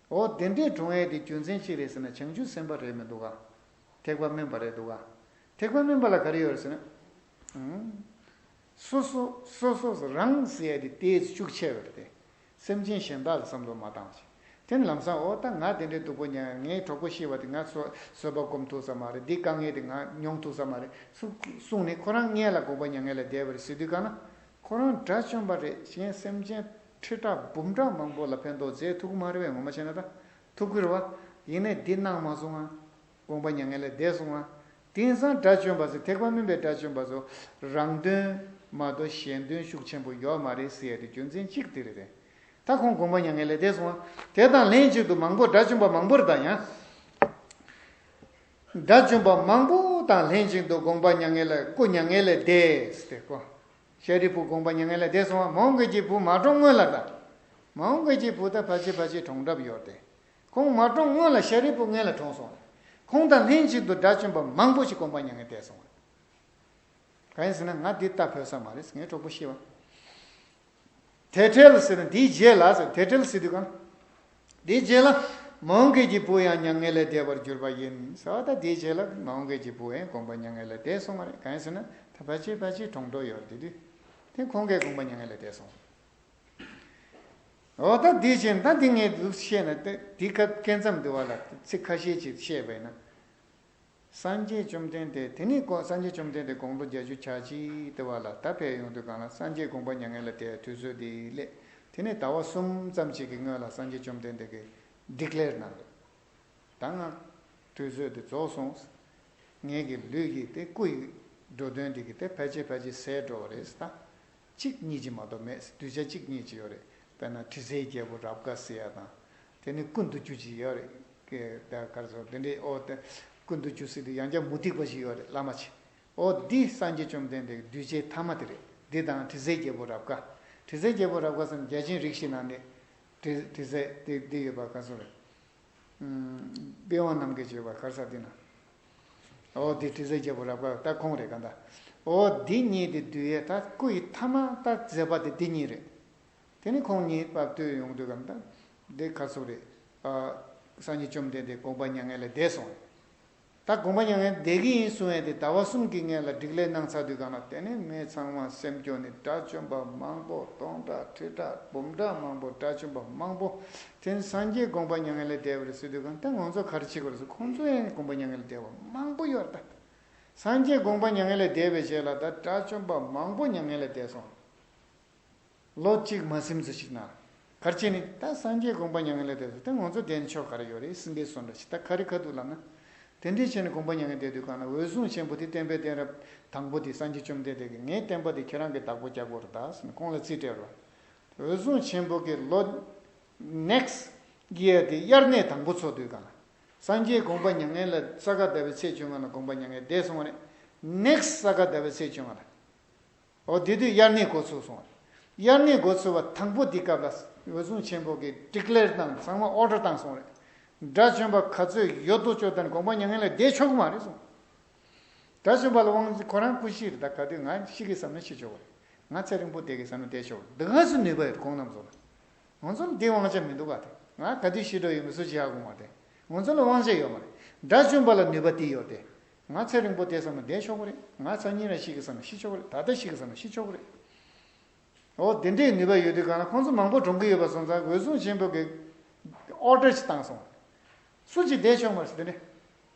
འོ་དེ་འདྲས་གྲོངས་ཡས་དེ་རྒྱུ་མཚན་ཅི་རེད་ཟེར་ན་བྱང་ཆུབ་སེམས་དཔའ་རེད་མི་འདུག་ག་ཐེག་པ་དམན་པ་རེད་འདུག་ག་ཐེག་པ་དམན་པ་ལ་ག་རེ་ཡོད་རེད་ཟེར་ན། ཨང་། སོ་སོ་སོ་སོ་རང་ཟེར་ཡ་དེ་དེའི་ཤུགས་ཆེ་བ་རེད་དེ། སེམས་ཅན་གཞན་དག་ལ་བསམ་བློ་མ་བཏང་བ་ཞིག་དེ་ནི་ལམ་སང་འོ་ད་ང་དེ་འདྲའི་སྡུག་པོ་མྱངས། ངའི་གྲོགས་པོ་ཤི་བ་དེ་ང་བཟོད་པ་སྒོམ་ཐུབ་ས་མ་རེད། འདི་དཀའ་ངལ་དེ་ང་མྱོང་ཐུབ་ས་མ་རེད་གསུངས་ནས་ཁོ་རང་སྔོན་ལ་དགོངས་པ་མྱ་ངན་ལས་འདས་པ་རེད་ཟེར་དུས་གང་ན། ཁོ་རང་དགྲ་བཅོམ་པ་རེད། གཞན་སེམས་ཅན་ཁྲི་ཕྲག་འབུམ་ཕྲག་མང་པོ་ལ་ཕན་ཐོགས་མཛད་ཐུབ་ཀྱི་མ་རེད་པས། ངོ་མ་བྱས་ན་ད་ཐུབ་ཀྱི་རེད་བ། ཡིན་ནའི་འདི་གནང་མ་སོང་ང་། དགོངས་པ་མྱ་ངན་ལས་འདས་སོང་ང་། དེང་སང་དགྲ་བཅོམ་པ་ཚོ་ཐེག་པ་དམན་པའི་དགྲ་བཅོམ་པ་ཚོ་རང་དོན་མ་གཏོགས་གཞན་དོན་ཤུགས་ཆེན་པོ་ཡོད་མ་རེད་ཟེར་ཡ་དེ་རྒྱུ་མཚན་གཅིག་དེ་རེད་དེ། ད་ཁོང་དགོངས་པ་མྱ་ངན་ལས་འདས་སོང་ང་། དེ་དང་ལྷན་ཅིག་ཏུ་མང་པོ་དགྲ་བཅོམ་པ་མང་པོ་རེད་ད་ཡང་། དགྲ་བཅོམ་པ་མང་པོ་དང་ལྷན་ཅིག་ཏུ་དགོངས་པ་མྱ་ངན་ལས་སྐུ་མྱ་ངན་ལས་འདས་ཟེར་ཏེ་ཁོ། ཤཱ་རིའི་བུ་དགོངས་པ་མྱ་ངན་ལས་འདས་སོང་བ། མོའུ་འགལ་གྱི་བུ་མ་གྲོངས་སྔོན་ལ་ད། མོའུ་འགལ་གྱི་བུ་ད་ཕལ་ཆེར་ཕལ་ཆེར་གྲོངས་གྲབས་ཡོད་དེ། ཁོང་མ་གྲོངས་སྔོན་ལ་ཤཱ་རིའི་བུ་སྔོན་ལ་གྲོངས་སོང་བ། ཁོང་དང་ལྷན་ཅིག་ཏུ་དགྲ་བཅོམ་པ་མང་པོ་ཞིག་དགོངས་པ་མྱ་ངན་འདས་སོང་བ། གང་ཡིན་ཟེར་ན་ང་འདི་ལྟ་ཕོད་ས་མ་རེད། ངའི་གྲོགས་པོ་ཤི་བ། དེ་འཕྲལ་ཟེར་ན་འདིའི་རྗེས་ལ་ཟེར། དེ་འཕྲལ་ཟེར་དུས་གང་། དེའི་རྗེས་ལ་མོའུ་འགལ་གྱི་བུ་ཡང་མྱ་ངན་ལས་འདས་པར་གྱུར་པ་ཡིན་ཟེར་བ། ད་དེའི་རྗེས་ལ་མོའུ་འགལ་གྱི་བུ་ཡང་དགོངས་པ་མྱ་ངན་ལས་འདས་སོང་བ་རེད། གང་ཡིན་ཟེར་ན་ད་ཕལ་ཆེར་ཕལ་ཆེར་གྲོངས་འགྲོ་ཡོད་རེད། དེ་དུས་དེ་ཁོང་གིས་དགོངས་པ་མྱ་ངན་ལས་འདས་སོང་། འོ་ད་དེ་བཞིན་ད་འདི་ངས་འདུག་བཤད་ན་ད་འདི་ཁ་སྐད་མཚམས་འདི་བ་ལ་ཚིག་ཁ་ཤས་ཅིག་བཤད་པ་ཡིན་ན། སངས་རྒྱས་བཅོམ་ལྡན་འདས་དེ་ནས་ཁོ་སངས་རྒྱས་བཅོམ་ལྡན་འདས་དགུང་ལོ་བརྒྱད་ཅུ་གྱ་གཅིག་དེ་བ་ལ་ད་ཕེབས་ཡོང་དུས་གང་ལ་སངས་རྒྱས་དགོངས་པ་མྱ་ངན་ལས་འདས་དུས་ཚོད་དེ་སླེབས། དེ་ནས་ཟླ་བ་གསུམ་ཙམ་ཅིག་གི་སྔོན་ལ་སངས་རྒྱས་བཅོམ་ལྡན་འདས་ཀྱིས་ཌི་ཀི་ལེར་གནང་རེད། ད་ང་དུས་ཚོད་དེ་རྫོགས་སོང་། ངེད་ཀྱི་ལུས་ཀྱི་དེ་སྐུ་ཡི་འགྲོ་དོན་དེ་གི་དེ་ཕལ་ཆེར་ཕལ་ཆེར་ཟད་འགྲོ་བ་རེད་ད། གཅིག་གཉིས་ཅིག་མ་གཏོགས་མེད། གདུལ་བྱ་གཅིག་གཉིས་ཅིག་ཡོད་རེད། དཔེར་ན་དྲི་ཟའི་རྒྱལ་པོ་རབ་དགའ་ཟེར་ཡ་དང་། དེ་ནི་ཀུན་ཏུ་རྒྱུ་ཅིག་ཡོད་རེད། ཀྱེ་ད་ག་རེ་ཟེར་འདི་འདྲའི་ཨོ་དེ། ཀུན་ཏུ་རྒྱུ་ཟེར་དུས་ཡང་བསྐྱར་མུ་སྟེགས་པ་ཞིག་ཡོད་རེད། བླ་མ་ཅིག་ཨོ་འདི་སངས་རྒྱས་བཅོམ་ལྡན་འདས་གདུལ་བྱའི་ཐ་མ་དེ་རེད། འདི་དང་དྲི་ཟའི་རྒྱལ་པོ་རབ་དགའ། དྲི་ཟའི་རྒྱལ་པོ་རབ་དགའ་ཟེར་ན་བརྒྱ་བྱིན་རིགས་བཞི་ནང་ནས། དྲི་དྲི་ཟའི་དེ་འདི་ཡོད་པ་ག་ཚོད་རེད། ཨུམ། པི་ཝང་རྣམ་རྒྱལ་བྱེད་པ་གར་ས་འདི་ན། ཨོ་འདི་དྲི་ཟའི་རྒྱལ་པོ་རབ་དགའ་ད་ཁོང་རེད་ག་ད། ཨོ་འདི་གཉིས་དེ་འདུལ་ཡས་ད་སྐུ་ཡི་ཐ་མ་ད་མཛད་པ་དེ་འདི་གཉིས་རེད། དེ་ནི་ཁོང་གཉིས་བབས་སྟོད་ཡོང་དུས་ག་ད། འདི་ག་ཚོད་རེད། ཨ། སངས་རྒྱས་བཅོམ་ལྡན་འདས་དགོངས་པ་མྱ་ངན་ལས་འདས་སོང་། ད་དགོངས་པ་མྱ་ངན་འདས་ཀྱི་ཡིན་གསུང་ཡས་དེ་ཟླ་བ་གསུམ་གྱི་སྔོན་ལ་སྒྲིག་ལས་གནང་ཚར་དུས་གང་ལ། དེ་ནས་མི་ཚང་མ་སེམས་སྐྱོ་ནས་དགྲ་བཅོམ་པ་མང་པོ་སྟོང་ཕྲག་ཁྲི་ཕྲག་འབུམ་ཕྲག་མང་པོ་དགྲ་བཅོམ་པ་མང་པོ་དེ་ནས་སངས་རྒྱས་དགོངས་པ་མྱ་ངན་ལས་འདས་པ་རེད་ཟེར་དུས་གང་ད་ང་ཚོ་ག་རེ་བྱེད་དགོས་རེད་ཟེར། ཁོང་ཚོ་ཡང་དགོངས་པ་མྱ་ངན་ལས་འདས་པ་མང་པོ་ཡོད་རེད་ད། སངས་རྒྱས་དགོངས་པ་མྱ་ངན་ལས་འདས་པའི་རྗེས་ལ་ད་དགྲ་བཅོམ་པ་མང་པོ་མྱ་ངན་ལས་འདས་སོང་། ལོ་གཅིག་མ་ཟིན་ཙམ་ཞིག་ན། ག་རེ་བྱས་ནས་ད་སངས་རྒྱས་དགོངས་པ་མྱ་ངན་ལས་འདས་སོང་། ད་ང་ཚོ་བསྡད་ནས་ཆོ་ག་རེ་ཡོད་རེད། སེང་གེ་བཟོ་འདྲ་ཞིག་ད་ག་རེ་ཁ་ཐུག་ལབ་ན། དེ་འདྲས་བྱས་ནས་དགོངས་པ་མྱ་ངན་འདས་དུས་གང་ན་འོད་སྲུང་ཆེན་པོ་དེ་བསྟན་པའི་གཏད་རབས་དང་པོ་དེ་སངས་རྒྱས་བཅོམ་ལྡན་འདས་ཀྱིས་ངའི་བསྟན་པ་དེ་ཁྱེད་རང་གིས་བདག་པོ་རྒྱག་དགོས་རེད་ད་ཟེར་ནས་ཁོང་ལ་རྩིས་སྤྲད་རོགས། འོད་སྲུང་ཆེན་པོ་གིས་ལོ་next year དེ་དབྱར་གནས་དང་པོ་ཚོགས་དུས་གང་ལ། སངས་རྒྱས་དགོངས་པ་མྱ་ངན་ལས་ས་ག་ཟླ་བའི་ཚེས་བཅོ་ལྔ་ལ་དགོངས་པ་མྱ་ངན་འདས་སོང་བ་རེད། next ས་ག་ཟླ་བའི་ཚེས་བཅོ་ལྔ་ལ། འོ་དེ་དུས་དབྱར་གནས་འགོ་ཚུགས་སོང་བ་རེད། དབྱར་གནས་འགོ་ཚུགས་པ་དང་པོ་དེ་སྐབས་ལ་འོད་སྲུང་ཆེན་པོ་གིས་declare བཏང་ཚང་མ་order བཏང་སོང་བ་རེད། དགྲ་བཅོམ་པ་ག་ཚོད་ཡོད་དོ་ཅོག་དང་དགོངས་པ་མྱ་ངན་ལས་འདས་ཆོག་གི་མ་རེད་གསུངས། དགྲ་བཅོམ་པ་ལ་དབང་ཁོ་རང་སྐུ་གཤེགས་རེད་ད། ག་དུས་ང་ཤི་གི་བསམ་ན་ཤི་ཆོག་གི་རེད། ང་ཚེ་རིང་པོ་བསྡད་གི་བསམ་ན་བསྡད་ཆོག་གི་རེད། འདི་ག་ཚོད་ནུས་པ་ཡོད་ཁོང་རྣམ་ཚོ་ལ། ང་ཚོ་ལ་འདི་དབང་ཆ་མི་འདུག་ག་དེ། ང་ག་དུས་ཤི་འགྲོ་ཡོད་མེད་སུ་གཅིག་ཧ་གོ་མ་རེད། ང་ཚོ་ལ་དབང་ཆ་ཡོད་མ་རེད། དགྲ་བཅོམ་པ་ལ་ནུས་པ་དེ་ཡོད་དེ། ང་ཚེ་རིང་པོ་བསྡད་བསམ་ན་བསྡད་ཆོག་གི་རེད། ང་སང་ཉིན་ར་ཤི་གི་བསམ་ན་ཤི་ཆོག་གི་རེད། ད་ལྟ་ཤི་གི་བསམ་ན་ཤི་ཆོག་གི་རེད། འོ་དེ་འདྲའི་ནུས་པ་ཡོད་དུས་གང་ལ་ཁོང་ཚོ་མང་པོ་གྲོངས་ཀྱི་ཡོད་པ་སོང་ཙང་འོད་སྲུང་ཆེན་པོ་གིས་order ཅིག་བཏང་སོང་། སུ་གཅིག་བསྡད་ཆོག་མ་རེད་དེ་ནས།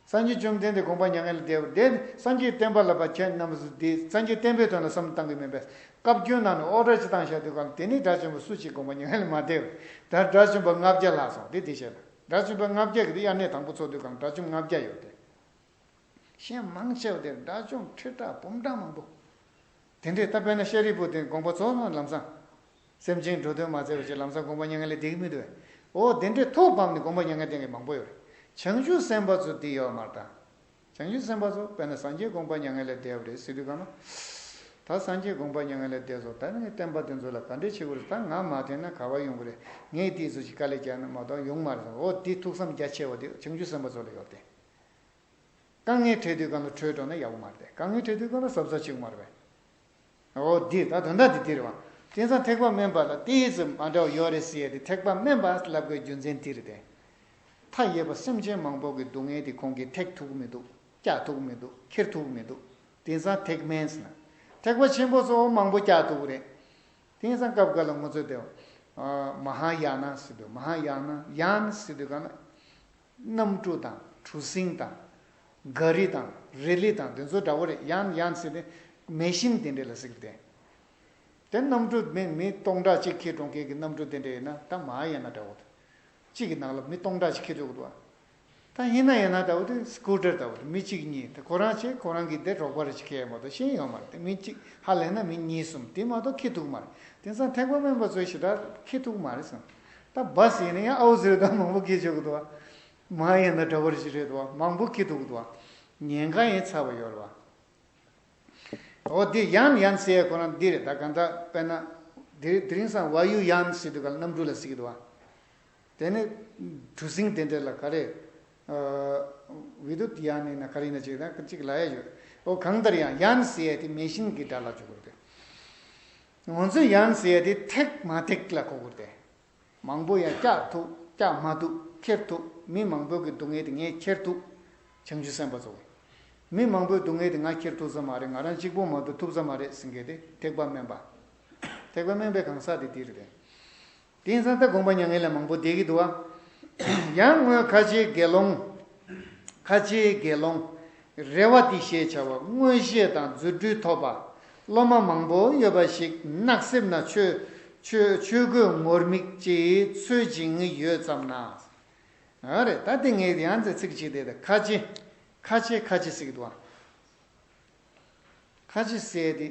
སངས་རྒྱས་བཅོམ་ལྡན་འདས་དགོངས་པ་མྱ་ངན་ལས་འདས་པར་དེ་ནི་སངས་རྒྱས་བསྟན་པ་ལ་བ་ཁྱེད་རྣམ་པ་ཚོ་དེ་སངས་རྒྱས་བསྟན་པའི་དོན་ལ་བསམ་བློ་བཏང་གི་མིན་པས། བཀའ་བཀྱོན་གནང་ནས་order ཅིག་བཏང་བཞག་དུས་གང་དེ་ནི་དགྲ་བཅོམ་པ་སུ་གཅིག་དགོངས་པ་མྱ་ངན་ལས་མ་འདས་པར་ད་དགྲ་བཅོམ་པ་ལྔ་བརྒྱ་ལྷག་སོང་དེ་དེ་བྱས་ལ་དགྲ་བཅོམ་པ་ལྔ་བརྒྱ་གི་དེ་དབྱར་གནས་དང་པོ་ཚོགས་དུས་གང་དགྲ་བཅོམ་ལྔ་བརྒྱ་ཡོད་དེ། གཞན་མང་ཆེ་བ་དེར་དགྲ་བཅོམ་ཁྲི་ཕྲག་འབུམ་ཕྲག་མང་པོ། དེ་འདྲས་ད་དཔེར་ན་ཤཱ་རིའི་བུ་དེ་དགོངས་པ་རྫོགས་སོང་ལམ་སང་། སེམས་ཅན་འགྲོ་དོན་མ་མཛད་པ་ཞིག་ལམ་སང་དགོངས་པ་མྱ་ངན་ལས་འདས་ཀྱི་མི་འདུག་བས། འོ་དེ་འདྲས་ཐོག་བབས་ནས་དགོངས་པ་མྱ་ངན་འདས་མཁན་མང་པོ་ཡོད་རེད། བྱང་ཆུབ་སེམས་དཔའ་ཚོ་འདི་ཡོད་མ་རེད་ད། བྱང་ཆུབ་སེམས་དཔའ་ཚོ་དཔེར་ན་སངས་རྒྱས་དགོངས་པ་མྱ་ངན་ལས་འདས་པ་རེད་ཟེར་དུས་གང་ན། ད་སངས་རྒྱས་དགོངས་པ་མྱ་ངན་ལས་འདས་སོང་ད་ངའི་བསྟན་པ་དེ་ཚོ་ལ་ག་འདྲས་བྱེད་དགོས་རེད། ད་ང་མ་བསྟེན་ན་ག་བ་ཡོང་གི་རེད། ངས་དེ་ཚོ་ཞིག་དཀའ་ལས་རྒྱག་ན་མ་གཏོགས་ཡོང་མ་རེད་སོང་། འོ་དེ་ཐུགས་བསམ་རྒྱ་ཆེ་བ་དེ་བྱང་ཆུབ་སེམས་དཔའ་ཚོ་ལ་ཡོད་དེ། དཀའ་ངལ་འཕྲད་དུས་གང་ལ་བྲོས་འགྲོ་ན་ཡག་པོ་མ་རེད་དེ། དཀའ་ངལ་འཕྲད་དུས་གང་ལ་གཟབ་གཟབ་བྱེད་དགོས་མ་རེད་པས། འོ་འདི་ད་དོན་དག་འདི་འདི་རེད་བ། དེང་སང་ཐེག་པ་དམན་པ་ལ་ཏོག་ཙམ་མ་འདྲ་བ་ཡོད་རེད་ཟེར་ཡས་དེ་ཐེག་པ་དམན་པ་ལབ་དགོས་རྒྱུ་མཚན་འདི་རེད་དེ། མཐའ་ཡས་པ་སེམས་ཅན་མང་པོ་གི་སྡུག་བསྔལ་དེ་ཁོང་གིས་ཐེག་ཐུབ་ཀྱི་མི་འདུག་བཀྱག་ཐུབ་ཀྱི་མི་འདུག་ཁྱེར་ཐུབ་ཀྱི་མི་འདུག་དེང་སང་ཐེག་དམན་ཟེར་ན། ཐེག་པ་ཆེན་པོ་ཚོ་མང་པོ་བཀྱག་ཐུབ་ཀྱི་རེད། དེང་སང་སྐབས་འགའ་ལ་ང་ཚོས་དེ། མ་ཧཱ་ཡ་ན་ཟེར་དུས་མ་ཧཱ་ཡ་ན་ཡཱན་ཟེར་དུས་གང་ན། གནམ་གྲུ་དང་གྲུ་གཟིངས་དང་། ག་རི་དང་རི་ལི་དང་དེ་ཚོ་འདྲ་བོ་རེད། ཡཱན་ཡཱན་ཟེར་ཏེ་མེ་ཤིན་དེ་འདྲས་ལ་ཟེར་གི་དེ། དེ་གནམ་གྲུ་མི་མི་སྟོང་ཕྲག་གཅིག་འཁྱེར་འགྲོ་མཁན་གྱི་གནམ་གྲུ་དེ་འདྲས་ཡིན་ན་ད་མ་ཧཱ་ཡ་ན་འདྲ་བོ་དེ། གཅིག་གི་ནང་ལ་མི་སྟོང་ཕྲག་ཅིག་འཁྱེར་འགྲོ་གི་འདུག་བ། ད་ཡིན་ན་ཡིན་ན་ལྟ་བུ་དེ་སི་ཀུ་ཊར་ལྟ་བུ་དེ་མི་གཅིག་གཉིས་དེ་ཁོ་རང་བྱས་ཁོ་རང་གིས་དེ་རོགས་པ་རེ་ཅིག་ཁྱེར་མ་གཏོགས་གཞན་ཡོད་མ་རེད། དེ་མི་གཅིག་ཧ་ལས་ན་མི་གཉིས་གསུམ་དེ་མ་གཏོགས་ཁྱེར་ཐུབ་མ་རེད། དེང་སང་ཐེག་པ་དམན་པ་ཚོས་ཞེ་དྲག་ཁྱེར་ཐུབ་མ་རེད་བསམ། ད་བ་ཟེར་ནས་ཡང་ཨའུ་ཟེར་དང་མང་པོ་ཁྱེར་ཆོག་གི་འདུག་བ། མ་ཡིན་ན་འདྲ་པོ་རེ་ཞིག་རེད་འདུག་བ། མང་པོ་ཁྱེར་ཐུབ་ཀྱི་འདུག་བ། ཉེན་ཁ་ཡང་ཚ་བ་ཡོད་རེད་བ། འོ་འདི་ཡཱན་ཡཱན་ཟེར་ཡ་ཁོ་རང་འདི་རེད། ད་གང་ལྟར་དཔེར་ན་དེ་དེ་རིང་སང་ཝ་ཡུ་ཡཱན་ཟེར་དུས་ག་ལ་གནམ་གྲུ་ལ་ཟེར་གི་འདུག་བ། དེ་ནས་གྲུ་གཟིངས་དེ་འདྲ་ལ་ག་རེ། ཨ། བི་དུད་ཡཱན་ཡིན་ན་ག་རེ་ཡིན་ན་ཅིག་ན་གཅིག་ལབ་ཡ་ཡོད། འོ་གང་ལྟར་ཡང་ཡཱན་ཟེར་ཡ་དེ་མེ་ཤིན་གྱི་སྒྲ་ལ་འཇུག་དགོས་རེད། ང་ཚོས་ཡཱན་ཟེར་ཡ་དེ་ཐེག་མ་ཐེག་ལ་གོ་དགོས་རེད་དེ། མང་པོ་ཡང་བཀྱག་ཐུབ་བཀྱག་མ་ཐུབ་ཁྱེར་ཐུབ། མི་མང་པོ་གི་སྡུག་བསྔལ་དེ་ངས་ཁྱེར་ཐུབ། བྱང་ཆུབ་སེམས་དཔའ་ཚོ། མི་མང་པོའི་སྡུག་བསྔལ་དེ་ང་ཁྱེར་ཐུབ་ས་མ་རེད། ང་རང་གཅིག་པོ་མ་གཏོགས་ཐུབ་ས་མ་རེད་ཟེར་མཁན་དེ་ཐེག་པ་དམན་པ། ཐེག་པ་དམན་པའི་གང་ཟག་དེ་དེ་རེད་དེ། དེང་སང་ད་དགོངས་པ་མྱ་ངན་ལས་མང་པོ་འདས་ཀྱི་འདུག་བ། ཡང་སྔོན་ཁ་ཆེའི་དགེ་སློང་། ཁ་ཆེའི་དགེ་སློང་། རེ་བ་ཏི་ཞེས་བྱ་བ་མངོན་ཤེས་དང་རྫུ་འཕྲུལ་ཐོབ་པ། སློབ་མ་མང་པོ་ཡོད་པ་ཞིག་ནགས་གསེབ་ན་ཆོས་ཆོས་ཆོས་གོས་ངུར་སྨྲིག་ཅིག་འཚོལ་བྱེད་ཀྱི་ཡོད་ཙམ་ན། ཨ་རེད། ད་དེ་ངས་ཡང་ཚིག་ཅིག་དེ་ད་ཁ་ཆེ། ཁ་ཆེ་ཁ་ཆེ་ཟེར་གི་འདུག་བ། ཁ་ཆེ་ཟེར་དེ།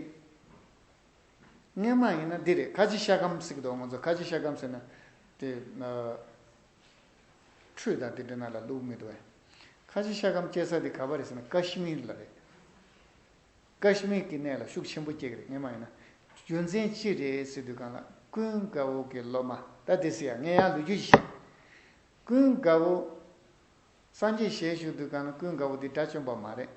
སྔོན་མ་ཡིན་ན་འདི་རེད། ཁ་ཆེ་ཤ་སྐམ་ཟེར་གི་འདུག་ང་ཚོ་ཁ་ཆེ་ཤ་སྐམ་ཟེར་ན། དེ། ཁྲུས་དང་དེ་འདྲ་ན་ལ་བླུག་མི་འདུག་བས། ཁ་ཆེ་ཤ་སྐམ་སྐྱེ་ས་དེ་ག་པར་རེད་ཟེར་ན་ཀ་ཤི་མིར་ལ་རེད། ཀ་ཤི་མིར་གྱི་གནས་ལ་ཤུགས་ཆེན་པོ་སྐྱེ་གི་རེད། སྔོན་མ་ཡིན་ན། རྒྱུ་མཚན་ཅི་རེད་ཟེར་དུས་གང་ལ་ཀུན་དགའ་བོ་གི་སློབ་མ་ད་དེ་ཟེར་ཡ་ངས་ཡང་ལོ་རྒྱུས་ཤིག་ཀུན་དགའ་བོ། སངས་རྒྱས་ཞལ་བཞུགས་དུས་གང་ལ་ཀུན་དགའ་བོ་དེ་དགྲ་བཅོམ་པ་མ་རེད།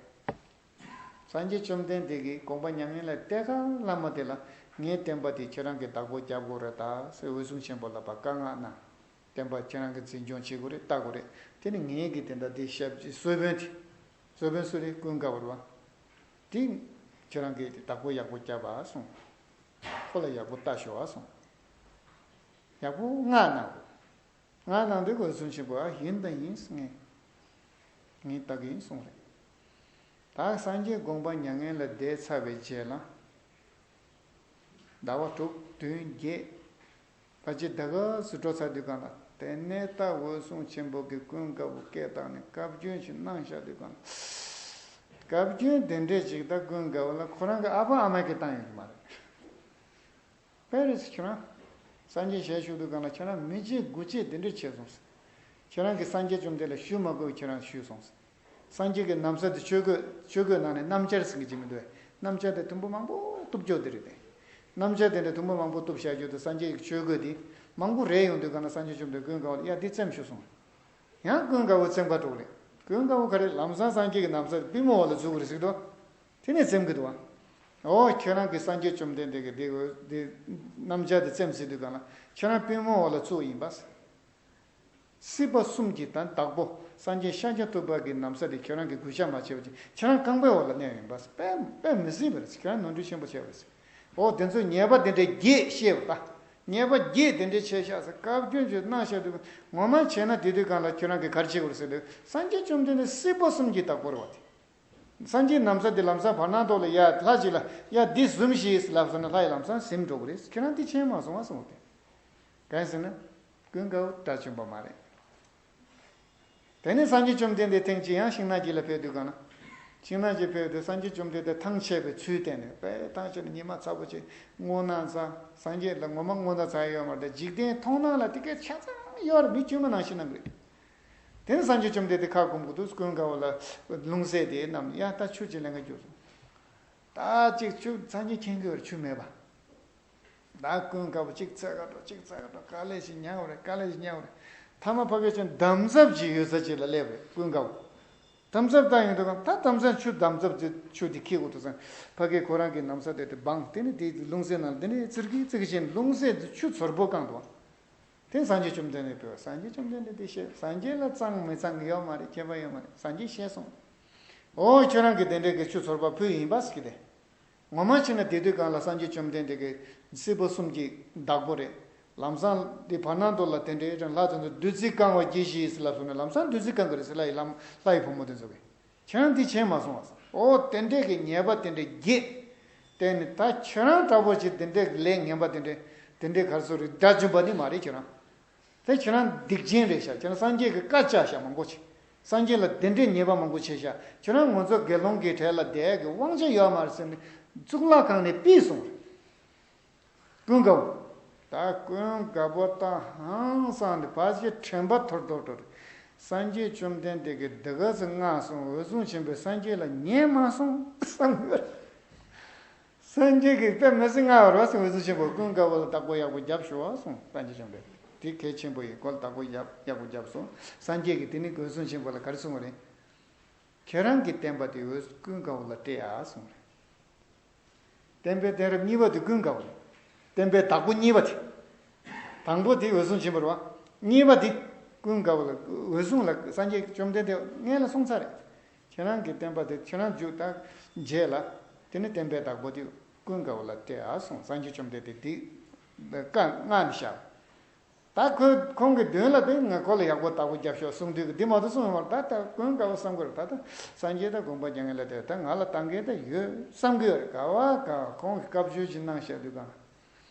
སངས་རྒྱས་བཅོམ་ལྡན་འདས་ཀྱིས་དགོངས་པ་མྱ་ངན་ལས་འདས་ཁ་བླ་མ་དེ་ལ་ངའི་བསྟན་པ་དེ་ཁྱེད་རང་གིས་བདག་པོ་རྒྱབ་དགོས་རེད་ད་ཟེར་འོད་སྲུང་ཆེན་པོ་ལ་བཀའ་མངགས་གནང་། བསྟན་པ་ཁྱེད་རང་གིས་འཛིན་སྐྱོང་བྱེད་དགོས་རེད། ལྟ་དགོས་རེད། དེ་ནི་ངེད་ཀྱིས་དེ་འདྲ་དེ་ཞབས་ཕྱི་གསོལ་དཔོན་དེ། གསོལ་དཔོན་སུ་རེད། ཀུན་དགའ་བོ་རེད་བ། དེ་ཁྱེད་རང་གིས་དེ་བདག་པོ་ཡག་པོ་རྒྱབ་པ་གསུངས། ཁོ་ལ་ཡག་པོ་ལྟ་ཤོག་ཨ་གསུངས། ཡག་པོ་མངགས་གནང་དགོས། མངགས་གནང་དུས་འོད་སྲུང་ཆེན་པོ་ཨ་ཡིན་ད་ཡིན་ངས། ངས་ལྟ་གི་ཡིན་གསུངས་རེད། ད་སངས་རྒྱས་དགོངས་པ་མྱ་ངན་ལས་འདས་ཚར་བའི་རྗེས་ལ། ཟླ་བ་དྲུག་བདུན་བརྒྱད། ཕལ་ཆེར་ཟླ་ག་ཟུར་འགྲོ་ཚར་དུས་གང་ལ་དེ་ནས་ད་འོད་སྲུང་ཆེན་པོ་གིས་ཀུན་དགའ་བོ་སྐད་བཏང་ནས་བཀའ་བཀྱོན་ཞིག་གནང་བཞག་དུས་གང་ལ། བཀའ་བཀྱོན་དེ་འདྲས་ཅིག་ད་ཀུན་དགའ་བོ་ལ་ཁོ་རང་གི་ཨ་ཕ་ཨ་མ་གིས་བཏང་ཡོད་ཀྱི་མ་རེད། དཔེ་རེད་ཟེར། ཁྱོད་རང་སངས་རྒྱས་ཞལ་བཞུགས་དུས་གང་ལ་ཁྱོད་རང་མི་བརྗེད་དགུ་བརྗེད་དེ་འདྲས་བྱས་སོང་ཟེར། ཁྱོད་རང་གིས་སངས་རྒྱས་བཅོམ་ལྡན་ལ་ཞུ་མ་དགོས་པའི་ཁྱོད་རང་ཞུས་སོང་ཟེར། སངས་རྒྱས་ཀྱི་ན་བཟའ་དེ་ཆོས་གོས། ཆོས་གོས་ནང་ནས་སྣམ་སྦྱར་ཟེར་གྱི་ཅིག་མི་འདུག་གས། སྣམ་སྦྱར་དེ་དུམ་བུ་མང་པོ་གཏུབ་ཀྱོག་དེ་རེད་དེ། སྣམ་སྦྱར་དེ་འདྲ་དུམ་བུ་མང་པོ་གཏུབ་བཞག་རྒྱུ་དེ་སངས་རྒྱས་ཀྱི་ཆོས་གོས་དེ་མང་པོ་རེད་ཡོང་དུས་གང་ལ་སངས་རྒྱས་བཅོམ་ལྡན་ཀུན་དགའ་བོ་ལ་ཡ་འདི་བཙེམ་ཤོག་གསུངས། ཡང་ཀུན་དགའ་བོ་བཙེམ་པ་འགྲོ་གི་རེད། ཀུན་དགའ་བོ་ག་རེ་ལམ་སང་སངས་རྒྱས་ཀྱི་ན་བཟའ་དེ་པུས་མོ་འོག་ལ་འཛུལ་གི་རེད་ཟེར་གི་འདུག་དེ་ནས་བཙེམ་གི་འདུག་བ། ཨོ་ཁྱོད་རང་གིས་སངས་རྒྱས་བཅོམ་ལྡན་འདས་ཀྱི་དེ་དེ་སྣམ་སྦྱར་དེ་བཙེམ་ཟེར་དུས་གང་ལ་ཁྱོད་རང་པུས་མོ་འོག་ལ་བཙུགས་ཡིན་པ། སྲིད་པ་གསུམ་གྱི་ད་བདག་པོ་སངས་རྒྱས་ཤཱཀྱ་ཐུབ་པ་གི་ན་བཟའ་དེ་ཁྱོད་རང་གིས་གུས་ཞབས་མ་བྱས་པ་ཅིག་ཁྱོད་རང་རྐང་པའི་འོག་ལ་གནས་ཡིན་པ། དཔེ་དཔེ་མི་སྲིད་པ་རེད། ཁྱོད་རང་ནོར་འཁྲུལ་ཆེན་པོ་བྱས་པ་རེད། ཨོ་དེ་ཚོ་ཉེས་པ་དེ་འདྲའི་བརྒྱད་བཤད་པ་ད། ཉེས་པ་བརྒྱད་དེ་འདྲའི་བྱས་ཤག་ཟེར་བཀའ་བཀྱོན་ཅིག་གནང་བཞག་དུས་ངོ་མ་བྱས་ན་དེ་དུས་གང་ལ་ཁྱོད་རང་གིས་ག་རེ་བྱེད་དགོས་རེད་ཟེར་དུས་སངས་རྒྱས་བཅོམ་ལྡན་འདས་སྲིད་པ་གསུམ་གྱི་བདག་པོ་རེད་བ་དེ། སངས་རྒྱས་ན་བཟའ་འདི་ལམ་སང་བར་སྣང་ཐོག་ལ་ཡ་ལྷ་ཅིག་ལ་ཡ་འདི་ཟུམ་ཞིག་ཟེར་ལབ་སོང་ན་ལྷ་ཡི་ལམ་སང་ཟིན་འགྲོ་གི་རེད། ཁྱེད་རང་འདི་མཁྱེན་མ་སོང་བ་གསུངས་ཏེ། གང་ཟེར་ན། ཀུན་དགའ་བོ་དགྲ་བཅོམ་པ་མ་རེད། དེ་ནས་སངས་རྒྱས་བཅོམ་ལྡན་འདས་ཐེངས་གཅིག་ཡང་ཤིང་ནགས་དཀྱིལ་ལ་ཕེབས་དུས་གང་ན། ཤིང་ནགས་ཀྱི་ཕེབས་དུས་སངས་རྒྱས་བཅོམ་ལྡན་འདས་ཐང་ཆད་པའི་ཚུལ་བསྟན་ནས་དཔེ་ཐང་ཆད་ནས་ཉི་མ་ཚ་པོ་ཅིག་སྔོ་ནག་ཚ། སངས་རྒྱས་ལ་ངོ་མ་སྔོ་ནག་ཚ་ཡོད་མ་རེད། འཇིག་རྟེན་མཐོང་སྣང་ལ་དེ་གས་ཆ་ཚང་ཡོད་རེད། མི་དཀྱུས་མ་ནང་བཞིན་གནང་གི་རེད། དེ་ནས་སངས་རྒྱས་བཅོམ་ལྡན་འདས་ཁ་སྐོམ་གི་འདུག་ཀུན་དགའ་བོ་ལ་ལྷུང་བཟེད་དེ་བསྣམས་ནས་ཡ་ད་ཆུ་ཅིག་ལེན་ག་རྒྱུགས་སོང་། ད་ཅིག་ཆུ་སངས་རྒྱས་མཁྱེན་གྱི་ཡོད་རེད་ཆུ་མེད་པ། ད་ཀུན་དགའ་བོ་ཅིག་འཚོལ་ག་འགྲོ་ཅིག་འཚོལ་ག་འགྲོ་ག་ལེ་ཞིག་ཉལ་བ་རེད། ག་ལེ་ཞིག་ཉལ་བ་རེད། ཐ་མ་ཕ་གི་ཅིག་འདམ་རྫབ་ཅིག་ཡོད་ས་ཅིག་ལ་སླེབས་རེད་ཀུན་དགའ་བོ། འདམ་རྫབ་བཏང་ཡོང་དུས་གང་ད་འདམ་རྫབ་ཆུ་འདམ་རྫབ་དེ་ཆུ་དེ་འཁྱེར་དགོས་འདུག་ཟེར། ཕ་གི་ཁོ་རང་གི་ན་བཟའ་དེ་དེ་སྦངས། དེ་ནས་དེ་ལྷུང་བཟེད་ནང་ལ་དེ་ནས་ཙིར་གི་ཙིར་གི་བྱས་ནས་ལྷུང་བཟེད་དེ་ཆུ་ཚོར་པོ་བཀང་འདུག་དེ་སངས་རྒྱས་བཅོམ་ལྡན་འདས་ཕེབས། སངས་རྒྱས་བཅོམ་ལྡན་འདས་དེ་ཤེས། སངས་རྒྱས་ལ་གཙང་མི་གཙང་ཡོད་མ་རེད། ཁྱད་པར་ཡོད་མ་རེད། སངས་རྒྱས་ཤེས་སོང་། ཨོ་ཁྱོད་རང་གིས་དེ་འདྲའི་གི་ཆུ་ཚོར་པ་ཕུལ་ཡིན་པ་ཟེར་གི་དེ། ངོ་མ་བྱས་ན་དེ་དུས་གང་ལ་སངས་རྒྱས་བཅོམ་ལྡན་འདས་ཀྱི་སྲིད་པ་གསུམ་གྱི་བདག་པོ་རེད། ལམ་སང་དེ་བར་སྣང་དུ་ལ་དེ་འདྲའི་ལྷ་དེ་ཚོ་བདུད་རྩི་བཀང་བ་གྱིས་ཤིག་ཟེར་ལབ་སོང་ན་ལམ་སང་བདུད་རྩི་བཀང་གི་རེད་ཟེར། ལྷ་ཡི་ལམ་ལྷ་ཡི་བུ་མོ་དེ་ཚོ་གིས། ཁྱེད་རང་འདི་བྱས་མ་སོང་བ། ཨོ་དེ་འདྲས་ཀྱི་ཉེས་པ་དེ་འདྲས་བརྒྱད། དེ་ནི་ད་ཁྱེད་རང་འདྲ་པོ་ཅིག་དེ་འདྲས་ཀྱི་ལས་ངན་པ་དེ་འདྲས་དེ་འདྲས་ག་རེ་ཟེར་རེད། དགྲ་བཅོམ་པ་ནི་མ་རེད་ཁྱེད་རང་། དེ་ཁྱེད་རང་སྡིག་ཅན་རེད་ཤག་ཁྱེད་རང་སངས་རྒྱས་ཀྱི་བཀའ་བཅག་ཤག་མང་པོ་ཅིག་སངས་རྒྱས་ལ་དེ་འདྲས་ཉེས་པ་མང་པོ་བྱས་ཤག་ཁྱེད་རང་ང་ཚོ་དགེ་སློང་གི་གྲལ་ལ་བསྡད་ཀྱི་དབང་ཆ་ཡོད་མ་རེད་ཟེར་ནས་གཙུག་ལག་ཁང་ནས་ཕུད་སོང་རེད། ཀུན་དགའ་བོ། ད་ཀུན་དགའ་བོ་ད་ཧང་སངས་ནས་ཕར་ཕྱིར་དྲན་པ་འཐོར་འཐོར་འཐོར། སངས་རྒྱས་བཅོམ་ལྡན་འདས་ཀྱིས་འདི་ག་ཚོད་མངགས་སོང་། འོད་སྲུང་ཆེན་པོས་སངས་རྒྱས་ལ་ཉན་མ་སོང་བསམ་གྱི་ཡོད་རེད། སངས་རྒྱས་ཀྱིས་དཔེ་མི་སྲིད་མངགས་པ་རེད་བ་ཟེར། འོད་སྲུང་ཆེན་པོས་ཀུན་དགའ་བོ་ལ་བདག་པོ་ཡག་པོ་རྒྱབ་ཤོག་ཨ་གསུངས། སངས་རྒྱས་བཅོམ་ལྡན་འདས་དེ་གལ་ཆེན་པོ་ཡིན། ཁོ་ལ་བདག་པོ་ཡག་ཡག་པོ་རྒྱབ་སོང་། སངས་རྒྱས་ཀྱིས་དེ་ནི་འོད་སྲུང་ཆེན་པོ་ལ་ག་རེ་གསུངས་པ་རེད། ཁྱེད་རང་གི་བསྟན་པ་དེ་འོད་ཀུན་དགའ་བོ་ལ་སྤྲད་ཨ་གསུངས་རེད། བསྟན་པའི་གཏད་རབས་གཉིས་པ་དེ་ཀུན་དགའ་བོ་རེད། བསྟན་པའི་བདག་པོ་གཉིས་པ་དེ། དང་པོ་དེ་འོད་སྲུང་ཆེན་པོ་རེད་བ། གཉིས་པ་དེ་ཀུན་དགའ་བོ་ལ། འོད་སྲུང་ལ་སངས་རྒྱས་བཅོམ་ལྡན་འདས་སྔོན་ལ་གསུངས་ཚར་རེད། ཁྱེད་རང་གི་བསྟན་པ་དེ་ཁྱེད་རང་མཇུག་ད་རྗེས་ལ། དེ་ནི་བསྟན་པའི་བདག་པོ་དེ་ཀུན་དགའ་བོ་ལ་སྤྲད་ཨ་གསུངས། སངས་རྒྱས་བཅོམ་ལྡན་འདས་དེ་བཀའ་མངགས་ནས་བཞག་ད་ཁོས་ཁོང་གི་མདུན་ལ་དེ་ང་ཁོ་ལ་ཡག་པོ་བདག་པོ་རྒྱབ་ཤོག་གསུངས་དུས་ཀྱི་འདི་མ་གཏོགས་གསུངས་ཡོད་མ་རེད། ད་ད་ཀུན་དགའ་བོ་བསམ་གི་རེད། ད་ད་སངས་རྒྱས་ད་དགོངས་པ་མྱ་ངན་ལས་འདས། ད་ང་ལ་བཏང་མཁན་ད་ཡོད་བསམ་གི་ཡོད་རེད། ག་བ་ག་ཁོང་གིས་བཀའ་བཀྱོན་ཅིག་གནང་བཞག་དུས་གང་།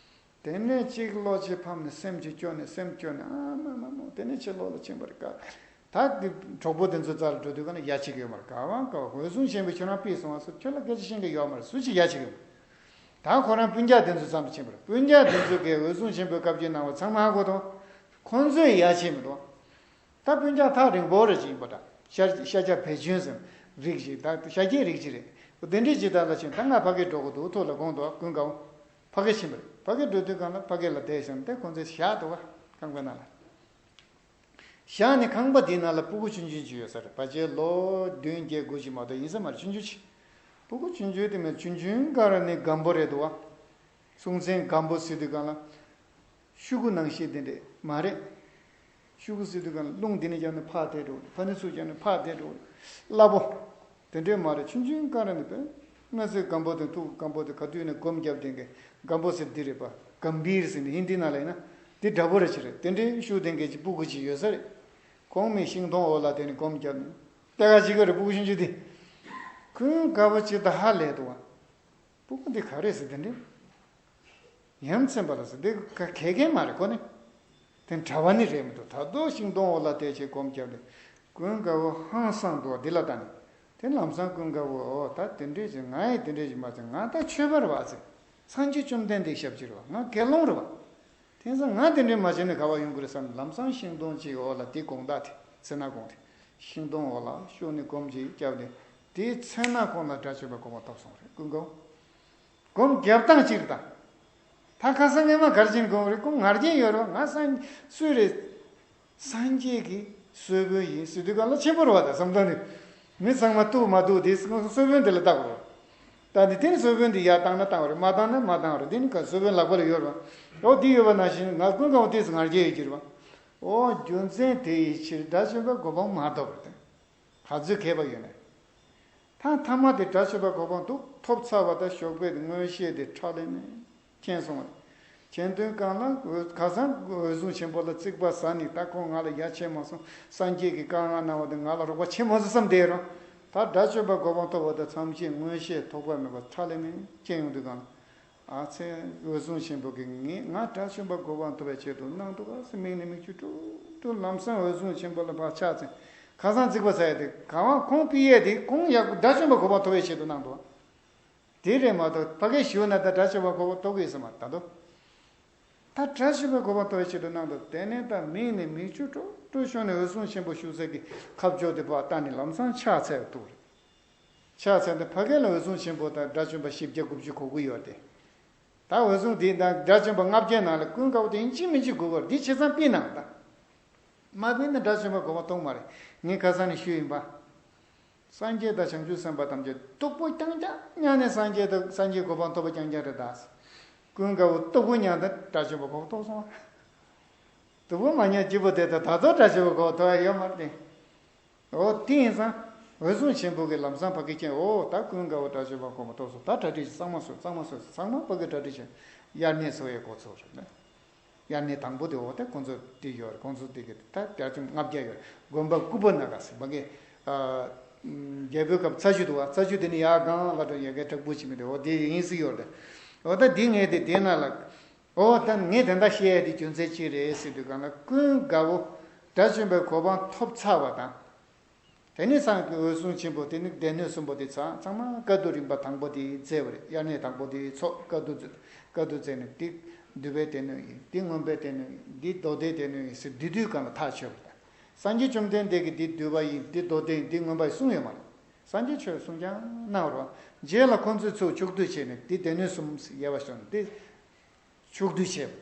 དེ་ནས་གཅིག་བློ་ཅིག་ཕམ་ནས་སེམས་ཅིག་སྐྱོ་ནས་སེམས་སྐྱོ་ནས་ཨ་མ་མ་མོ་དེ་ནས་ཕྱི་ལོགས་ལ་ཕྱིན་པ་རེད་ག་ད་དེ་གྲོགས་པོ་དེ་ཚོ་རྩ་ལ་འགྲོ་དུས་གང་ན་ཡ་བྱེད་ཀྱི་ཡོད་མ་རེད། ག་བ་ག་བ་འོད་སྲུང་ཆེན་པོས་ཁྱོད་རང་ཕུད་སོང་བ་སོགས་ཁྱོད་ལ་སྐད་ཆ་བཤད་མཁན་ཡོད་མ་རེད། སུ་གཅིག་ཡ་བྱེད་ཀྱི་ཡོད་མ་རེད། ད་ཁོ་རང་སྤུན་ཀྱག་དེ་ཚོའི་མཚམས་ལ་ཕྱིན་པ་རེད། སྤུན་ཀྱག་དེ་ཚོ་གིས་འོད་སྲུང་ཆེན་པོའི་བཀའ་བཀྱོན་གནང་བ་ཚང་མ་ཧ་གོ་དང་། ཁོང་ཚོས་ཡ་བྱེད་མི་འདུག་ད་སྤུན་ཀྱག་ཐག་རིང་པོ་རེ་ཅིག་ཡིན་པ་འདྲ། ཤར་ཤར་རྒྱག་བེ་ཅོན་ཟེར་རིགས་ཅིག་ད་ཤར་རྒྱག་རིགས་ཅིག་རེད། དེ་འདྲའི་ཅིག་ད་ལ་ཕྱིན་ད་ང་ཕ་གིར་འགྲོ་དགོས་འདུག་ཐུགས་ལ་དགོངས་འདུག་ཀུན་དགའ་བོ། ཕ་གིར་ཕྱིན་པ་རེད། ཕ་གིར་འགྲོ་དུས་གང་ལ་ཕ་གི་ལ་བསྡད་ཟེར་ནས་དེ་ཁོང་ཚོས་བཞག་འདུག་བ་ཁང་པའི་ནང་ལ། བཞག་ནས་ཁང་པ་དེའི་ནང་ལ་སྤུ་གུ་ཆུང་ཆུང་ཅིག་ཡོད་ས་རེད། ཕལ་ཆེར་ལོ་བདུན་བརྒྱད་དགུ་ཅིག་མ་གཏོགས་ཡིན་ས་མ་རེད། ཆུང་ཆུང་ཅིག་སྤུ་གུ་ཆུང་ཆུང་དེ་མིན་ཆུང་ཆུང་ག་རེ་ནི་སྒམ་པོ་རེད་འདུག་བ། སྲོང་བཙན་སྒམ་པོ་ཟེར་དུས་གང་ལ། ཤུ་གུ་ནང་བཞིན་དེ་འདྲས་མ་རེད། ཤུགས་ཟེར་དུས་གང་རླུང་འདི་ནས་བརྒྱབ་ནས་ཕར་དེད་འགྲོ། ཕར་ནས་ཚུར་བརྒྱབ་ནས་ཕར་དེད་འགྲོ། སླ་པོ། དེ་འདྲས་མ་རེད། ཆུང་ཆུང་ག་རེ་ནས་བས། སྣ་ཚོས་སྒམ་པོ་དང་ཐུག་སྒམ་པོ་དང་ག་དུས་ནས་སྒོམ་བརྒྱབ་དེ་འགའི་སྒམ་པོ་ཟེར་འདི་རེད་པ། གམ་བྷིར་ཟེར་ནས་ཧིན་དི་ནང་ལ་ཡིན་ན་འདི་འདྲ་པོ་རེད་ཅི་རེད། དེ་འདྲས་ཤུགས་ལྡན་མཁན་གྱི་སྤུ་གུ་ཅིག་ཡོད་ས་རེད། ཁོང་མི་ཤིང་སྡོང་འོག་ལ་དེ་ནས་སྒོམ་བརྒྱབ་ནས་ལྟ་ག་ཅིག་ག་རེད། སྤུ་གུ་ཆུང་ཆུང་དེ། ཀུན་དགའ་བོ་ཅིག་ད་ཧ་ལས་འདུག་བ། སྤུ་གུ་འདི་ག་རེ་ཟེར་དེ་འདྲས། ཡ་མཚན་པ་ལ་ཟེར་འདི་ག་གལ་གལ་མ་རེད་ཁོ་ནི། དེ་གྲྭ་པ་ནི་རེད་མི་འདུག་ད་དུང་ཤིང་སྡོང་འོག་ལ་བསྡད་བྱས་སྒོམ་བརྒྱབ་ནས། ཀུན་དགའ་བོ་ཧང་སངས་འདུག་འདི་ལ་ལྟ་ནས། དེ་ལམ་སང་ཀུན་དགའ་བོ་ཨོ་ད་དེ་འདྲས་ཅིག་ང་ཡི་དེ་འདྲས་ཅིག་མ་ཟེར། ང་ད་ཆོས་པ་རེད་བ་ཟེར། སངས་རྒྱས་བཅོམ་ལྡན་འདས་ཞབས་ཕྱི་རེད་བ། ང་དགེ་སློང་རེད་བ། དེང་སང་ང་དེ་འདྲས་མ་བྱས་ནས་ག་བ་ཡོང་གི་རེད་བསམ། ལམ་སང་ཤིང་སྡོང་ཅིག་འོག་ལ་དེ་དགོང་དག་དེ་ཚེ་ན་དགོང་དེ་ཤིང་སྡོང་འོག་ལ་ཤོག་ནས་སྒོམ་ཅིག་བརྒྱབ་ནས་དེའི་ཚེ་ན་ཁོང་ལ་དགྲ་བཅོམ་པའི་གོ་འཕང་ཐོབ་སོང་རེད་ཀུན་དགའ་བོ། སྒོམ་རྒྱབ་སྟངས་གཅིག་རེད་ད། ད་ཁ་སང་སྔས་མ་གར་ཕྱིན་དགོངས་རེད་ཀུན་ང་རྒྱལ་ཡོད་རེད་བ། ང་སངས་སུས་རེད། སངས་རྒྱས་ཀྱི་གསོལ་དཔོན་ཡིན་ཟེར་དུས་ག་ལ་ཆེན་པོ་རེད་བ། ད་བསམ་སྟངས་ནི། མི་ཚང་མ་གཏུག་མ་གཏུག་དེ་གསོལ་དཔོན་དེ་ལ་བལྟ་དགོས་རེད། ད་ནི་དེ་ནི་གསོལ་དཔོན་དེ་ཡར་བཏང་ན་བཏང་བ་རེད། མ་བཏང་ན་མ་བཏང་བ་རེད། དེ་ནི་ག་གསོལ་དཔོན་ལག་པ་ལ་ཡོད་རེད་བ། འོ་དེ་ཡོད་པ་ནང་བཞིན་ང་ཀུན་དགའ་བོ་དེ་ཚོ་ང་རྒྱལ་ཡོད་ཀྱི་རེད་བ། འོ་རྒྱུ་མཚན་དེ་ཡི་ཕྱིར་དགྲ་བཅོམ་པའི་གོ་འཕང་མ་ཐོབ་པར་ཐལ། ག་ཚོད་མཁས་པ་ཡོད་ན། ཐ་མཐའ་མ་དེ་དགྲ་བཅོམ་པ་གོ་འཕང་འདུག་ཐོབ་ཚར་བ་དང་ཞོགས་པའི་མངོན་ཤེས་དེ་ཁྲ་ལམ་མེར་མཁྱེན་སོང་བ། མཁྱེན་དོན་གང་ལ་འོད་ཁ་སང་འོད་སྲུང་ཆེན་པོ་ལ་རྩིག་པ་ཟ་ནས་ད་ཁོང་ང་ལ་ཡ་བྱས་མ་སོང་། སངས་རྒྱས་ཀྱི་བཀའ་མངགས་གནང་བ་དེ་ང་ལ་རོགས་པ་བྱས་མ་སོང་བསམ་བསྡད་རུང་། ད་དགྲ་བཅོམ་པ་གོ་འཕང་ཐོབ་པ་དང་ཐམས་ཅད་མངོན་ཤེས་ཐོགས་པ་མེད་པ་ཁྲ་ལམ་མེར་མཁྱེན་ཡོང་དུས་གང་ལ། ཨ་ཙི། འོད་སྲུང་ཆེན་པོ་གིས་ངས་ང་དགྲ་བཅོམ་པ་གོ་འཕང་ཐོབ་པའི་ཆེད་དུ་གནང་འདུག་ག་ཟེར་མིག་ནས་མིག་ཆུ་དཀྲུག་དཀྲུག་ལམ་སང་འོད་སྲུང་ཆེན་པོ་ལ་ཕར་ཕྱག་འཚལ། ཁ་སང་རྩིག་པ་ཟ་ཡ་དེ་གང་བ་ཁོང་ཕུད་ཡས་དེ་ཁོང་ཡག་པོ་དགྲ་བཅོམ་པ་གོ་འཕང་ཐོབ་པའི་ཆེད་དུ་གནང་འདུག་དེ་རེད་མ་གཏོགས་ཕ་གིར་ཞུ་ན་ད་དགྲ་བཅོམ་པ་གོ་འཕང་ཐོབ་གི་ཡོད་ས་མ་རེད་ད་དོ། ད་དགྲ་བཅོམ་པ་གོ་འཕང་ཐོབ་པའི་ཆེད་དུ་གནང་འདུག་དེ་ནས་ད་མིག་ནས་མིག་ཆུ་དཀྲུག་དཀྲུག་བྱུང་ནས་འོད་སྲུང་ཆེན་པོ་བཞུགས་ས་གི་ཁ་ཕྱོགས་དེ་ཕར་ལྟ་ནས་ལམ་སང་ཕྱག་འཚལ་འདུག་རེད། ཕྱག་འཚལ་ཏེ་ཕ་གི་ལ་འོད་སྲུང་ཆེན་པོ་དང་དགྲ་བཅོམ་པ་བཞི་བརྒྱ་དགུ་བཅུ་གོ་དགུ་ཡོད་དེ། ད་འོད་སྲུང་དེ་དང་དགྲ་བཅོམ་པ་ལྔ་བརྒྱའི་ནང་ལ་ཀུན་དགའ་བོ་དེ་ཡིན་གཅིག་མིན་གཅིག་དགོས་པར་འདི་བྱས་ཙང་ཕུད་གནང་ད། མ་ཕུད་ན་དགྲ་བཅོམ་པ་གོ་འཕང་ཐོབ་མ་རེད། ངས་ཁ་སང་ནས་ཞུས་ཡིན་པ། སངས་རྒྱས་དང་བྱང་ཆུབ་སེམས་དཔའ་ཐམས་ཅད་སྡུག་པོ་རྐྱང་རྐྱང་མྱངས་ནས་སངས་རྒྱས་དང་སངས་རྒྱས་གོ་འཕང་ཐོབ་པ་རྐྱང་རྐྱང་རེད་ད། ཀུན་དགའ་བོ་སྡུག་པོ་མྱངས་ཏེ་དགྲ་བཅོམ་པ་གོ་འཕང་ཐོབ་སོང་བ། སྡུག་པོ་མ་མྱངས་སྐྱིད་པོ་དེ་ད་ད་དུང་དགྲ་བཅོམ་པ་གོ་འཕང་ཐོབ་ཡ་ཡོད་མ་རེད་དེ། འོ་དེ་ཡིན་ཙང་། འོད་སྲུང་ཆེན་པོ་གིས་ལམ་སང་ཕ་གི་མཁྱེན། འོ་ད་ཀུན་དགའ་བོ་དགྲ་བཅོམ་པ་གོ་འཕང་ཐོབ་སོང་། ད་གྲ་སྒྲིག་ཚང་མ་སོང་། ཚང་མ་སོང་། ཚང་མ་ཕ་གི་གྲ་སྒྲིག་བྱས། དབྱར་གནས་སོང་བའི་འགོ་ཚུགས་རེད། དབྱར་གནས་དང་པོ་དེ་འོ་ད་ཁོང་ཚོ་དེ་ཡོད་རེད། ཁོང་ཚོ་དེ་གི་ད་དགྲ་བཅོམ་ལྔ་བརྒྱ་ཡོད་རེད། དགོན་པ་ཀུ་པ་ན་ག་ཟེར་ཕ་གི། ཨ། རྒྱལ་པོའི་སྐབས་ཚ་ཆུ་འདུག་བ། ཚ་ཆུ་དེ་ནི་ཡར་སྒང་ལ་འགྲོ་ཡ་གི་བྲག་ཕུག་ཅིག་མི་འདུག་འོ་དེ་ཡིན་སྲིད་ཡོད་རེད། འོ་ད་འདི་ངས་དེ་དེ་ན་ལ། ཨོ་ད་ངས་དེ་འདྲ་བཤད་ཡ་དེ་རྒྱུ་མཚན་ཅི་རེད་ཟེར་དུས་གང་ལ་ཀུན་དགའ་བོ་དགྲ་བཅོམ་པའི་གོ་འཕང་ཐོབ་ཚར་བ་དང་། དེ་ནས་སངས་རྒྱས་འོད་སྲུང་ཆེན་པོ་དེ་ནི་སྡེ་སྣོད་གསུམ་པོ་དེ་ཚང་ཚང་མ་བཀའ་བསྡུ་རིམ་པ་དང་པོ་དེ་མཛད་པ་རེད། དབྱར་གནས་དང་པོ་དེ་ཚོགས་བཀའ་བསྡུ་མཛད། བཀའ་བསྡུ་མཛད་ནས་འདི་འདུས་པའི་སྡེ་སྣོད་ཡིན། འདི་མངོན་པའི་སྡེ་སྣོད་ཡིན། འདི་མདོ་སྡེའི་སྡེ་སྣོད་ཡིན་ཟེར་བསྡུས་དུས་གང་ལ་ཐག་ཆོད་པ་རེད། སངས་རྒྱས་བཅོམ་ལྡན་འདས་ཀྱིས་འདི་འདུས་པ་ཡིན། འདི་མདོ་སྡེ་ཡིན། འདི་མངོན་པ་ཡིན་གསུངས་ཡོད་མ་རེད། སངས་རྒྱས་ཆོས་གསུང་རྐྱང་གནང་བ་རེད། རྗེས་ལ་ཁོང་ཚོས་ཚུར་ཕྱོགས་བསྡུས་བྱས་ནས་འདི་སྡེ་སྣོད་གསུམ་ཟེར་དབྱེ་བ་ཕྱེ་ནས་འདི། ཕྱོགས་བསྡུས་བྱས་པ་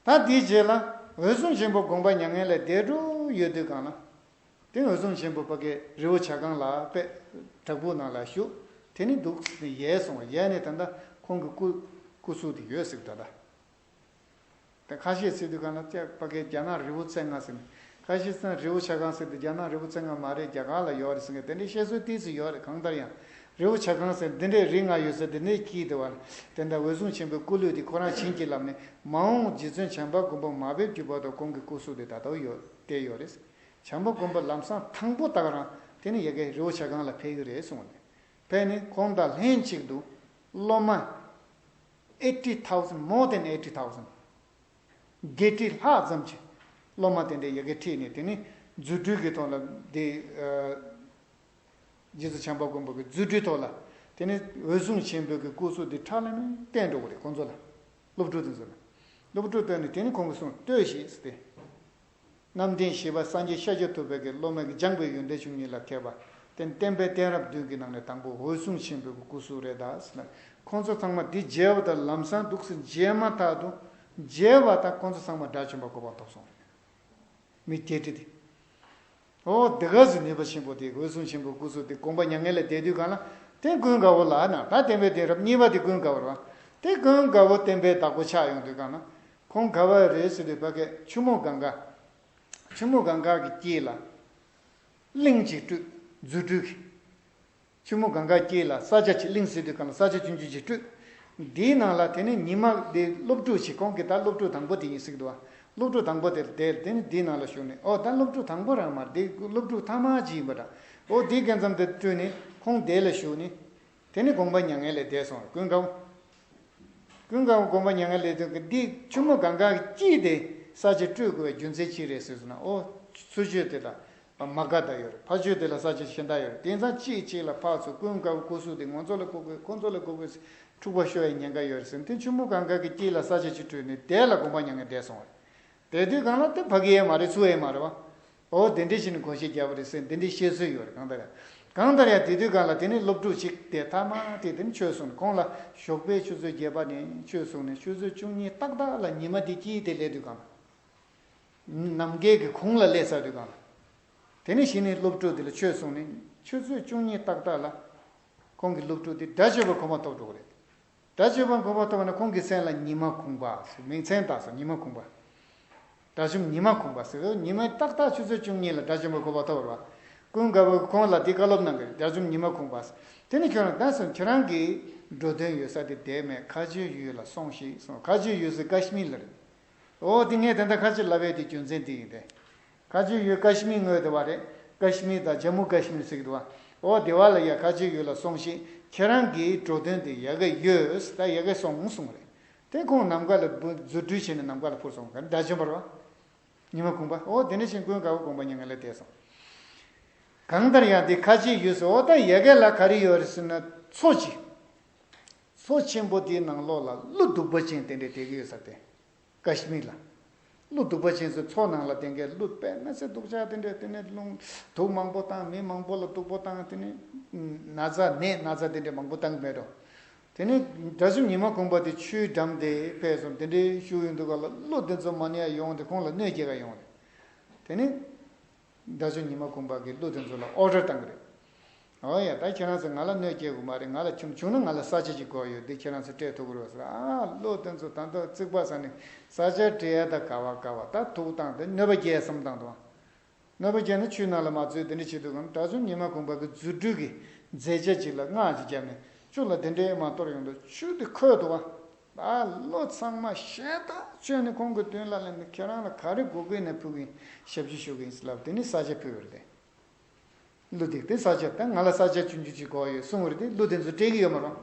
དེ། ད་དེའི་རྗེས་ལ་འོད་སྲུང་ཆེན་པོ་དགོངས་པ་མྱ་ངན་ལས་འདས་འགྲོ་ཡོད་དུས་གང་ལ། དེ་འོད་སྲུང་ཆེན་པོ་ཕ་གི་རི་བོ་བྱ་རྐང་ལ་དཔེ་བྲག་ཕུག་ནང་ལ་བཞུགས། དེ་ནི་འདུག་ནས་ཡལ་སོང་བ། ཡལ་ནས་ད་ལྟ་ཁོང་གི་སྐུ་སྐུ་གཟུགས་དེ་ཡོད་ཟེར་ད་ལྟ། དེ་ཁ་ཤས་ཟེར་དུས་གང་ལ་ཅེ་ཕ་གི་རྒྱ་ནག་རི་བོ་རྩེ་ལྔ་ཟེར་ནས། ཁ་ཤས་ཙང་རི་བོ་བྱ་རྐང་ཟེར་དུས་རྒྱ་ནག་རི་བོ་རྩེ་ལྔ་མ་རེད། རྒྱ་གར་ལ་ཡོད་རེད་ཟེར་མཁན་དེ་འདྲའི་བཤད་སྲོལ་ཏོག་ཙམ་ཡོད་རེད། གང་ལྟར་ཡང་རི་བོ་བྱ་རྐང་ཟེར་འདི་འདྲའི་རི་ལྔ་ཡོད་ཟེར་འདི་འདྲའི་སྐད་དེ་བ་ལ། དེ་འདྲ་འོད་སྲུང་ཆེན་པོའི་སྐུ་ལུས་དེ་ཁོ་རང་བྱིན་གྱིས་བརླབས་ནས་མ་འོངས་རྗེ་བཙུན་བྱམས་པ་མགོན་པོ་མ་བོས་བརྒྱུད་པ་དང་ཁོང་གི་སྐུ་གཟུགས་དེ་ད་ལྟ་ཡོད་བསྡད་ཡོད་རེད། བྱམས་པ་མགོན་པོ་ལམ་སང་དང་པོ་ད་ག་རང་དེ་ནི་ཡ་གི་རི་བོ་བྱ་རྐང་ལ་ཕེབས་ཀྱི་རེད་གསུངས་ནས། ཕེབས་ནས་ཁོང་དང་ལྷན་ཅིག་ཏུ་སློབ་མ་eighty thousand, more than eighty thousand, བརྒྱད་ཁྲི་ལྷག་ཙམ་གྱི་སློབ་མ་དེ་འདྲའི་ཡ་གི་ཁྲིད་ནས། དེ་ནི་རྫུ་འཕྲུལ་གྱི་ཐོག་ལ་དེ། ཨ། རྗེ་བཙུན་བྱམས་པ་མགོན་པོ་གི་རྫུ་འཕྲུལ་ཐོག་ལ། དེ་ནི་འོད་སྲུང་ཆེན་པོ་གི་སྐུ་གཟུགས་འདི་ཁྲ་ལམ་མེར་བསྟན་འགྲོ་གི་རེད། ཁོང་ཚོ་ལ། སློབ་ཕྲུག་དེ་ཚོ་ལ། སློབ་ཕྲུག་བསྟན་ནས་དེ་ནི་ཁོང་གིས་གསུངས། ལྟོས་ཤིག་ཟེར་ཏེ། རྣམ་བདེན་བཞི་པ་སངས་རྒྱས་ཤཱཀྱ་ཐུབ་པའི་གི་སློབ་མ་གིས་སྦྱངས་པའི་ཡོན་ཏན་བཅུ་གཉིས་ལ་མཁས་པ། དེ་བསྟན་པའི་གཏད་རབས་བདུན་གྱི་ནང་ནས་དང་པོ་འོད་སྲུང་ཆེན་པོའི་གི་སྐུ་གཟུགས་རེད་ད་ཟེར་ན། ཁོང་ཚོ་ཚང་མ་འདི་མཇལ་བ་དང་ལམ་སང་འདུག་སེ་མཇལ་མ་ཐག་ཏུ། མཇལ་བ་དང་ཁོང་ཚོ་ཚང་མ་དགྲ་བཅོམ་པ་གོ་འཕང་ཐོབ་སོང་རེད། མི་བརྒྱད་ཁྲི་དེ། ཨོ་དེ་ག་ཟེ་ནུས་པ་ཆེན་པོ་དེ། འོད་སྲུང་ཆེན་པོའི་སྐུ་གཟུགས་དེ་དགོངས་པ་མྱ་ངན་ལས་འདས་དུས་གང་ལ། དེ་ཀུན་དགའ་བོ་ལ་ན། ད་བསྟན་པའི་གཏད་རབས་གཉིས་པ་དེ་ཀུན་དགའ་བོ་རེད་བ། དེ་ཀུན་དགའ་བོ་བསྟན་པའི་བདག་པོ་ཆགས་ཡོང་དུས་གང་ལ། ཁོང་ག་བ་རེད་ཟེར་དུས་ཕ་གི་ཆུ་མོ་གངྒཱ། ཆུ་མོ་གངྒཱ་གི་དཀྱིལ་ལ་གླིང་ཅིག་སྤྲུལ། རྫུ་འཕྲུལ་གྱིས། ཆུ་མོ་གངྒཱ་དཀྱིལ་ལ་ས་ཆ་ཅིག་གླིང་ཟེར་དུས་གང་ལ་ས་ཆ་ཆུང་ཆུང་ཅིག་སྤྲུལ། འདིའི་ནང་ལ་དེ་ནས་ཉི་མ་དེ་སློབ་ཕྲུག་ཅིག་ཁོང་གི་ད་སློབ་ཕྲུག་དང་པོ་དེ་ཡིན་ཟེར་གི་འདུག་བ། སློབ་ཕྲུག་དང་པོ་དེ་དེ་དེ་ནས་འདིའི་ནང་ལ་ཞུགས་ནས། ཨོ་ད་སློབ་ཕྲུག་དང་པོ་རང་མ་རེད། འདི་སློབ་ཕྲུག་ཐ་མ་ཅིག་ཡིན་པ་འདྲ། ཨོ་འདི་རྒན་ཚང་དེ་སྤྲུལ་ནས་ཁོང་དེ་ལ་ཞུགས་ནས། དེ་ནས་དགོངས་པ་མྱ་ངན་ལས་འདས་སོང་། ཀུན་དགའ་བོ། ཀུན་དགའ་བོ་དགོངས་པ་མྱ་ངན་ལས་འདས་ཀྱི་འདི་ཆུ་མོ་གངྒཱ་གི་དཀྱིལ་དེ་ས་ཆ་སྤྲུལ་དགོས་པའི་རྒྱུ་མཚན་ཅི་རེད་ཟེར་སོང་ན། ཨོ་ཚུར་ཕྱོགས་དེ་ལ་མ་ག་དྷ་ཡོད་རེད། ཕར་ཕྱོགས་དེ་ལ་ས་ཆ་གཞན་དག་ཡོད་རེད། དེང་སང་གཅིག་གཅིག་ལ་ཕར་ཚུར་ཀུན་དགའ་བོ་སྐུ་གཟུགས་དེ་ང་ཚོ་ལ་དགོས་དགོས། ཁོ་ཚོ་ལ་དགོས་དགོས། འཁྲུག་པ་ཤོར་ཡ་ཉེན་ཁ་ཡོད་རེད་ཟེར། དེ་ཆུ་མོ་གངྒཱ་གི་དཀྱིལ་ལ་ས་ཆ་ཅིག་སྤྲུལ་ནས་དེ་ལ་དགོངས་པ་མྱ་ངན་འདས་སོང་བ་རེད། དེ་དུས་གང་ལ་དེ་ཕ་གི་ཡས་མ་རེད། ཚུར་ཡས་མ་རེད་བ། ཨོ་དེ་འདྲས་བྱས་ནས་གོ་ཤེས་རྒྱབ་པ་རེད་ཟེར། དེ་འདྲས་བཤད་སྲོལ་ཡོད་རེད། གང་ལྟར་ཡང་གང་ལྟར་ཡང་དེ་དུས་གང་ལ་དེ་ནས་སློབ་ཕྲུག་ཅིག་དེ་ཐ་མ་དེ་དེ་ནས་ཆོས་གསུངས་ནས། ཁོང་ལ་ཞོགས་པའི་ཆུ་ཚོད་བརྒྱད་པ་ནས་ཆོས་གསུངས་ནས་ཆུ་ཚོད་བཅུ་གཉིས་ཏག་ཏག་ལ་ཉི་མ་དེ་དཀྱིལ་དེ་སླེབས་དུས་གང་ལ། ནམ་མཁའི་གི་གུང་ལ་སླེབས་ཚར་དུས་གང་ལ། དེ་ནས་གཞི་ནས་སློབ་ཕྲུག་དེ་ལ་ཆོས་གསུངས་ནས་ཆུ་ཚོད་བཅུ་གཉིས་ཏག་ཏག་ལ་ཁོང་གི་སློབ་ཕྲུག་དེ་དགྲ་བཅོམ་པ་གོ་མ་ཐོབ་འགྲོ་གི་རེད། དགྲ་བཅོམ་པ་གོ་མ་ཐོབ་ན་ཁོང་གི་མཚན་ལ་ཉི་མ་གུང་པ་ཟེར་མིང་མཚན་བཏགས་སོང་། ཉི་མ་གུང་པ། དགྲ་བཅོམ་ཉི་མ་གུང་པ་ཟེར། ཉི་མ་ཏག་ཏག་ཆུ་ཚོད་བཅུ་གཉིས་ལ་དགྲ་བཅོམ་པ་གོ་མ་ཐོབ་རེད་བ། ཀུན་དགའ་བོས་ཁོང་ལ་དེ་བཀའ་སློབ་གནང་གི་རེད། དགྲ་བཅོམ་ཉི་མ་གུང་པ་ཟེར། དེ་ནས་ཁྱོད་རང་ད་སོང་། ཁྱེད་རང་གི་འགྲོ་དོན་ཡོད་ས་དེ་བསྡད་མེད། ཁ་ཆེའི་ཡུལ་ལ་སོང་ཞིག་གསུངས། ཁ་ཆེའི་ཡུལ་ཟེར་ཀ་ཤི་མིར་ལ་རེད། ཨོ་དེ་ངས་དེ་འདྲ་ཁ་ཆེ་ལབ་ཡས་དེ་རྒྱུ་མཚན་དེ་ཡིན་ཏེ། ཁ་ཆེའི་ཡུལ་ཀ་ཤི་མིར་ངོས་དེ་བ་རེད། ཀ་ཤི་མིར་དང་ཇམ་མུ་ཀ་ཤི་མིར་ཟེར་གི་འདུག་བ། ཨོ་དེ་བ་ལ་ཡ་ཁ་ཆེའི་ཡུལ་ལ་སོང་ཞིག་ཁྱེད་རང་གི་འགྲོ་དོན་དེ་ཡ་གི་ཡོད་ད། ཡ་གི་སོང་གསུངས་རེད། དེ་ཁོང་ནམ་མཁའ་ལ་བུ་རྫུ་འཕྲུལ་བྱས་ནས་ནམ་མཁའ་ལ་འཕུར་སོང་ག་དགྲ་བཅོམ་པ་རེད་བ། ཉི་མ་གུང་པ། ཨོ་དེ་འདྲ་བྱས་ཀུན་དགའ་བོ་དགོངས་པ་མྱ་ངན་ལས་འདས་སོང་། གང་ལྟར་ཡང་དེ་ཁ་ཆེའི་ཡུལ་ཟེར། ཨོ་ད་ཡ་གི་ལ་ག་རེ་ཡོད་རེད་ཟེར་ན་མཚོ་ཅིག་མཚོ་ཆེན་པོ་དེའི་ནང་ལོགས་ལ་ཀླུ་གདུག་པ་ཅན་དེ་འདྲས་བསྡད་ཀྱི་ཡོད་ས་དེ། ཀ་ཤི་མིར་ལ། ཀླུ་གདུག་པ་ཅན་ཚོ་མཚོ་ནང་ལ་བསྡད་མཁན་ཀླུ་དཔེ་མི་སྲིད་སྡུག་ཅག་དེ་འདྲས། དེ་ནས་རླུང་དུག་མང་པོ་བཏང་། མི་མང་པོ་ལ་སྡུག་པོ་བཏང་། དེ་ནས་ན་ཚ་ནད་ན་ཚ་དེ་འདྲས་མང་པོ་བཏང་གི་མེད་འགྲོ། དེ་ནས་དགྲ་བཅོམ་ཉི་མ་གུང་པ་དེ་ཆུའི་འགྲམ་དེ་ཕེབས་སོང་། དེ་འདྲའི་བཞུགས་ཡོང་དུས་ག་ལ་ཀླུ་དེ་ཚོ་མ་ནས་ཡོང་སྟེ་ཁོང་ལ་གནོད་སྐྱེལ་ག་ཡོང་རེད། དེ་ནས། དགྲ་བཅོམ་ཉི་མ་གུང་པ་གིས་ཀླུ་དེ་ཚོ་ལ་ཨོ་ཌར་བཏང་གི་རེད། ཨོ་ཡ་ད་ཁྱེད་རང་ཚོ་ང་ལ་གནོད་སྐྱེལ་དགོས་མ་རེད། ང་ལ་ཁྱིམ་བྱུང་ན་ང་ལ་ས་ཆ་ཅིག་དགོས་ཡོད། འདི་ཁྱེད་རང་ཚོ་སྤྲད་ཐུབ་ཀྱི་རེད་ཟེར། ཨ་ཀླུ་དེ་ཚོ་ད་ལྟ་རྩིག་པ་ཟ་ནས་ས་ཆ་སྤྲད་ཡ་ད་ག་བ་ག་བ་ད་ཐུག་བཏང་དེ་གནོད་པ་སྐྱེལ་བསམ་བཏང་འདུག་གནོད་པ་སྐྱེལ་ན་ཆུའི་ནང་ལ་མ་འཛུལ། དེ་འདྲ་བྱེད་དུས་གང་དགྲ་བཅོམ་ཉི་མ་གུང་པ་གི་རྫུ་འཕྲུལ་གྱི་མཛད་བྱ་ཅིག་ལ་སྔགས་ཅིག་བརྒྱབ་ནས་ཆུ་ལ་དེ་འདྲའི་མ་གཏོར་ཡོང་དུས་ཆུ་དེ་ཁོལ་འདུག་བ། ཨ་ཀླུ་ཚང་མ་ཞེ་ཐག་ཆོད་ནས་ཁོང་གི་མདུན་ལ་སླེབས་ནས་ཁྱེད་རང་ལ་ག་རེ་དགོས་ཀྱི་ན་ཕུལ་གྱི་ཡིན། ཞབས་ཕྱི་ཞུ་གི་ཡིན་ལབ། དེ་ནས་ས་ཆ་ཕུལ་བ་རེད། ཀླུ་དེ་དེ་ས་ཆ་ད་ང་ལ་ས་ཆ་ཆུང་ཆུང་ཅིག་དགོས་ཡོད་གསུངས་པ་རེད། དེ་ཀླུ་དེ་ཚོ་སྤྲད་ཀྱི་ཡོད་མ་རེད།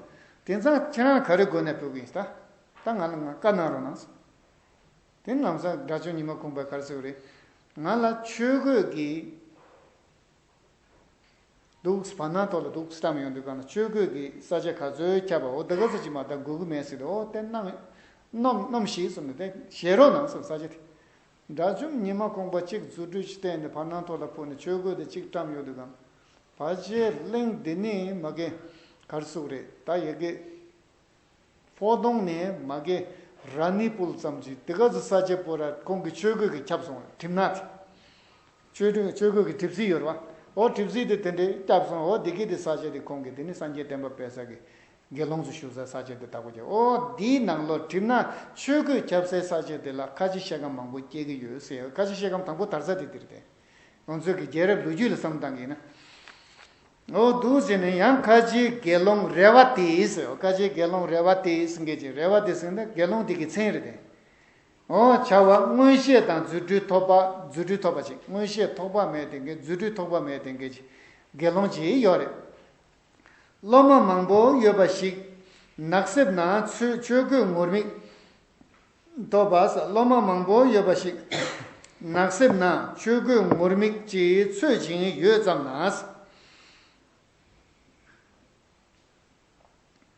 དེང་སང་ཁྱེད་རང་ལ་ག་རེ་དགོས་ན་ཕུལ་གྱི་ཡིན། ད་ད་ང་ལ་ང་བཀའ་གནང་རོགས་གནང་། དེ་ནས་ལམ་སང་དགྲ་བཅོམ་ཉི་མ་གུང་པས་ག་རེ་ཟེར་བ་རེད། ང་ལ་ཆོས་གོས་ཀྱི་འདུག་བར་སྣང་ཐོག་ལ་འདུག་བཀྲམ་ཡོང་དུས་གང་ལ་ཆོས་གོས་ཀྱི་ས་ཆ་ག་ཚོད་ཁྱབ་པ། འོ་དེ་ག་ཚོད་ཅིག་མ་གཏོགས་དགོས་ཀྱི་མེད་ཟེར་དུས། འོ་དེ་གནང་། གནོམ་གནོམ་ཞིག་གསུངས་ནས་དེ་བཞེས་རོགས་གནང་གསུངས། ས་ཆ་དེ། དགྲ་བཅོམ་ཉི་མ་གུང་པ་གཅིག་རྫུ་འཕྲུལ་ཅིག་བསྟན་ནས་བར་སྣང་ཐོག་ལ་འཕུར་ནས་ཆོས་གོས་དེ་གཅིག་བཀྲམ་ཡོང་དུས་གང་ལ། ཕལ་ཆེར་གླིང་འདི་ནི་མ་གི་ག་རེ་ཟེར་དགོས་རེད། ད་ཡ་གི་ཕོ་ཏོང་ནས་མ་གི་ར་ནི་པུལ་ཙམ་ཅིག་དེ་ག་ཚོད་ས་ཆ་པོ་ར་ཁོང་གི་ཆོས་གོས་ཀྱིས་ཁྱབ་སོང་། གྲིབ་ནག་དེ། ཆོས་གོས་ཆོས་གོས་ཀྱི་གྲིབ་བསིལ་ཡོད་རེད་བ། འོ་གྲིབ་བསིལ་དེ་དེ་འདྲས་ཁྱབ་སོང་། འོ་དེ་གི་དེ་ས་ཆ་དེ་ཁོང་གི་དེ་ནི་སངས་རྒྱས་བསྟན་པ་སྤེལ་ས་གི་དགེ་སློང་ཚོ་བཞུགས་ས་ས་ཆ་དེ་བདག་པོ་བྱས། འོ་དེའི་ནང་ལོགས་གྲིབ་ནག་ཆོས་གོས་ཁྱབ་སའི་ས་ཆ་དེ་ལ་ཁ་ཆེ་ཤེལ་དཀར་མང་པོ་སྐྱེ་གི་ཡོད་ཟེར། ཁ་ཆེ་ཤེལ་དཀར་དང་པོ་དར་ས་དེ་དེ་རེད་དེ། ང་ཚོའི་གི་རྒྱལ་རབས་ལོ་རྒྱུས་ལ་བསམ་བཏང་གི་ཡིན་ན། འོ་འདུག་ཟེར་ནས་ཡང་ཁ་ཆེའི་དགེ་སློང་རེ་བ་ཏི་ཟེར། ཁ་ཆེའི་དགེ་སློང་རེ་བ་ཏི་ཟེར་མཁན་ཅིག་རེ་བ་ཏི་ཟེར་ན་དགེ་སློང་དེ་གི་མཚན་རེད་དེ། འོ་བྱ་བ་མངོན་ཤེས་དང་རྫུ་འཕྲུལ་ཐོབ་པ། རྫུ་འཕྲུལ་ཐོབ་པ་ཅིག་མངོན་ཤེས་ཐོགས་པ་མེད་དེ་མཁན། རྫུ་འཕྲུལ་ཐོགས་པ་མེད་དེ་མཁན་ཅིག་དགེ་སློང་ཅིག་ཡོད་རེད། སློབ་མ་མང་པོ་ཡོད་པ་ཞིག་ནགས་གསེབ་ན་ཆོས་ཆོས་གོས་ངུར་སྨྲིག་ཐོབ་པ། སློབ་མ་མང་པོ་ཡོད་པ་ཞིག་ནགས་གསེབ་ན་ཆོས་གོས་ངུར་སྨྲིག་ཅིག་འཚོལ་ཞིང་ཡོད་ཙམ་ན།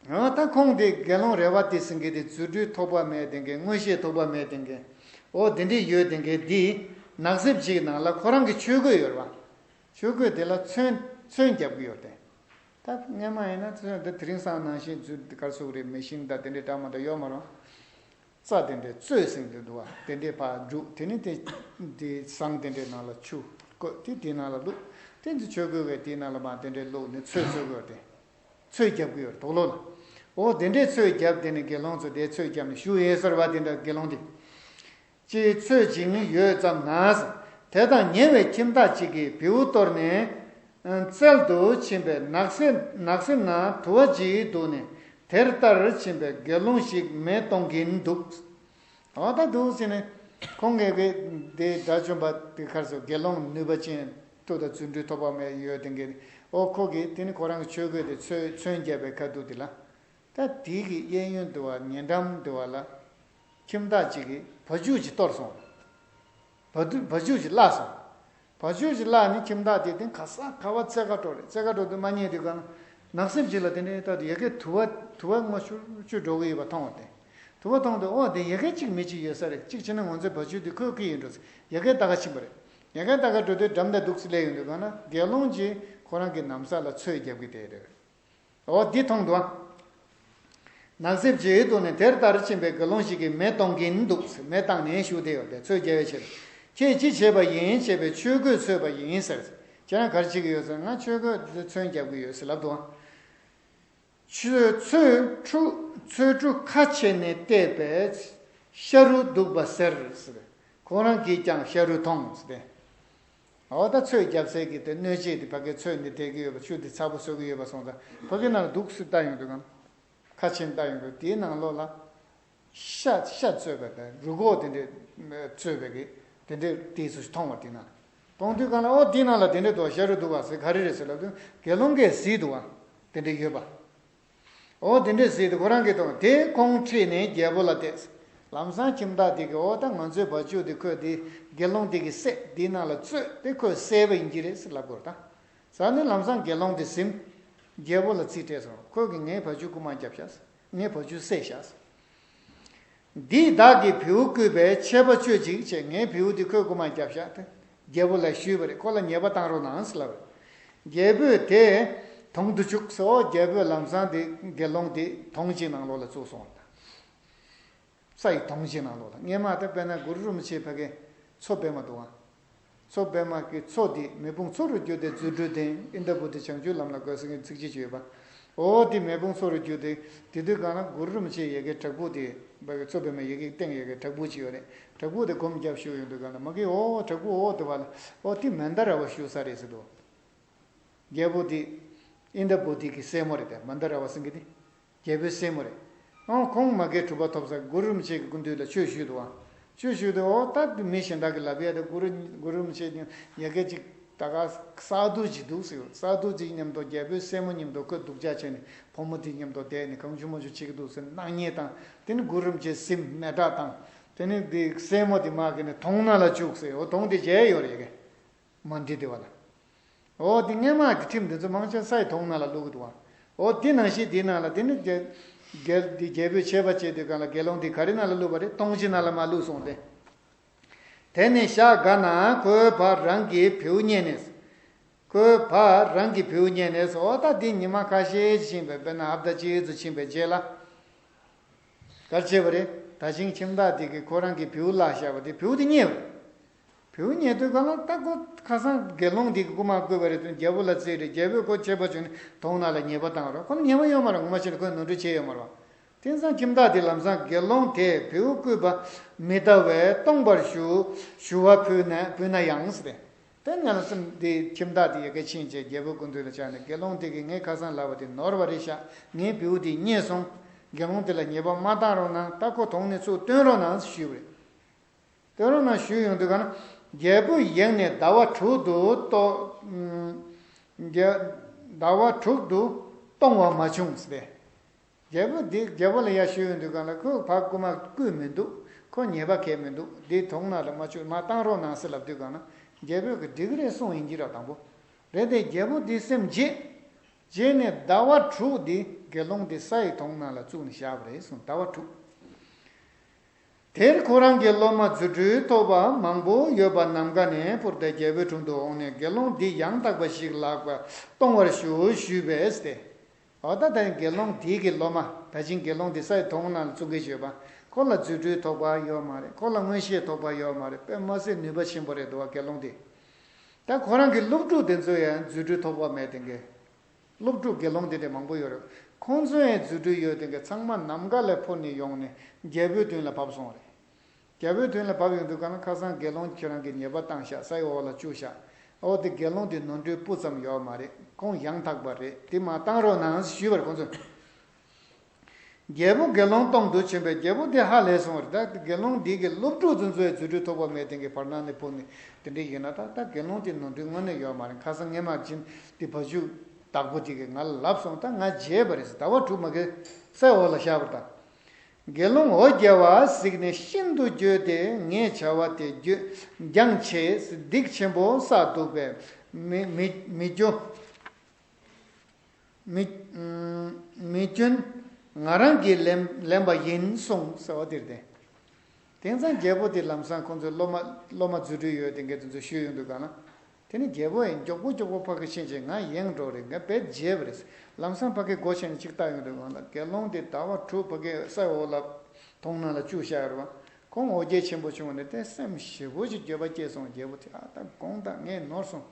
འོ་ད་ཁོང་དེ་དགེ་སློང་རེ་བ་ཏི་ཟེར་མཁན་དེ་རྫུ་འཕྲུལ་ཐོགས་པ་མེད་དེ་མཁན། མངོན་ཤེས་ཐོགས་པ་མེད་དེ་མཁན། འོ་དེ་འདྲས་ཡོད་དེ་མཁན་དེ་ནགས་གསེབ་ཅིག་ནང་ལ་ཁོ་རང་གི་ཆོས་གོས་ཡོད་རེད་བ། ཆོས་གོས་དེ་ལ་ཚོན་ཚོན་རྒྱབ་ཀྱི་ཡོད་དེ། ད་སྔོན་མ་ཡིན་ན་ཚོན་དེ་དེ་རིང་སང་ནང་བཞིན་རྫུ་ག་རེ་ཟེར་དགོས་རེད། མེ་ཤིན་དང་དེ་འདྲས་འདྲ་མ་འདྲ་ཡོད་མ་རེད། རྩྭ་དེ་འདྲས་བཙོས་ཟིན་དུ་འདུག་བ། དེ་འདྲས་ཕར་བསྒྲུགས། དེ་ནས་དེ་དེ་ཟངས་དེ་འདྲས་ནང་ལ་ཆུ་བསྐོལ་ཏེ་དེའི་ནང་ལ་བླུགས། དེ་ཚོ་ཆོས་གོས་ཀྱི་དེའི་ནང་ལ་མར་དེ་འདྲས་བླུགས་ནས་ཚོས་བཙོས་ཀྱི་ཡོད་དེ། ཚོས་རྒྱབ་ཀྱི་ཡོད་རེད་དོག་ལོ་ལ། འོ་དེ་འདྲས་ཚོས་རྒྱབ་དེ་ནས་དགེ་སློང་ཚོ་དེ་ཚོས་རྒྱབ་ནས་བཞུགས་ཡོད་ཟེར་བ། དེ་འདྲ་དགེ་སློང་དེ་ཅིག་འཚོལ་ཞིང་ཡོད་ཙམ་ན། དེ་དང་ཉེ་བའི་ཁྱིམ་བདག་ཅིག་གིས་བེའུ་གཏོར་ནས་བཙལ་དུ་ཕྱིན་པས། ནགས་གསེབ་ནགས་གསེབ་ན་དུ་བ་ཅིག་འདུག་ནས། དེར་ལྟར་ཕྱིན་པས་དགེ་སློང་ཞིག་མེ་གཏོང་གིན་འདུག། འོ་ད་འདུག་ཟེར་ནས་ཁོང་གིས་དེ་དགྲ་བཅོམ་པ་དེ་ཁར་སོ་དགེ་སློང་ནུས་པ་ཅན་མཐུ་དང་རྫུ་འཕྲུལ་ཐོགས་པ་མེད་ཡོད་དེ་འགས། འོ་ཁོ་གིས་དེ་ནི་ཁོ་རང་གི་ཆོས་གོས་དེ་ཚོས་ཚོན་བརྒྱབ་པའི་ཁ་ཐུག་དེ་ལ། ད་དེ་གི་གཡས་གཡོན་དུ་བ་ཉེ་འགྲམ་དུ་བ་ལ་ཁྱིམ་བདག་ཅིག་གིས་བ་ཕྱུགས་ཅིག་གཏོར་སོང་། བ་དུ་བ་ཕྱུགས་ཅིག་བརླགས་སོང་། བ་ཕྱུགས་ཅིག་བརླགས་ནས་ཁྱིམ་བདག་དེ་དེ་ག་ས་ག་བ་རྩེ་ཁ་འགྲོ་རེད། རྩེ་ཁ་འགྲོ་དུས་མ་རྙེད་དུས་གང་ནགས་གསེབ་ཅིག་ལ་དེ་འདྲའི་ད་དུ་ཡ་གི་དུ་བ་དུ་བ་ངོ་ཤུ་ཤུ་འགྲོ་གི་ཡོད་པ་མཐོང་བ་དེ། དུ་བ་མཐོང་དུས་ཨོ་དེ་ཡ་གི་གཅིག་མི་གཅིག་ཡོད་ས་རེད། གཅིག་བྱས་ན་ང་ཚོའི་བ་ཕྱུགས་དེ་ཁོས་ཁྱེར་ཡིན་འགྲོ་ཟེར་ཡ་གི་ལྟ་ག་ཕྱིན་པ་རེད། ཡ་གི་ལྟ་ག་འགྲོ་དུས་འགྲམ་དེ་འདུག་སེ་སླེབས་ཡོང་དུས་གང་ན་དགེ་སློང་ཅིག་ཁོ་རང་གི་ན་བཟའ་ལ་ཚོས་རྒྱབ་གི་དེ་རེད། འོ་འདི་མཐོང་དུས། ནགས་གསེབ་ཅིག་ཏུ་ནི་དེར་ལྟར་ཕྱིན་པའི་དགེ་སློང་ཞིག་གིས་མེ་གཏོང་གིན་འདུག། མེ་བཏང་ནས་བཞུགས་བསྡད་ཡོད་པས་ཚོས་རྒྱག་པའི་ཕྱིར། ཁྱེད་ཅི་བྱེད་པ་ཡིན་ཞེས་པས་ཆོས་གོས་འཚོས་པ་ཡིན་ཟེར། ཁྱེད་རང་ག་རེ་བྱེད་ཀྱི་ཡོད་ཟེར། ང་ཆོས་གོས་འདི་ཚོན་རྒྱབ་ཀྱི་ཡོད་ཟེར་ལབ་འདུག། ཆོས་ཚོས་ཁྲུ་ཚོས་གྲུ་ཁ་ཕྱེ་ནས་བལྟས་པས་ཤ་རུས་གདུག་པ་ཟེར་ཟེར། ཁོ་རང་གིས་ཀྱང་ཤ་རུས་མཐོང་ཟེར་ཏེ། འོ་ད་ཚོས་རྒྱབ་སའི་གི་དེ་སྣོད་ཆས་དེ་ཕ་གིའི་ཚོས་འདི་བསྡད་ཀྱི་ཡོད་པ། ཆུ་འདི་ཚ་པོ་བཟོ་གི་ཡོད་པ་སོང་ཙང་ཕ་གི་ནང་ལ་འདུག་སེ་ལྟ་ཡོང་དུས་གང་ཁ་ཕྱེ་ལྟ་ཡོང་དུས་དེའི་ནང་ལོགས་ལ་ཤ་ཤ་བཙོས་པ་དང་རུས་ཁོག་དེ་འདྲས་བཙོས་པའི་གི་དེ་འདྲས་དེ་ཚོ་ཞིག་མཐོང་བ། དེ་ནང་མཐོང་དུས་གང་ལ་འོ་དེའི་ནང་ལ་དེ་འདྲས་འདུག། ཤ་རུས་འདུག་བ་ཟེར། ག་རེ་རེད་ཟེར་ལབ་དུས་དགེ་སློང་གིས་གཟིགས་འདུག་བ། དེ་འདྲས་ཡོད་པ། འོ་དེ་འདྲས་ཟེར་དུས་ཁོ་རང་གིས་མཐོང་། དེ་ཁོང་ཁྲིད་ནས་རྒྱལ་པོ་ལ་གཏད། ལམ་སང་ཁྱིམ་བདག་དེ་གིས་འོ་ད་ང་ཚོའི་བ་ཕྱུགས་དེ་ཁོས་དེ་དགེ་སློང་དེ་གིས་བསད། དེའི་ནང་ལ་བཙོས་ཏེ་ཁོས་བསད་པ་ཡིན་གྱི་རེད་ཟེར་ལབ་དགོས་རེད་ད། ཟ་ནས་ལམ་སང་དགེ་སློང་དེ་ཟིན། རྒྱལ་པོ་ལ་རྩིས་སྤྲད་སོང་། ཁོས་ཀྱིས་ངའི་བ་ཕྱུགས་རྐུ་མ་བརྒྱབ་ཤག། ངའི་བ་ཕྱུགས་བསད་ཤག། འདིས་བདག་གི་བེའུ་བརྐུས་པས་ཆད་པ་གཅོད་ཅིག་བྱས། ངའི་བེའུ་འདི་ཁོས་རྐུ་མ་བརྒྱབ་ཤག་སྟེ། རྒྱལ་པོ་ལ་ཞུས་པ་རེད། ཁོ་ལ་ཉེས་པ་བཏང་རོགས་གནང་ཟེར་ལབ་པ་རེད། རྒྱལ་པོས་དེ་དོང་དུ་བཅུག་ཟེར། འོ་རྒྱལ་པོས་ལམ་སང་དེ་དགེ་སློང་དེ་དོང་གཅིག་ནང་ལོགས་ལ་བཙུགས་སོང་བ་དང་། ས་ཡི་དོང་གཅིག་ནང་ལོགས་ལ། སྔས་མ་ད་དཔེར་ན་གུ་རུ་རིན་པོ་ཆེ་ཕ་གི་མཚོ་པདྨ་འདུག་ཨ། མཚོ་པདྨ་གི་མཚོ་འདི་མེ་དཔུང་མཚོ་རུ་གྱུར་ཏེ་རྫུ་འཕྲུལ་ལྡན། ཨིནྡྲ་བྷུ་ཏི་བྱང་ཆུབ་ལམ་ལ་འགོད་ཟེར་མཁན་ཚིགས་བཅད་ཅིག་ཡོད་པ། འོ་དེ་མེ་དཔུང་མཚོ་རུ་གྱུར་ཏེ་དེ་དུས་གང་ན་གུ་རུ་རིན་པོ་ཆེ་ཡ་གི་བྲག་ཕུག་དེ་ཕ་གི་མཚོ་པདྨ་ཡ་གི་སྟེང་ཡ་གི་བྲག་ཕུག་ཅིག་ཡོད་རེད། བྲག་ཕུག་དེ་སྒོམ་རྒྱབ་བཞུགས་ཡོང་དུས་གང་ན་མ་གི་འོ་བྲག་ཕུག་འོ་དེ་བ་ལ་འོ་དེ་མནྡ་ར་བ་བཞུགས་ས་རེད་ཟེར་འདུག། རྒྱལ་པོ་དེ་ཨིནྡྲ་བྷུ་ཏི་གི་སྲས་མོ་རེད་དེ། མནྡ་ར་བ་ཟེར་མཁན་དེ། རྒྱལ་པོའི་སྲས་མོ་རེད། ཨང་ཁོང་མ་གིར་གྲུབ་པ་ཐོབ་ས་གུ་རུ་རིན་པོ་ཆེ་གི་སྐུ་མདུན་ལ་ཆོས་ཞུས་འདུག་ཨང་། ཆོས་ཞུས་འདུག། འོ་ད་མི་གཞན་དག་གིས་ལབ་ཡ་དེ་གུ་རུ་གུ་རུ་རིན་པོ་ཆེ་ཡ་གི་ཅིག་ད་ག་གསར་འདུག་ཅིག་འདུག་ཟེར། གསར་འདུག་ཅིག་མཉམ་དུ་རྒྱལ་པོའི་སྲས་མོ་མཉམ་དུ་ཁོས་སྡུག་ཅག་བྱས་ནས་བུ་མོ་དེ་མཉམ་དུ་བསྡད་ནས་གང་བྱུང་མང་བྱུང་བྱེད་ཀྱི་འདུག་ཟེར་སྣང་བརྙན་བཏང་། དེ་ནི་གུ་རུ་རིན་པོ་ཆེ་སེམས་ནད་དྲག་བཏང་། དེ་ནི་དེ་སྲས་མོ་དེ་མ་གི་ནི་དོང་ནང་ལ་བཅུག་ཟེར། འོ་དོང་དེ་མཇལ་ཡོད་རེད་ཡ་གི། མ་འདྲི་དེ་བ་ལ། འོ་དེ་སྔས་མ་གི་ཁྲིམས་དེ་ཚོ་མང་ཆེ་ས་ཡི་དོང་ནང་ལ་བླུག་གི་འདུག་བ། འོ་དེ་ནང་བཞིན་དེའི་ནང་ལ་དེ་ནི་རྒྱལ་རྒྱལ་དེ་རྒྱལ་པོས་ཆད་པ་བཅད་དུས་གང་ལ་དགེ་སློང་དེ་ག་རེ་ནང་ལ་བླུགས་པ་རེད། དོང་གཅིག་ནང་ལ་མར་བླུགས་སོང་སྟེ། དེ་ནས་ཞག་འགའ་ན་ཁོའི་བར་རང་གི་བེའུ་རྙེད་ནས། ཁོའི་བར་རང་གི་བེའུ་རྙེད་ནས་འོ་ད་དེ་ཉི་མ་ཁ་ཤས་ཕྱིན་པའི་དཔེར་ན་ཧབ་ཏ་གཅིག་ཙམ་ཕྱིན་པའི་རྗེས་ལ། ག་རེ་བྱས་པ་རེད། ད་ཅིང་ཁྱིམ་བདག་དེ་གིས་ཁོ་རང་གི་བེའུ་བརླགས་བཞག་པ་དེ་བེའུ་དེ་རྙེད་པ་རེད། བེའུ་རྙེད་དུས་གང་ལ་ད་ཁོ་ཁ་སང་དགེ་སློང་དེ་གིས་རྐུ་མ་བརྐུས་པ་རེད་དུས་རྒྱལ་པོ་ལ་རྩིས་རེད། རྒྱལ་པོས་ཁོ་ཆད་པ་བཅད་ནས་དོང་ནང་ལ་ཉེས་པ་བཏང་རོགས། ཁོ་ལ་ཉེས་པ་ཡོད་མ་རེད། ངོ་མ་བྱས་ན་ཁོས་ནོར་འཁྲུལ་བྱས་ཡོད་མ་རེད་བ། དེང་སང་ཁྱིམ་བདག་དེ་ལམ་སང་དགེ་སློང་དེས་བེའུ་བརྐུས་པ་མི་ལྟ་བས་སྟོང་པར་ཞུ་ཞུ་བ་ཕུལ་ན་ཕུལ་ན་ཡང་ཟེར་ཏེ། དེ་ནས་ལ་སེམས་དེ་ཁྱིམ་བདག་དེ་ཡ་གི་ཕྱིན་བྱས་རྒྱལ་པོའི་སྐུ་མདུན་ལ་བཅར་ནས་དགེ་སློང་དེ་གིས་ངས་ཁ་སང་ལབ་པ་དེ་ནོར་བ་རེད་ཤག། ངའི་བེའུ་དེ་རྙེད་སོང་། དགེ་སློང་དེ་ལ་ཉེས་པ་མ་བཏང་རོགས་གནང་། ད་ཁོ་དོང་ནས་ཚུར་བཏོན་རོགས་གནང་ཞུས་པ་རེད། བཏོན་རོགས་གནང་ཞུས་ཡོང་དུས་གང་ན་རྒྱལ་པོ་ཡེངས་ནས་ཟླ་བ་དྲུག་ཏུ་ལྟོ་ཟླ་བ་དྲུག་ཏུ་གཏོང་བ་མ་བྱུང་ཟེར་ཏེ། རྒྱལ་པོ་འདི་རྒྱལ་པོ་ལ་ཡར་ཞུས་ཡོང་དུས་གང་ལ་ཁོས་ཕར་རྐུ་མ་བརྐུས་མི་འདུག། ཁོ་ཉེས་པ་གང་ཡང་མི་འདུག། འདི་དོང་ནང་ལ་མ་བཅུག། མར་བཏང་རོགས་གནང་ཟེར་ལབ་དུས་གང་ན་རྒྱལ་པོས་ཀྱི་འགྲིག་གི་རེད་གསུངས་ཡིན་གྱི་ར། དང་པོ་རེད་དེ་རྒྱལ་པོ་འདི་སེམས་བརྗེད། བརྗེད་ནས་ཟླ་བ་དྲུག་འདི་དགེ་སློང་འདི་ས་ཡི་དོང་ནང་ལ་བཙུགས་ནས་བཞག་པ་རེད་གསུངས། ཟླ་བ་དྲུག། དེར་ཁོ་རང་གི་སློབ་མ་རྫུ་འཕྲུལ་ཐོགས་པ་མང་པོ་ཡོད་པ་ནམ་མཁའ་ནས་འཕུར་ཏེ་རྒྱལ་པོའི་དྲུང་དུ་འོངས་ནས་དགེ་སློང་འདི་ཡང་དག་པ་ཞིག་ལགས་པར་གཏོང་བར་ཞུ་ཞུས་པས་ཏེ། འོ་ད་ལྟ་དགེ་སློང་དེའི་གི་སློབ་མ་ད་ཅིང་དགེ་སློང་དེ་ས་ཡི་དོང་ནང་ལ་བཙུགས་ཀྱི་ཡོད་པ། ཁོ་ལ་རྫུ་འཕྲུལ་ཐོགས་པ་ཡོད་མ་རེད། ཁོ་ལ་མངོན་ཤེས་ཐོགས་པ་ཡོད་མ་རེད། དཔེ་མ་སྲིད་ནུས་པ་ཆེན་པོ་རེད་འདུག་བ་དགེ་སློང་དེ། ད་ཁོ་རང་གི་སློབ་ཕྲུག་དེ་ཚོ་ཡང་རྫུ་འཕྲུལ་ཐོགས་པ་མེད་དེ་འགས། སློབ་ཕྲུག་དགེ་སློང་དེ་འདྲ་མང་པོ་ཡོད་རེད། ཁོང་ཚོ་ཡང་རྫུ་འཕྲུལ་ཡོད་དེ་འགས་ཚང་མ་ནམ་མཁའ་ལས་འཕུར་ནས་ཡོང་ནས་རྒྱལ་པོའི་མདུན་ལ་བབས་སོང་བ་རེད། རྒྱལ་པོའི་དྲུང་ལ་བབས་ཡོང་དུས་གང་ན་ཁ་སང་དགེ་སློང་ཁྱེད་རང་གིས་ཉེས་པ་བཏང་ཤག་སའི་འོག་ལ་བཅུག་ཤག་འོ་དེ་དགེ་སློང་དེ་ནོར་འཁྲུལ་སྤུ་ཙམ་ཡོད་མ་རེད། ཁོང་ཡང་དག་པ་རེད། དེ་མ་བཏང་རོགས་གནང་ཞུས་པར་ཁོང་ཚོས། རྒྱལ་པོ་དགེ་སློང་གཏོང་དུ་བྱོན་པས་རྒྱལ་པོ་དེ་ཧ་ལས་སོང་བ་རེད། ད་དགེ་སློང་འདི་གི་སློབ་ཕྲུག་ཚོ་ཚོའི་རྫུ་འཕྲུལ་ཐོགས་པ་མེད་དེང་གི་བར་སྣང་ནས་ཕུལ་ནས་དེ་འདྲ་ཡིན་ན། ད་ད་དགེ་སློང་དེ་ནོར་འཁྲུལ་དངོས་གནས་ཡོད་མ་རེད། ཁ་སང་ངས་མ་བྱིན་དེ་བ་ཕྱུགས་བདག་པོ་དེ་གིས་ང་ལ་ལབ་སོང་། ད་ང་བརྗེད་པ་རེད་ཟེར། ཟླ་བ་དྲུག་མ་གི་སའི་འོག་ལ་བཞག་པར་ད། དགེ་སློང་འོ་བརྒྱལ་བ་གཟིགས་ནས་ཤིན་ཏུ་འགྱོད་དེ། ངས་བྱ་བ་དེ་འགྱོད་འགྱངས་ཆེ། སྡིག་ཆེན་པོ་བསགས་འདུག་པས། མི་མི་མི་འགྱོ། མི་མི་སྐྱོན། ང་རང་གིས་ལེན་ལེན་པ་ཡིན་གསུངས་ཟེར་བ་དེ་རེད་དེ། དེང་སང་རྒྱལ་པོ་དེ་ལམ་སང་ཁོང་ཚོའི་སློབ་མ་སློབ་མ་རྫུ་འཕྲུལ་ཡོད་དེ་འགའ་དེ་ཚོ་ཞུས་ཡོང་དུས་གང་ན། དེ་ནི་རྒྱལ་པོ་ཡིན། མགྱོགས་པོ་མགྱོགས་པོ་ཕ་གི་ཕྱིན་ཆད་ང་ཡེངས་འགྲོ་རེད། ང་བེད་བརྗེད་པ་རེད། ལམ་སང་ཕ་གི་སྒོ་ཕྱེ་ནས་ཅིག་ལྟ་ཡོང་དུས་གང་ལ་དགེ་སློང་དེ་ཟླ་བ་དྲུག་ཕ་གི་སའི་འོག་ལ་དོང་ནང་ལ་བཅུག་བཞག་ཡོད་རེད་བ། ཁོང་འོ་བརྒྱལ་ཆེན་པོ་བྱུང་བ་ནས་དེ་སེམས་ཞེ་པོ་ཅིག་འགྱོད་པ་སྐྱེས་སོང་། རྒྱལ་པོ་དེ་ཨ་ད་དགོངས་དག་ངས་ནོར་སོང་།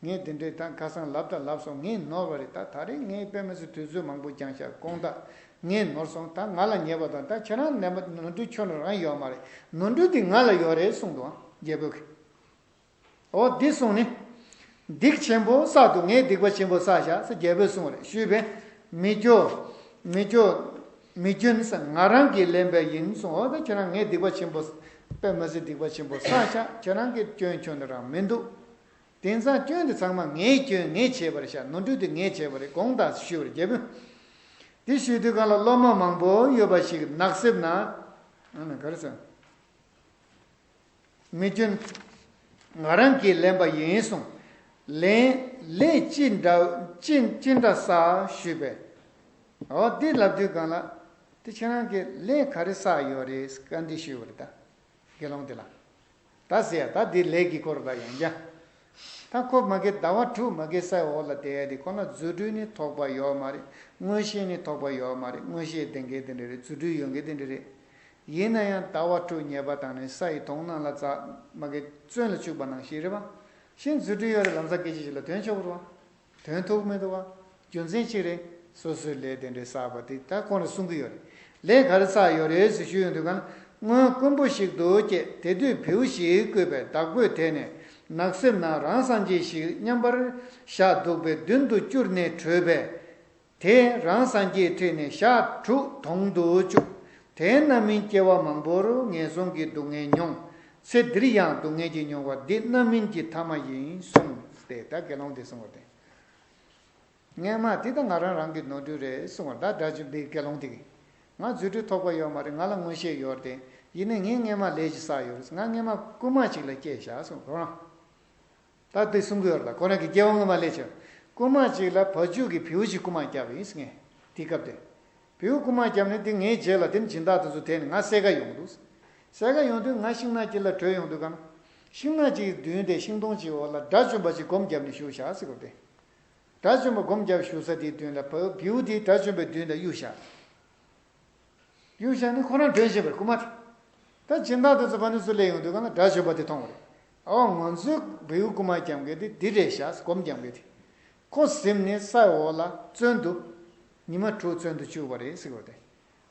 ངས་དེ་འདྲས་ད་ཁ་སང་ལབ་དང་ལབ་སོང་། ངས་ནོར་བ་རེད། ད་ད་རེས་ངས་དཔེ་མི་སྲིད་དུས་ཚོད་མང་པོ་འགྱངས་ཤག་དགོངས་དག་ངས་ནོར་སོང་། ད་ང་ལ་ཉེས་པ་དང་ད་ཁྱེད་རང་ནན་པ་ནོར་འཁྲུལ་ཁྱོད་རང་ཡོད་མ་རེད། ནོར་འཁྲུལ་དེ་ང་ལ་ཡོད་རེད་གསུངས་འདུག་རྒྱལ་པོས་ཀྱིས། འོ་འདི་གསུངས་ནས། སྡིག་ཆེན་པོ་བསགས་འདུག་ངས་སྡིག་པ་ཆེན་པོ་བསགས་ཤག་ཟེར་རྒྱལ་པོས་གསུངས་རེད། ཞུས་པས། མི་སྐྱོ། མི་སྐྱོ། མི་སྐྱོན་ཟེར། ང་རང་གིས་ལེན་པ་ཡིན་གསུངས། འོ་ད་ཁྱེད་རང་ངས་སྡིག་པ་ཆེན་པོ། དཔེ་མི་སྲིད་སྡིག་པ་ཆེན་པོ་བསགས་ཤག་ཁྱེད་རང་གི་སྐྱོན་ཁྱོན་ནས་རང་མི་འདུག་དེང་སང་སྐྱོན་དེ་ཚང་མ་ངའི་སྐྱོན། ངས་བྱས་པ་རེད་ཤག་ནོར་འཁྲུལ་དེ་ངས་བྱས་པ་རེད། དགོངས་དག་ཞུས་པར་རྒྱལ་པོས། དེ་ཞུས་དུས་གང་ལ་སློབ་མ་མང་པོ་ཡོད་པ་ཞིག་ནགས་གསེབ་ན། ཨ་ནི་ག་རེ་ཟེར། མི་སྐྱོན། ང་རང་གིས་ལེན་པ་ཡིན་གསུངས། ལན། ལས་ཅི་འདྲ་ཅི་ཅི་འདྲ་བསགས་ཞུས་པས། འོ་འདི་ལབ་དུས་གང་ལ། དེ་ཁྱེད་རང་གིས་ལས་ག་རེ་བསགས་ཡོད་རེད་བཀའ་འདྲི་ཞུས་པ་རེད་ད། དགེ་སློང་དེ་ལ། ད་ཟེར་ཡ་ད་འདི་ལས་ཀྱི་སྐོར་ལ་ཡང་རྒྱ། ད་ཁོ་མ་གི་ཟླ་བ་དྲུག་མ་གི་སའི་འོག་ལ་བསྡད་ཡ་དེ་ཁོ་ན་རྫུ་འཕྲུལ་ནི་ཐོགས་པ་ཡོད་མ་རེད། མངོན་ཤེས་ནི་ཐོགས་པ་ཡོད་མ་རེད། མངོན་ཤེས་ལྡན་མཁན་དེ་འདྲ་རེད། རྫུ་འཕྲུལ་ཡོད་མཁན་དེ་འདྲ་རེད། ཡིན་ན་ཡང་ཟླ་བ་དྲུག་ཉེས་པ་བཏང་ནས་ས་ཡི་དོང་ནང་ལ་འཛག་མ་གི་བཙོན་ལ་བཅུག་པ་ནང་བཞིན་རེད་པ། གཞན་རྫུ་འཕྲུལ་ཡོད་རེད། ལམ་སང་སྐད་ཆ་ཞིག་ལ་དོན་ཆོག་རེད་པ། དོན་ཐུག་མི་འདུག་པ། རྒྱུ་མཚན་ཅི་རེད། སོ་སོའི་ལས་དེ་འདྲའི་བསགས་པ་དེ་ད་ཁོང་ནས་གསུང་གི་ཡོད་རེད། ལས་ག་རེ་བསགས་ཡོད་རེད་ཟེར་ཞུས་ཡོང་དུས་གང་ན། སྔོན་དཀོན་པོ་ཞིག་ཏུ་སྐྱེས། དེ་དུས་བེའུ་ཞིག་བརྐོས་པས་བདག་པོས་དེད་ནས་ནགས་གསེབ་ན་རང་སངས་རྒྱས་ཤིག་མཉམ་པར་བཞག་འདུག་པའི་མདུན་དུ་བསྐྱུར་ནས་བྲོས་པས། དེས་རང་སངས་རྒྱས་ཁྲིད་ནས་ཞག་དྲུག་དོང་དུ་བཅུག་དེ་རྣམ་སྨིན་སྐྱེ་བ་མང་པོར་ངན་སོང་གི་སྡུག་བསྔལ་མྱོང་། ཚེ་འདིར་ཡང་སྡུག་བསྔལ་གྱི་མྱོང་བ་འདི་རྣམ་སྨིན་གྱི་ཐ་མ་ཡིན་གསུངས་ཏེ། ད་དགེ་སློང་འདིས་གསུངས་པ་སྟེ། སྔན་མ་འདི་ད་ང་རང་རང་གི་ནོར་འཁྲུལ་རེད་གསུངས་པ་ད་དགྲ་བཅོམ་པའི་དགེ་སློང་དེ་གིས། ང་རྫུ་འཕྲུལ་ཐོགས་པ་ཡོད་མ་རེད། ང་ལ་མངོན་ཤེས་ཡོད་རེད་དེ། ཡིན་ནའི་ངས་སྔན་མ་ལས་ཅིག་བསགས་ཡོད་རེད། ང་སྔན་མ་རྐུན་མ་ཅིག་ལ་སྐྱེས་བཞག་གསུངས་ཁོ་རང་། ད་དེ་གསུང་གི་ཡོད་ལ་ཁོ་རང་གི་སྐྱེ་བ་སྔོན་མ་ལས་ཆེ། རྐུན་མ་ཅིག་ལ་བ་ཕྱུགས་ཀྱི་བེའུ་ཅིག་རྐུན་མ་བརྒྱབ་ཡིན་ངས། དེ་སྐབས་དེ། བེའུ་རྐུན་མ་བརྒྱབ་ནས་དེ་ངའི་རྗེས་ལ་དེ་ནི་སྦྱིན་བདག་དེ་ཚོ་དེད་ནས་ང་བསད་ག་ཡོང་འདུག་བསད་ག་ཡོང་དུས་ང་ཤིང་ནགས་དཀྱིལ་ལ་བྲོས་ཡོང་དུས་གང་། ཤིང་ནགས་ཅིག་མདུན་དེ་ཤིང་སྡོང་ཅིག་འོག་ལ་དགྲ་བཅོམ་པ་ཅིག་སྒོམ་བརྒྱབ་ནས་བཞུགས་བཞག་ཟེར་གོ་དེ། དགྲ་བཅོམ་པ་སྒོམ་བརྒྱབ་བཞུགས་ས་དེའི་མདུན་ལ་བེའུ་དེ་དགྲ་བཅོམ་པའི་མདུན་ལ་གཡུགས་བཞག་གཡུགས་བཞག་ནས་ཁོ་རང་བྲོས་བཞིན་པར་རྐུན་མ་དེ། ད་སྦྱིན་བདག་དེ་ཚོ་ཕ་ནི་ཚུར་སླེབས་ཡོང་དུས་གང་ལ་དགྲ་བཅོམ་པ་དེ་མཐོང་བ་རེད། ཨོ་ང་ཚོའི་བེའུ་རྐུན་མ་བརྒྱབ་མཁན་དེ་འདི་རེད་ཤག་སྒོམ་བརྒྱབ་མཁན་དེ། ཁོ་གཟིམས་ནས་སའི་འོག་ལ་བཙོན་དུ། ཉི་མ་དྲུག་བཙོན་དུ་བཅུག་པ་རེད་ཟེར་བ་དེ།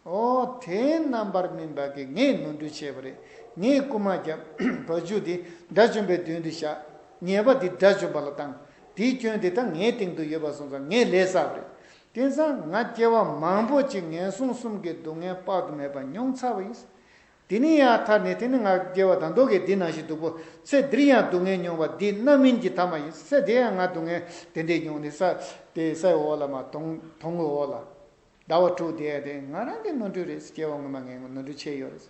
ཨོ་དེའི་རྣམ་པར་སྨིན་པ་གིས་ངས་ནོར་འཁྲུལ་བྱས་པ་རེད། ངས་རྐུན་མ་བརྒྱབ། བ་ཕྱུགས་དེ་དགྲ་བཅོམ་པའི་མདུན་དུ་བཞག་ཉེས་པ་དེ་དགྲ་བཅོམ་པ་ལ་བཏང་། དེའི་སྐྱོན་དེ་ད་ངའི་སྟེང་དུ་ཡོད་པ་སོང་ཙང་ངས་ལས་བསགས་པ་རེད། དེང་སང་ང་སྐྱེ་བ་མང་པོ་ཅིག་ངན་སོང་གསུམ་གྱི་སྡུག་བསྔལ་དཔག་ཏུ་མེད་པ་མྱོང་ཚར་བ་ཡིན། དེ་ནས་ཡར་ཐར་ནས་དེ་ནས་ང་སྐྱེ་བ་ད་མདོ་གི་འདི་ནང་བཞིན་སྡུག་པོ། ཚེ་འདིར་ཡང་སྡུག་བསྔལ་མྱོང་བ་འདི་རྣམ་སྨིན་གྱི་ཐ་མ་ཡིན། ཚེ་འདིར་ཡང་ང་སྡུག་བསྔལ་དེ་འདྲས་མྱོང་ནས་ས་དེ་སའི་འོག་ལ་མར་དོང་དོང་གི་འོག་ལ། ཟླ་བ་དྲུག་བསྡད་ཡ་དེ་ང་རང་གི་ནོར་འཁྲུལ་རེད། སྐྱེ་བ་སྔོན་མ་ངས་ནོར་འཁྲུལ་བྱས་ཡོད་རེད།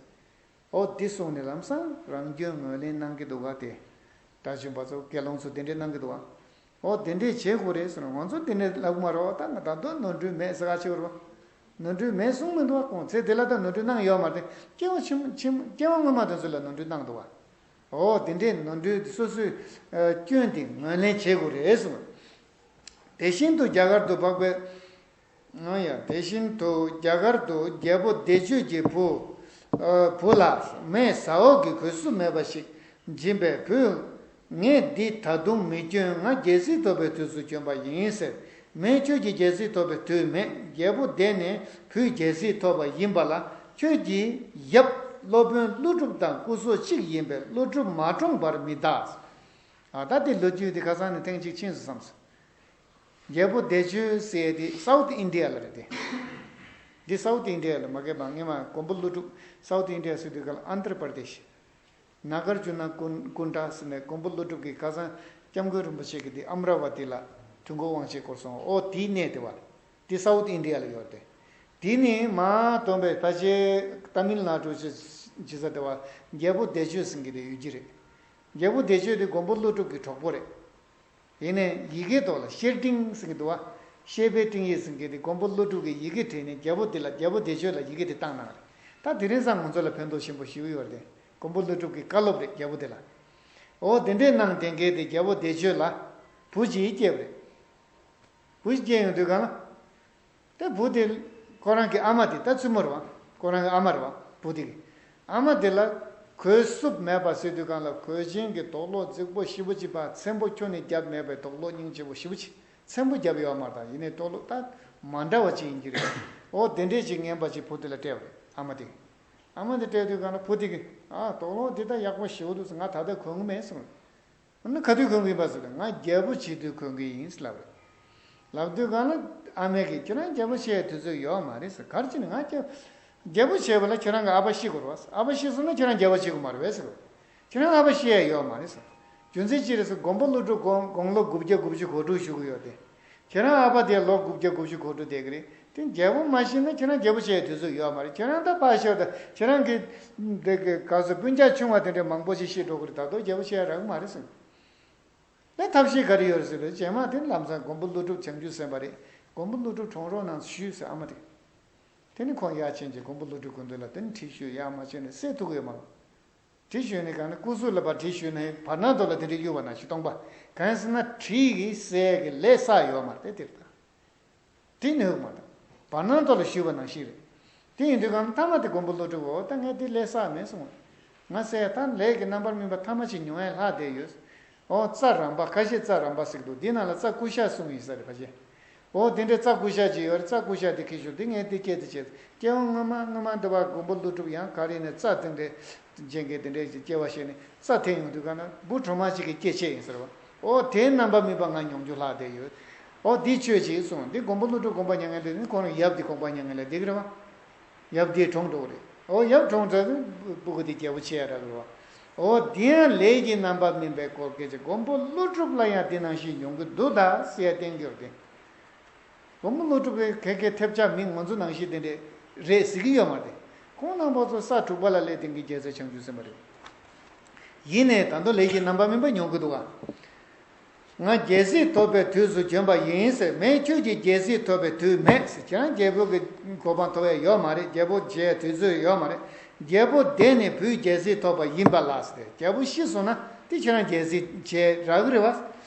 ཨོ་འདི་གསུངས་ནས་ལམ་སང་རང་སྐྱོན་ངོས་ལེན་གནང་གི་འདུག་ག་དེ། དགྲ་བཅོམ་པ་ཚོ་དགེ་སློང་ཚོ་དེ་འདྲས་གནང་གི་འདུག་ག་ཨོ་དེ་འདྲས་བྱེད་དགོས་རེད་ཟེར་ན་ང་ཚོ་དེ་འདྲས་ལབ་གི་མ་རེད་པ། ད་ང་ད་དུང་ནོར་འཁྲུལ་མེད་ཟེར་ག་བྱེད་དགོས་རེད་པ། ནོར་འཁྲུལ་མེད་གསུངས་མི་འདུག་ག་ཁོང་ཚེ་འདི་ལ་ད་ནོར་འཁྲུལ་གནང་ཡོད་མ་རེད། སྐྱེ་བ་ཕྱི་མ་ཕྱི་མ་སྐྱེ་བ་སྔོན་མ་དེ་ཚོ་ལ་ནོར་འཁྲུལ་གནང་འདུག་ག་ཨོ་དེ་འདྲས་ནོར་འཁྲུལ་སོ་སོའི་སྐྱོན་དེ་ངོས་ལེན་བྱེད་དགོས་རེད་གསུངས། དེ་བཞིན་དུ་རྒྱ་གར་དུ་འཕགས་པའི། ཨང་ཡ། དེ་བཞིན་དུ་རྒྱ་གར་དུ་རྒྱལ་པོ་བདེ་སྤྱོད་ཀྱི་བུ། ཨ་བུ་ལ་མའི་ཟ་འོག་གི་གོས་སུ་མེད་པ་ཞིག་སྦྱིན་པས། བུས། ངས་འདི་ད་དུང་མི་གྱོན། ང་རྒྱལ་སྲིད་ཐོབ་པའི་དུས་སུ་གྱོན་པ་ཡིན་ཟེར། མས། ཁྱོད་ཀྱིས་རྒྱལ་སྲིད་ཐོབ་པའི་དུས་མེད། རྒྱལ་པོ་བདེ་ནས་བུས་རྒྱལ་སྲིད་ཐོབ་པ་ཡིན་པ་ལ་ཁྱོད་ཀྱིས་ཡབ། སློབ་དཔོན་ཀླུ་སྒྲུབ་དང་སྐུ་གཟུགས་གཅིག་ཡིན་པས་ཀླུ་སྒྲུབ་མ་གྲོངས་པར་མི་གདའ། ཨ་ད་དེ་ལོ་རྒྱུས་དེ་ཁ་སང་ནས་ཐེངས་གཅིག་ཕྱིན་སོང་བསམ་སོང་། རྒྱལ་པོ་བདེ་སྤྱོད་ཟེར་དེ་སའུ་ཐི་ཨིན་ཌི་ཡ་ལ་རེད་དེ། འདི་སའུ་ཐི་ཨིན་ཌི་ཡ་ལ་མ་གས་པ་སྔས་མ་མགོན་པོ་ཀླུ་སྒྲུབ་སའུ་ཐི་ཨིན་ཌི་ཡ་ཟེར་དུས་སྒང་ལ་ཨན་དྷྲ་པར་དེ་ཤི། ནཱ་གར་ཇུ་ན་ཀུན་ཀུན་ཌ་ཟེར་ནས་མགོན་པོ་ཀླུ་སྒྲུབ་ཀྱི་ཁ་སང་སྐྱབས་མགོན་རིན་པོ་ཆེ་གིས་འདི་ཨམ་ར་ཝ་ཏི་ལ་དུས་འཁོར་དབང་ཆེན་བསྐོར་སོང་། ཨོ་དེའི་གནས་དེ་བ། འདི་སའུ་ཐི་ཨིན་ཌི་ཡ་ལ་ཡོད་དེ། དེ་ནི་མ་དོན་པའི་ཕལ་ཆེར་ཏ་མིལ་ནཱ་ཌུ་ཅི་ཅི་ས་དེ་བ། རྒྱལ་པོ་བདེ་སྤྱོད་ཟེར་མཁན་དེ་ཡོད་ཀྱི་རེད། རྒྱལ་པོ་བདེ་སྤྱོད་དེ་མགོན་པོ་ཀླུ་སྒྲུབ་ཀྱི་གྲོགས་པོ་རེད། ཡིན་ནའི་ཡི་གེ་ཐོག་ལ་བཤེར་སྤྲིང་ཟེར་གྱི་འདུག་བ། བཤེར་པའི་སྤྲིང་ཡིག་ཟེར་མཁན་དེ་མགོན་པོ་ཀླུ་སྒྲུབ་ཀྱིས་ཡི་གེ་བྲིས་ནས་རྒྱལ་པོ་དེ་ལ་རྒྱལ་པོ་བདེ་སྤྱོད་ལ་ཡི་གེ་དེ་བཏང་གནང་རེད། ད་དེ་རིང་སང་ང་ཚོ་ལ་ཕན་ཐོགས་ཆེན་པོ་ཞེ་པོ་ཡོད་རེད། མགོན་པོ་ཀླུ་སྒྲུབ་ཀྱི་བཀའ་སློབ་རེད་རྒྱལ་པོ་དེ་ལ། འོ་དེ་འདྲས་གནང་བསྡད་མཁན་དེ་རྒྱལ་པོ་བདེ་སྤྱོད་ལ་བུ་གཅིག་སྐྱེས་པ་རེད། བུ་གཅིག་སྐྱེས་ཡོང་དུས་སྒང་ལ། དེ་བུ་དེ་ཁོ་རང་གི་ཨ་མ་དེ་ད་བཙུན་མོ་རེད་བ། ཁོ་རང་གི་ཨ་མ་རེད་བ་བུ་དེ་གི། ཨ་མ་དེ་ལ་གོས་བསུབ་མེད་པ་ཟེར་དུས་སྒང་ལ་གོས་ཆེན་གྱི་དོག་ལོག་རྫིག་པོ་ཞེ་པོ་ཅིག་པ་ཚེམ་པོ་ཁྱོན་ནས་བརྒྱབ་མེད་པའི་དོག་ལོག་སྙིང་རྗེ་པོ་ཞེ་པོ་ཅིག་ཚེམ་པོ་བརྒྱབ་ཡོད་མ་རེད། ད་ཡིན་ནའི་དོག་ལོག་ད་མ་འདྲ་བ་ཅིག་ཡིན་གྱི་རེད། འོ་དེ་འདྲས་ཅིག་ངན་པ་ཅིག་བུ་དེ་ལ་སྤྲད་པ་རེད་ཨ་མ་དེ་གི། ཨ་མ་དེ་སྤྲད་དུས་སྒང་ལ་བུ་དེ་གི་ཨ་དོག་ལོག་འདི་ད་ཡག་པོ་ཞེ་པོ་འདུག་ཟེར་ང་ད་ལྟ་གོན་གི་མེད་གསུངས། ན་ག་དུས་གོན་གི་ཡིན་པ་ཟེར་ན་ང་རྒྱལ་པོ་བྱེད་དུས་གོན་གི་ཡིན་ལབ་རེད། ལབ་དུས་སྒང་ལ་ཨ་མས་ཀྱིས་ཁྱེད་རང་རྒྱལ་པོ་བྱེད་ཡའི་དུས་ཚོད་ཡོད་མ་རེད་ཟེར། ག་རེ་བྱས་ནས་ང་རྒྱལ་རྒྱལ་པོ་བྱེད་པ་ལ་ཁྱེད་རང་གི་ཨ་ཕ་ཤི་དགོས་རེད་བ། ཨ་ཕ་ཤི་སོང་ན་ཁྱེད་རང་རྒྱལ་པོ་བྱེད་དགོས་མ་རེད་བས་ཟེར། ཁྱེད་རང་ཨ་ཕ་ཤི་ཡ་ཡོད་མ་རེད་ཟེར། རྒྱུ་མཚན་ཅི་རེད་ཟེར་མགོན་པོ་ཀླུ་སྒྲུབ་དགུང་དགུང་ལོ་དགུ་བརྒྱ་དགུ་བཅུ་གོ་དྲུག་བཞུགས་ཀྱི་ཡོད་དེ། ཁྱེད་རང་ཨ་ཕ་དེ་ལོ་དགུ་བརྒྱ་དགུ་བཅུ་གོ་དྲུག་བསྡད་ཀྱི་རེད། དེ་རྒྱལ་པོ་མ་ཤི་ན་ཁྱེད་རང་རྒྱལ་པོ་བྱེད་ཡའི་དུས་ཚོད་ཡོད་མ་རེད། ཁྱེད་རང་ད་ཕར་ཤོག་ད་ཁྱེད་རང་གི་འདི་གི་ག་ཚོད་སྤུན་ཀྱག་ཆུང་བ་དེ་འདྲའི་མང་པོ་ཞིག་ཤི་འགྲོ་གི་རེད། ད་དུང་རྒྱལ་པོ་བྱེད་ཡ་རག་གི་མ་རེད་ཟེར། ལས་ཐབས་ཤེས་ག་རེ་ཡོད་རེད་ཟེར་བས་རྗེས་མ་དེ་ལམ་སང་མགོན་པོ་ཀླུ་སྒྲུབ་བྱང་ཆུབ་སེམས་དཔའ་རེད། མགོན་པོ་ཀླུ་སྒྲུབ་གྲོངས་རོགས་གནང་ཞུས་ཟེར་ཨ་མ་དེ། དེ་ནི་ཁོང་ཡར་ཕྱིན་གྱིས་མགོན་པོ་ཀླུ་སྒྲུབ་སྐུ་མདུན་ལ་དེ་ནི་ཁྲིད་ཞུས་ཡར་མ་ཕྱིན་ནས་སྲས་ཐུག་ཡོད་མ་རེད། དེ་ཞུས་ནས་གང་ན་སྐུ་གཟུགས་ལ་ཕར་དེ་ཞུས་ནས་བར་སྣང་དུ་ལ་དེ་འདྲ་གཡུག་པ་ན་ཞུ་སྟོང་པ། གང་ཡིན་ཟེར་ན་གྲི་གི་སྲས་ཀྱི་ལས་བསགས་ཡོད་མ་རེད་དེ་དེར་ད། དེ་ནི་ཧུག་མ་དང་། བར་སྣང་དུ་ལ་ཞུས་པ་ནང་བཞིན་རེད། དེ་ཡིན་དུས་གང་ན་ཐ་མ་དེ་མགོན་པོ་ཀླུ་སྒྲུབ་འོ་ད་ངས་དེ་ལས་བསགས་མེད་གསུངས། ང་སྲས་ད་ལས་ཀྱི་རྣམ་པར་སྨིན་པ་ཐ་མ་ཅིག་མྱོང་ཡས་ལྷག་བསྡད་ཡོད། ཨོ་རྩྭ་རམ་པ་ཁ་ཤས་རྩྭ་རམ་པ་ཟེར་གི་འདུག་འདི་ནང་ལ་རྩྭ་ཀུ་ཤ་གསུངས་ཡིན་ས་རེད་ཕ་ཆེ། ཨོ་དེ་འདྲའི་རྩྭ་ཀུ་ཤ་ཅིག་ཡོད་རེད། རྩྭ་ཀུ་ཤ་དེ་ཁྱེར་ཤོག་འདི་ངས་འདི་སྐྱེལ་དེ་བྱས། སྐྱེ་བ་སྔོན་མ་སྔོན་མ་འདི་བ་མགོན་པོ་ཀླུ་སྒྲུབ་ཡང་ག་རེ་ནས་རྩྭ་དེ་འདྲའི་ཅན་གྱི་དེ་འདྲའི་སྐྱེ་བ་བཞེས་ནས་རྩྭ་འཐེན་ཡོང་དུས་ག་ན་བུ་གྲོག་མ་ཅིག་གི་སྐྱེ་ཆེད་ཡིན་ཟེར་བ། ཨོ་དེའི་རྣམ་པ་སྨིན་པ་ང་མྱོང་རྒྱུ་ལྷག་བསྡད་ཡོད། ཨོ་འདི་ཆོས་ཅིག་གསུངས། འདི་མགོན་པོ་ཀླུ་སྒྲུབ་དགོངས་པ་མྱ་ངན་ལས་འདི་ཁོང་ཡབ་འདི་དགོངས་པ་མྱ་ངན་ལས་འདི་གི་རེད་བ། ཡབ་འདི་གྲོངས་འགྲོ་གི་རེད། ཨོ་ཡབ་གྲོངས་ཚར་དུས་སྤུ་གུ་འདི་རྒྱལ་པོ་ཆེ་ཡ་རག་གི་རེད་བ། ཨོ་འདི་ཡང་ལས་ཀྱི་རྣམ་པ་སྨིན་པའི་སྐོར་སྐད་ཆ་མགོན་པོ་ཀླུ་སྒྲུབ་ལ་ཡང་འདི་ནང་བཞིན་ཡོང་གི་འདུག་ད་ཟེར་ཡ་བསྟན་གྱི་ཡོད་རེད། མགོན་པོ་ཀླུ་སྒྲུབ་ཀྱི་གེ་གེ་ཐེབས་ཆག་མི་ང་ཚོ་ནང་བཞིན་དེ་འདྲས་རེད་ཟེར་གྱི་ཡོད་མ་རེད། ཁོང་རྣམ་པ་ཚོ་ས་དྲུག་པ་ལ་སླེབས་བསྡད་མཁན་རྒྱལ་སྲས་བྱང་ཆུབ་སེམས་དཔའ་རེད། ཡིན་ནའི་ད་དུང་ལས་ཀྱི་རྣམ་པ་སྨིན་པ་མྱོང་གི་འདུག་ག་ང་རྒྱལ་སྲིད་ཐོབ་པའི་དུས་སུ་བྱོན་པ་ཡིན་ཟེར། མེད་ཁྱོད་ཀྱིས་རྒྱལ་སྲིད་ཐོབ་པའི་དུས་མེད་ཟེར། ཁྱེད་རང་རྒྱལ་པོ་གི་གོ་འཕང་ཐོབ་ཡ་ཡོད་མ་རེད། རྒྱལ་པོ་བྱེད་ཡ་དུས་ཚོད་ཡོད་མ་རེད། རྒྱལ་པོ་འདས་ནས་བུས་རྒྱལ་སྲིད་ཐོབ་པ་ཡིན་པ་ལགས་ཟེར། རྒྱལ་པོ་ཤི་སོང་ན་དེ་ཁྱེད་རང་རྒྱལ་སྲིད་བྱེད་རག་གི་རེད་བ།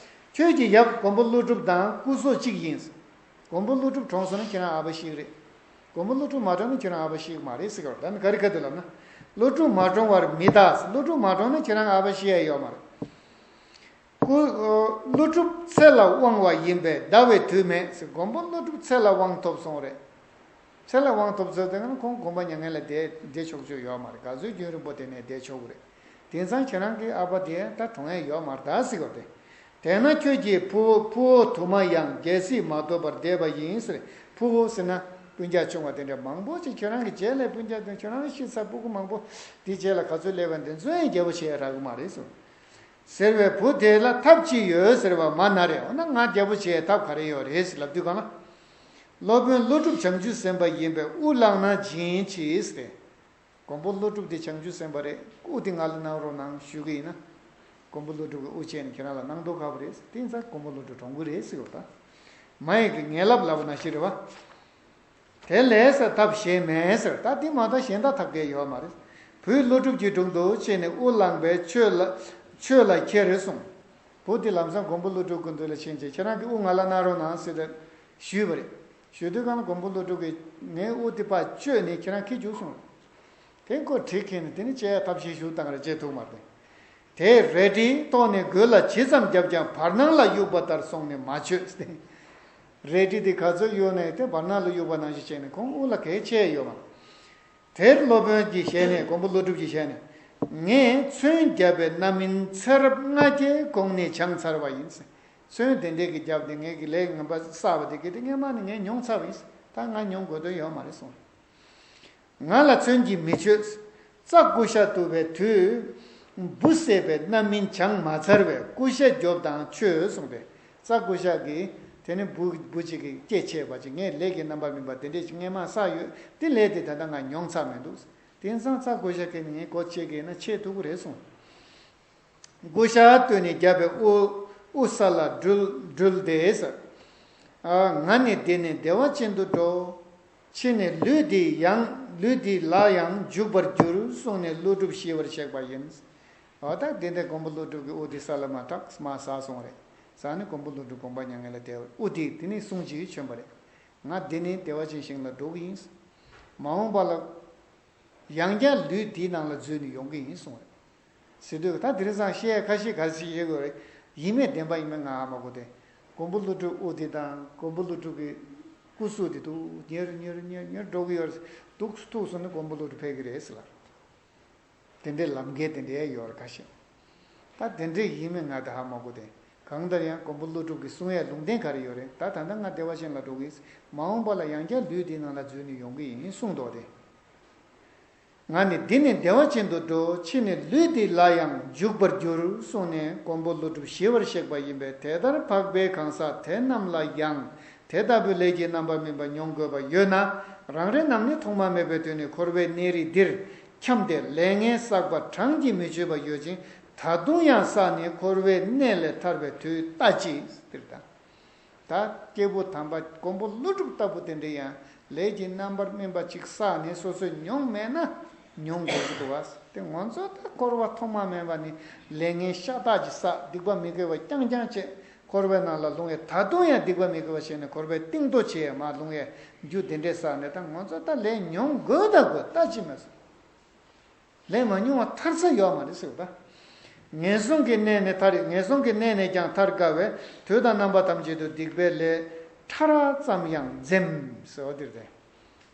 ཁྱོད་ཀྱི་ཡབ་མགོན་པོ་ཀླུ་སྒྲུབ་དང་སྐུ་སྲོག་གཅིག་ཡིན་ཟེར། མགོན་པོ་ཀླུ་སྒྲུབ་གྲོངས་སོང་ན་ཁྱེད་རང་ཨ་ཕ་ཤི་གི་རེད། མགོན་པོ་ཀླུ་སྒྲུབ་མ་གྲོངས་ན་ཁྱེད་རང་ཨ་ཕ་ཤི་གི་མ་རེད་ཟེར་གི་རེད། ད་ནི་ག་རེ་ག་དེ་ལབ་ན། ཀླུ་སྒྲུབ་མ་གྲོངས་པར་མི་གདའ་ཟེར། ཀླུ་སྒྲུབ་མ་གྲོངས་ན་ཁྱེད་རང་ཨ་ཕ་ཤི་ཡ་ཡོད་མ་རེད། ཀུ་ཀླུ་སྒྲུབ་ཚེ་ལ་དབང་བ་ཡིན་པས་གདའ་བའི་དུས་མེད་ཟེར། མགོན་པོ་ཀླུ་སྒྲུབ་ཚེ་ལ་དབང་ཐོབ་སོང་རེད། ཚེ་ལ་དབང་ཐོབ་ཚར་དུས་ཁོང་དགོངས་པ་མྱ་ངན་ལས་འདས་འདས་ཆོག་ཆོག་ཡོད་མ་རེད། ག་ཚོད་རྒྱུན་རིང་པོ་དེ་ནས་བསྡད་ཆོག་གི་རེད། དེང་སང་ཁྱེད་རང་གི་ཨ་ཕ་དེ་ད་གྲོངས་ཡས་ཡོད་མ་རེད་ད་ཟེར་གི་རེད། དེས་ན་ཁྱོད་ཀྱི་ཕུ་བོ་ཕུ་བོ་དུ་མ་ཡང་རྒྱལ་སྲིད་མ་ཐོབ་པར་འདས་པ་ཡིན་ཟེར། ཕུ་བོ་ཟེར་ན་སྤུན་ཀྱག་ཆུང་བ་དེ་འདྲ་མང་པོ་ཅིག་ཁྱེད་རང་གི་རྗེས་ལ་སྤུན་ཀྱག་དེ་ཁྱེད་རང་ཤི་ཚར་སྤུ་གུ་མང་པོ་དེ་རྗེས་ལ་ག་ཚོད་སླེབས་པ་འདི་ཚོ་ཡང་རྒྱལ་པོ་བྱེད་ཡས་རག་གི་མ་རེད་ཟེར། ཟེར་བས་བུ་དེ་ལ་ཐབས་ཅི་ཡོད་ཟེར་བ་མ་ན་རེ། འོ་ན་ང་རྒྱལ་པོ་བྱེད་ཡས་ཐབས་ག་རེ་ཡོད་རེད་ཟེར་ལབ་དུས་གང་ལ། སློབ་དཔོན་ཀླུ་སྒྲུབ་བྱང་ཆུབ་སེམས་དཔའ་ཡིན་པས་དབུ་བླངས་ན་བྱིན་ཅིག་ཟེར། མགོན་པོ་ཀླུ་སྒྲུབ་དེ་བྱང་ཆུབ་སེམས་དཔའ་རེད། དབུ་དེ་ང་ལ་གནང་རོགས་གནང་ཞུ་གི་ཡིན་ན། མགོན་པོ་ཀླུ་སྒྲུབ་ཀྱི་དབུ་བྱས་ནས་ཁྱེད་རང་ལ་གནང་མདོག་ཁ་པོ་རེད། དེ་ཡིན་ཙང་མགོན་པོ་ཀླུ་སྒྲུབ་གྲོངས་གི་རེད་ཟེར་བ་ད། མ་ཡི་གི་ངན་ལབ་ལབ་པ་ནང་བཞིན་རེད་བ། དེ་ལས་ས་ཐབས་གཞན་མེད་ཟེར། ད་དེ་མ་གཏོགས་གཞན་དག་ཐབས་མཁན་ཡོད་མ་རེད། བུས་ཀླུ་སྒྲུབ་ཀྱི་དྲུང་དུ་ཕྱིན་ནས་དབུ་བླངས་པས་ཆོས་ལ་ཆོས་ལ་ཁྱེར་གསུངས། བུ་དེ་ལམ་སང་མགོན་པོ་ཀླུ་སྒྲུབ་ཀྱི་མདུན་ལ་ཕྱིན་བྱས་ཁྱེད་རང་གི་དབུ་ང་ལ་གནང་རོགས་གནང་ཟེར་ཏེ་ཞུས་པ་རེད། ཞུས་དུས་གང་ལ་མགོན་པོ་ཀླུ་སྒྲུབ་ཀྱིས་ངའི་དབུ་དེ་ཕར་གཅོད་ནས་ཁྱེད་རང་འཁྱེར་རྒྱུགས་གསུངས། དེ་ཁོ་གྲི་འཁྱེར་ནས་དེ་ནི་བཅད་ཡ་ཐབས་ཤེས་ཞུ་བཏང་རེད་བཅད་ཐུབ་མ་རེད། དེས་རལ་གྲིའི་ཐོག་ནས་མགོ་ལ་ཇི་ཙམ་བརྒྱབ་ཀྱང་བར་སྣང་ལ་གཡུགས་པ་ལྟར་སོང་ནས་མ་ཆོད། རལ་གྲི་དེ་ག་ཚོད་གཡུགས་ནས་དེ་བར་སྣང་ལ་གཡུགས་པ་ནང་བཞིན་བྱས་ནས་ཁོང་དབུ་ལ་གས་ཆད་ཡོད་མ་རེད། དེར་སློབ་དཔོན་གྱི་ཞལ་ནས། མགོན་པོ་ཀླུ་སྒྲུབ་ཀྱི་ཞལ་ནས། ངས་མཚོན་བརྒྱབ་པའི་རྣམ་སྨིན་ཚེ་རབས་ལྔ་བརྒྱའི་གོང་ནས་བྱང་ཚར་བ་ཡིན། མཚོན་དེ་འདྲས་ཀྱི་བརྒྱབ་སྟེ་ངས་ཀྱི་ལས་ངན་པ་བསགས་པ་དེ་གི་དེ་སྔས་མ་ནས་ངས་མྱོང་ཚར་བ་ཡིན། ད་ང་མྱོང་དགོས་དོན་ཡོད་མ་རེད་གསུངས། ང་ལ་མཚོན་གྱིས་མི་ཆོད། རྩྭ་ཀུ་ཤ་བཏུ་བའི་དུས། འབུ་བསད་པའི་རྣམ་སྨིན་བྱང་མ་ཚར་བས་ཀུ་ཤ་རྒྱོབ་དང་ཆོས་གསུངས་པས། རྩྭ་ཀུ་ཤ་གིས་དེ་ནི་འབུ་འབུ་གཅིག་གིས་སྐེ་ཆད་པ་ཅིག་ངས་ལས་ཀྱི་རྣམ་པར་སྨིན་པ་དེ་འདྲས་ཅིག་སྔས་མ་བསགས་ཡོད། དེ་ལས་དེ་ད་ལྟ་ང་མྱོང་ཚར་མི་འདུག་དེང་སང་རྩྭ་ཀུ་ཤ་གིས་ནི་ངས་གོ་ཆེ་གི་ན་ཆད་ཐུབ་ཀྱི་རེད་གསུངས། ཀུ་ཤ་བཏུས་ནས་བརྒྱབ་པའི་དབུ་དབུ་ས་ལ་སྦྲུལ་སྦྲུལ་དེས། ཨ། ང་ནི་འདི་ནས་བདེ་བ་ཅན་དུ་འགྲོ། ཕྱིས་ནས་ལུས་འདི་ཡང་ལུས་འདི་ལ་ཡང་འཇུག་པར་འགྱུར་གསུངས་ནས་ཀླུ་སྒྲུབ་ཞི་བར་གཤེགས་པ་ཡིན། འོ་ད་འདི་འདྲ་མགོན་པོ་ཀླུ་སྒྲུབ་ཀྱི་དབུ་འདི་ས་ལ་མར་བཏགས་མར་ཟགས་སོང་རེད། ཟགས་ནས་མགོན་པོ་ཀླུ་སྒྲུབ་དགོངས་པ་མྱ་ངན་ལས་འདས་པར། དབུ་འདི་དེ་ནས་གསུང་གཅིག་བྱོན་པ་རེད། ང་འདི་ནས་བདེ་བ་ཅན་ཞིང་ལ་འགྲོ་གི་ཡིན། མ་འོངས་པ་ལ་ཡང་བསྐྱར་ལུས་འདིའི་ནང་ལ་འཛུལ་ནས་ཡོང་གི་ཡིན་གསུངས་རེད། ཟེར་དུས་ད་དེང་སང་བཤད་ཁ་ཤས་ག་རེ་ཞིག་བཤད་དགོས་རེད། ཡིན་མིན་བདེན་པ་ཡིན་མིན་ང་ཧ་མ་གོ་སྟེ། མགོན་པོ་ཀླུ་སྒྲུབ་དབུ་འདི་དང་མགོན་པོ་ཀླུ་སྒྲུབ་ཀྱི་སྐུ་གཟུགས་འདི་འདུག་ཉེར་ཉེར་ཉེར་ཉེར་འགྲོ་གི་ཡོད་རེད། འདུག་ཐུག་སོང་ན་མགོན་པོ་ཀླུ་སྒྲུབ་ཕེབས་ཀྱི་རེད་ཟེར་ལ། དེ་འདྲའི་ལམ་ཁ་དེ་འདྲའི་ཡོད་རེད་ཁ་ཤས། ད་དེ་འདྲའི་ཡིན་མིན་ང་ད་ཧ་མ་གོ་སྟེ། གང་ལྟར་ཡང་མགོན་པོ་ཀླུ་སྒྲུབ་ཀྱི་གསུང་ཡས་ལུང་བསྟན་ག་རེ་ཡོད་རེད། ད་ད་ལྟ་ང་བདེ་བ་ཅན་ལ་འགྲོ་གི་ཡིན། མ་འོངས་པ་ལ་ཡང་བསྐྱར་ལུས་འདིའི་ནང་ལ་འཛུལ་ནས་ཡོང་གི་ཡིན་གསུངས་འདུག་སྟེ། ང་ནི་འདི་ནས་བདེ་བ་ཅན་དུ་འགྲོ། ཕྱིས་ནས་ལུས་འདི་ལ་ཡང་འཇུག་པར་འགྱུར་གསུངས་ནས་མགོན་པོ་ཀླུ་སྒྲུབ་ཞི་བར་གཤེགས་པ་ཡིན་པས། དེ་ལྟར་འཕགས་པའི་གང་ཟག་དེ་རྣམས་ལ་ཡང་དེ་ལྟ་བུའི་ལས་ཀྱི་རྣམ་པར་སྨིན་པ་མྱོང་དགོས་པ་ཡོད་ན། རང་རེ་རྣམས་ནི་ཐོག་མ་མེད་པའི་དུས་ནས་འཁོར་བའི་གནས་རིས་འདིར་འཁྱམས་ཏེ་ལས་ངན་བསགས་པ་གྲངས་ཀྱིས་མི་ཆོད་པ་ཡོད་ཅིང་། ད་དུང་ཡང་བསགས་ནས་འཁོར་བའི་གནས་ལས་ཐར་བའི་དུས་ལྟ་ཅི། འདིར་དང་། ད་སྐྱེས་བུ་དམ་པ་མགོན་པོ་ཀླུ་སྒྲུབ་ལྟ་བུ་དེ་འདྲ་ཡང་ལས་ཀྱི་རྣམ་པར་སྨིན་པ་ཅིག་བསགས་ནས་སོ་སོས་མྱོང་མེད་ན་མྱོང་དགོས་ཀྱི་འདུག་བ། དེ་ང་ཚོ་ད་འཁོར་བ་ཐོག་མ་མེད་པ་ནས་ལས་ངན་ཤ་སྟག་ཅིག་བསགས། སྡིག་པ་མི་དགེ་བ་རྐྱང་རྐྱང་བྱས། འཁོར་བའི་ནང་ལ་ལྷུང་བས། ད་དུང་ཡང་སྡིག་པ་མི་དགེ་བ་བྱས་ནས་འཁོར་བའི་གཏིང་རྡོ་ཆེ་མར་ལྷུང་བའི་རྒྱུ་དེ་འདྲས་བསགས་ནས། ད་ང་ཚོ་ད་ལས་མྱོང་དགོས་ད་དགོས་ལྟ་ཅི་མ་སོང་། ལས་མ་མྱོང་བ་ཐར་ས་ཡོད་མ་རེད་ཟེར་བ་ད། ངན་སོང་གི་གནས་ནས་ཐར། ངན་སོང་གི་གནས་ནས་ཀྱང་ཐར་དཀའ་བས། དུས་དང་རྣམ་པ་ཐམས་ཅད་དུ་སྡིག་པའི་ལས་ཕྲ་རགས་ཙམ་ཡང་འཛེམ་ཟེར་བ་འདིར་ཏེ།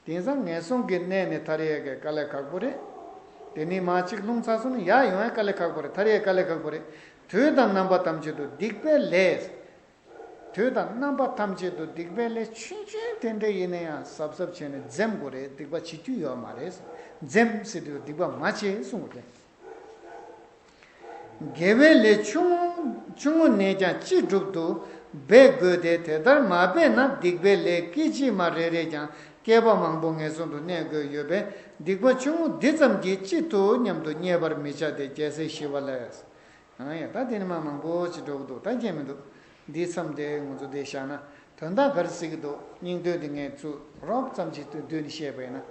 དེང་སང་ངན་སོང་གི་གནས་ནས་ཐར་ཡས་ཀྱི་དཀའ་ལས་ཁག་པོ་རེད། དེ་ནས་མར་གཅིག་ལྷུང་ཚར་སོང་ན་ཡར་ཡོང་ཡས་དཀའ་ལས་ཁག་པོ་རེད། ཐར་ཡས་དཀའ་ལས་ཁག་པོ་རེད། དུས་དང་རྣམ་པ་ཐམས་ཅད་དུ་སྡིག་པའི་ལས། དུས་དང་རྣམ་པ་ཐམས་ཅད་དུ་སྡིག་པའི་ལས་ཆུང་ཆུང་དེ་འདྲ་ཡིན་ན་ཡང་གཟབ་གཟབ་བྱས་ནས་འཛེམ་དགོས་རེད། སྡིག་པ་བྱེད་རྒྱུ་ཡོད་མ་རེད། འཛེམ་ཟེར་དུས་སྡིག་པ་མ་བྱེད་གསུངས་པ་རེད། དགེ་བའི་ལས་ཆུང་ངུ་ཆུང་ངུ་ནས་ཀྱང་ཅི་སྒྲུབ་ཏུ་འབད་དགོས་ཏེ། དེ་ལྟར་མ་འབད་ན་སྡིག་པའི་ལས་སྐད་ཅིག་མ་རེ་རེས་ཀྱང་བསྐལ་པ་མང་པོ་ངན་སོང་དུ་གནས་དགོས་ཡོད་པས། སྡིག་པ་ཆུང་ངུ་འདི་ཙམ་གྱིས་གཅིག་ཏུ་མཉམ་དུ་བསྙད་པར་མི་བྱ་སྟེ། རྒྱལ་སྲས་ཞི་བ་ལྷས། ཨང་ཡ། ད་དེ་ནི་མ་མང་པོ་ཅིག་འགྲོ་གི་འདུག་ད་མཁྱེན་མི་འདུག་འདིའི་མཚམས་དེ་ང་ཚོ་འདི་བཞག་ན་དོན་དག་ག་རེ་ཟེར་གི་འདུག་སྙིང་དོན་འདི་ངས་ཚུར་རོབ་ཙམ་ཅིག་བསྡུས་ནས་བཤད་པ་ཡིན་ན།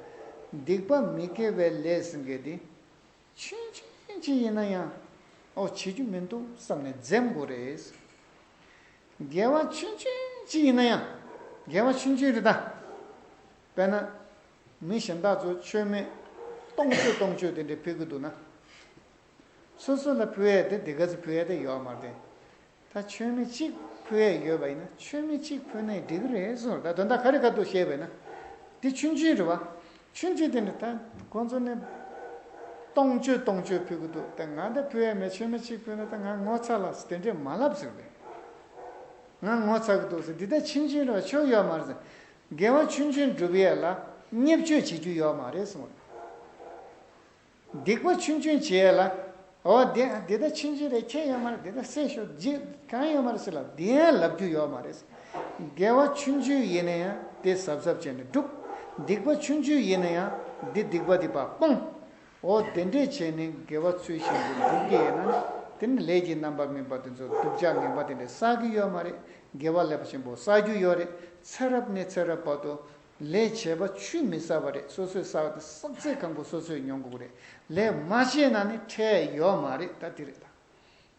སྡིག་པ་མི་དགེ་བའི་ལས་ཟེར་མཁན་འདི་ཆུང་ཆུང་ཅིག་ཡིན་ན་ཡང་། ཨོ་བྱེད་རྒྱུ་མི་འདུག་བསམ་ནས་འཛེམ་དགོས་རེད། དགེ་བ་ཆུང་ཆུང་ཅིག་ཡིན་ན་ཡང་། དགེ་བ་ཆུང་ཆུང་རེད་ད། དཔེར་ན། མི་གཞན་དག་ཚོ་མཆོད་མེ་སྟོང་མཆོད་སྟོང་མཆོད་དེ་འདྲ་ཕུལ་གི་འདུག་ན། སོ་སོ་ལ་ཕུལ་ཡས་དེ་དེ་ག་ཚོད་ཕུལ་ཡས་དེ་ཡོད་མ་རེད། ད་མཆོད་མེ་གཅིག་ཕུལ་ཡས་ཡོད་པ་ཡིན་ན་མཆོད་མེ་གཅིག་ཕུལ་ནས་འགྲིག་གི་རེད་གསུངས། ད་དོན་དག་ག་རེ་ག་འདུག་བཤད་པས་ན། དེ་ཆུང་ཆུང་རེད་བ། ཆུང་ཆུང་དེ་འདྲ་ད་ཁོང་ཚོ་ནི་སྟོང་མཆོད་སྟོང་མཆོད་ཕུལ་གི་འདུག་ད་ང་ད་ཕུལ་ཡས་མེད། མཆོད་མེ་གཅིག་ཕུལ་ན་ད་ང་ངོ་ཚ་ལ་དེ་འདྲས་མ་ལབ་ཟེར་བས། ང་ངོ་ཚ་གི་འདུག་ཟེར། འདི་ལྟར་ཆུང་ཆུང་རེད་བ། ཆོ་ཡོད་མ་རེད་ཟེར། དགེ་བ་ཆུང་ཆུང་སྒྲུབ་ཡས་ལ་བརྙས་བཅོས་བྱེད་རྒྱུ་ཡོད་མ་རེད་གསུངས། སྡིག་པ་ཆུང་ཆུང་བྱེད་ཡས་ལ། འོ་འདི་འདི་ལྟར་ཆུང་ཆུང་རེད། ཁྱད་ཡོད་མ་རེད། འདི་ལྟར་བསད་ཤོག་འདི་གང་ཡོད་མ་རེད་ཟེར་ལ་འདི་ཡང་ལབ་རྒྱུ་ཡོད་མ་རེད། དགེ་བ་ཆུང་ཆུང་ཡིན་ན་ཡང་དེ་གཟབ་གཟབ་བྱས་ནས་སྒྲུབ། སྡིག་པ་ཆུང་ཆུང་ཡིན་ན་ཡང་འདི་སྡིག་པ་འདི་ཕར་སྤོང་། འོ་དེ་འདྲས་བྱས་ནས་དགེ་བ་ཚུལ་བཞིན་དུ་སྒྲུབ་ཀྱི་ཡིན་ན་ནི། དེ་ནི་ལས་ཀྱི་རྣམ་པར་སྨིན་པ་དེ་ཚོ་སྡུག་ཅག་ངན་པ་དེ་འདྲས་བསགས་ཀྱི་ཡོད་མ་རེད། དགེ་བ་རླབས་ཆེན་པོ་བསགས་རྒྱུ་ཡོད་རེད། ཚེ་རབས་ནས་ཚེ་རབས་བར་དུ་ལས་བྱས་པ་ཆུད་མི་ཟ་བ་རེད། སོ་སོས་བསགས་ཏེ་བསགས་ཚད་གང་པོ་སོ་སོས་མྱོང་དགོས་ཀྱི་རེད། ལས་མ་བྱས་ན་ནི་འཕྲད་ཡོད་མ་རེད། ད་དེ་རེད་ད།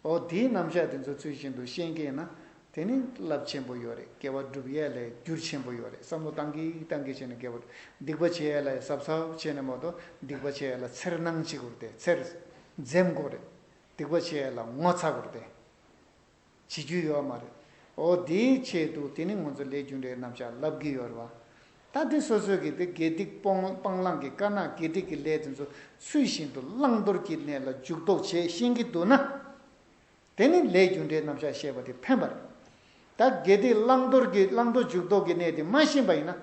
འོ་དེའི་རྣམ་གཞག་དེ་ཚོ་ཚུལ་བཞིན་དུ་ཤེས་མཁན་ན་དེ་ནི་རླབས་ཆེན་པོ་ཡོད་རེད། དགེ་བ་སྒྲུབ་ཡས་ལ་རྒྱུར་ཆེན་པོ་ཡོད་རེད། བསམ་བློ་བཏང་གི་བཏང་གི་བྱས་ནས་དགེ་བ། སྡིག་པ་བྱེད་ཡས་ལ་གཟབ་གཟབ་བྱས་ནས་མ་གཏོགས་སྡིག་པ་བྱེད་ཡས་ལ་འཚེར་སྣང་བྱེད་དགོས་རེད་དེ། འཚེར། འཛེམ་དགོས་རེད། སྡིག་པ་བྱེད་ཡས་ལ་ངོ་ཚ་དགོས་རེད་དེ། བྱེད་རྒྱུ་ཡོད་མ་རེད། འོ་དེའི་ཆེད་དུ་དེ་ནི་ང་ཚོ་ལས་རྒྱུ་འབྲས་རྣམ་གཞག་ལབ་ཀྱི་ཡོད་རེད་བ། ད་དེ་སོ་སོའི་གི་དེ་དགེ་སྡིག་སྤོང་སྤང་བླང་གི་དཀར་ནག་དགེ་སྡིག་གི་ལས་དེ་ཚོ་ཚུལ་བཞིན་དུ་བླང་དོར་གྱི་གནས་ལ་འཇུག་ལྡོག་བྱེད་ཤེས་ཀྱི་འདུག་ན། དེ་ནི་ལས་རྒྱུ་འབྲས་རྣམ་གཞག་ཤེས་པ་དེ་ཕན་པ་རེད། ད་དགེ་སྡིག་བླང་དོར་གྱི་བླང་དོར་འཇུག་ལྡོག་གི་གནས་དེ་མ་ཤེས་པ་ཡིན་ན།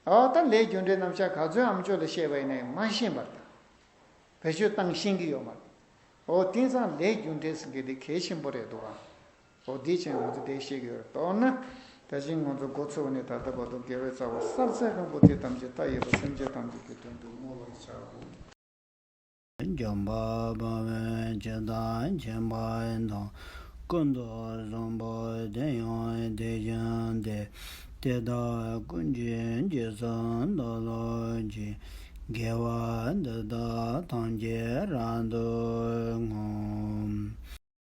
འོ་ད་ལས་རྒྱུ་འབྲས་རྣམ་གཞག་ག་ཚོད་ཨ་མཆོག་ལ་བཤད་པ་ཡིན་ནའི་མ་ཤེས་པར་ད། བེད་སྤྱོད་བཏང་ཤེས་ཀྱི་ཡོད་མ་རེད། འོ་དེང་སང་ལས་རྒྱུ་འབྲས་ཟེར་མཁན་དེ་གལ་ཆེན་པོ་རེད་འདུག་ཨ། འོ་དེ་ཕྱིན་ང་ཚོ་དེ་ཤེས་ཀྱི་ཡོད་རེད། མདོར་ན། ད་ཅིང་ང་ཚོ་འགོ་ཚུགས་ནས་ད་ལྟ་བར་དུ་དགེ་བའི་རྩ་བ་གསལ་ཚད་ཀུན་པོ་དེ་ཐམས་ཅད་ལྟ་ཡི་པ་སེམས་ཅན་ཐམས་ཅད་ཀྱི་དོན་དུ་བསྔོ་བར་བྱའོ། འཇམ་དཔལ་དཔའ་བོས་ཇི་ལྟར་མཁྱེན་པ་དང་། ཀུན་ཏུ་བཟང་པོ་དེ་ཡང་དེ་བཞིན་ཏེ། དེ་དག་ཀུན་གྱི་རྗེས་སུ་བདག་སློབ་ཅིང་། དགེ་བ་འདི་དག་ཐམས་ཅད་རབ་ཏུ་བསྔོ།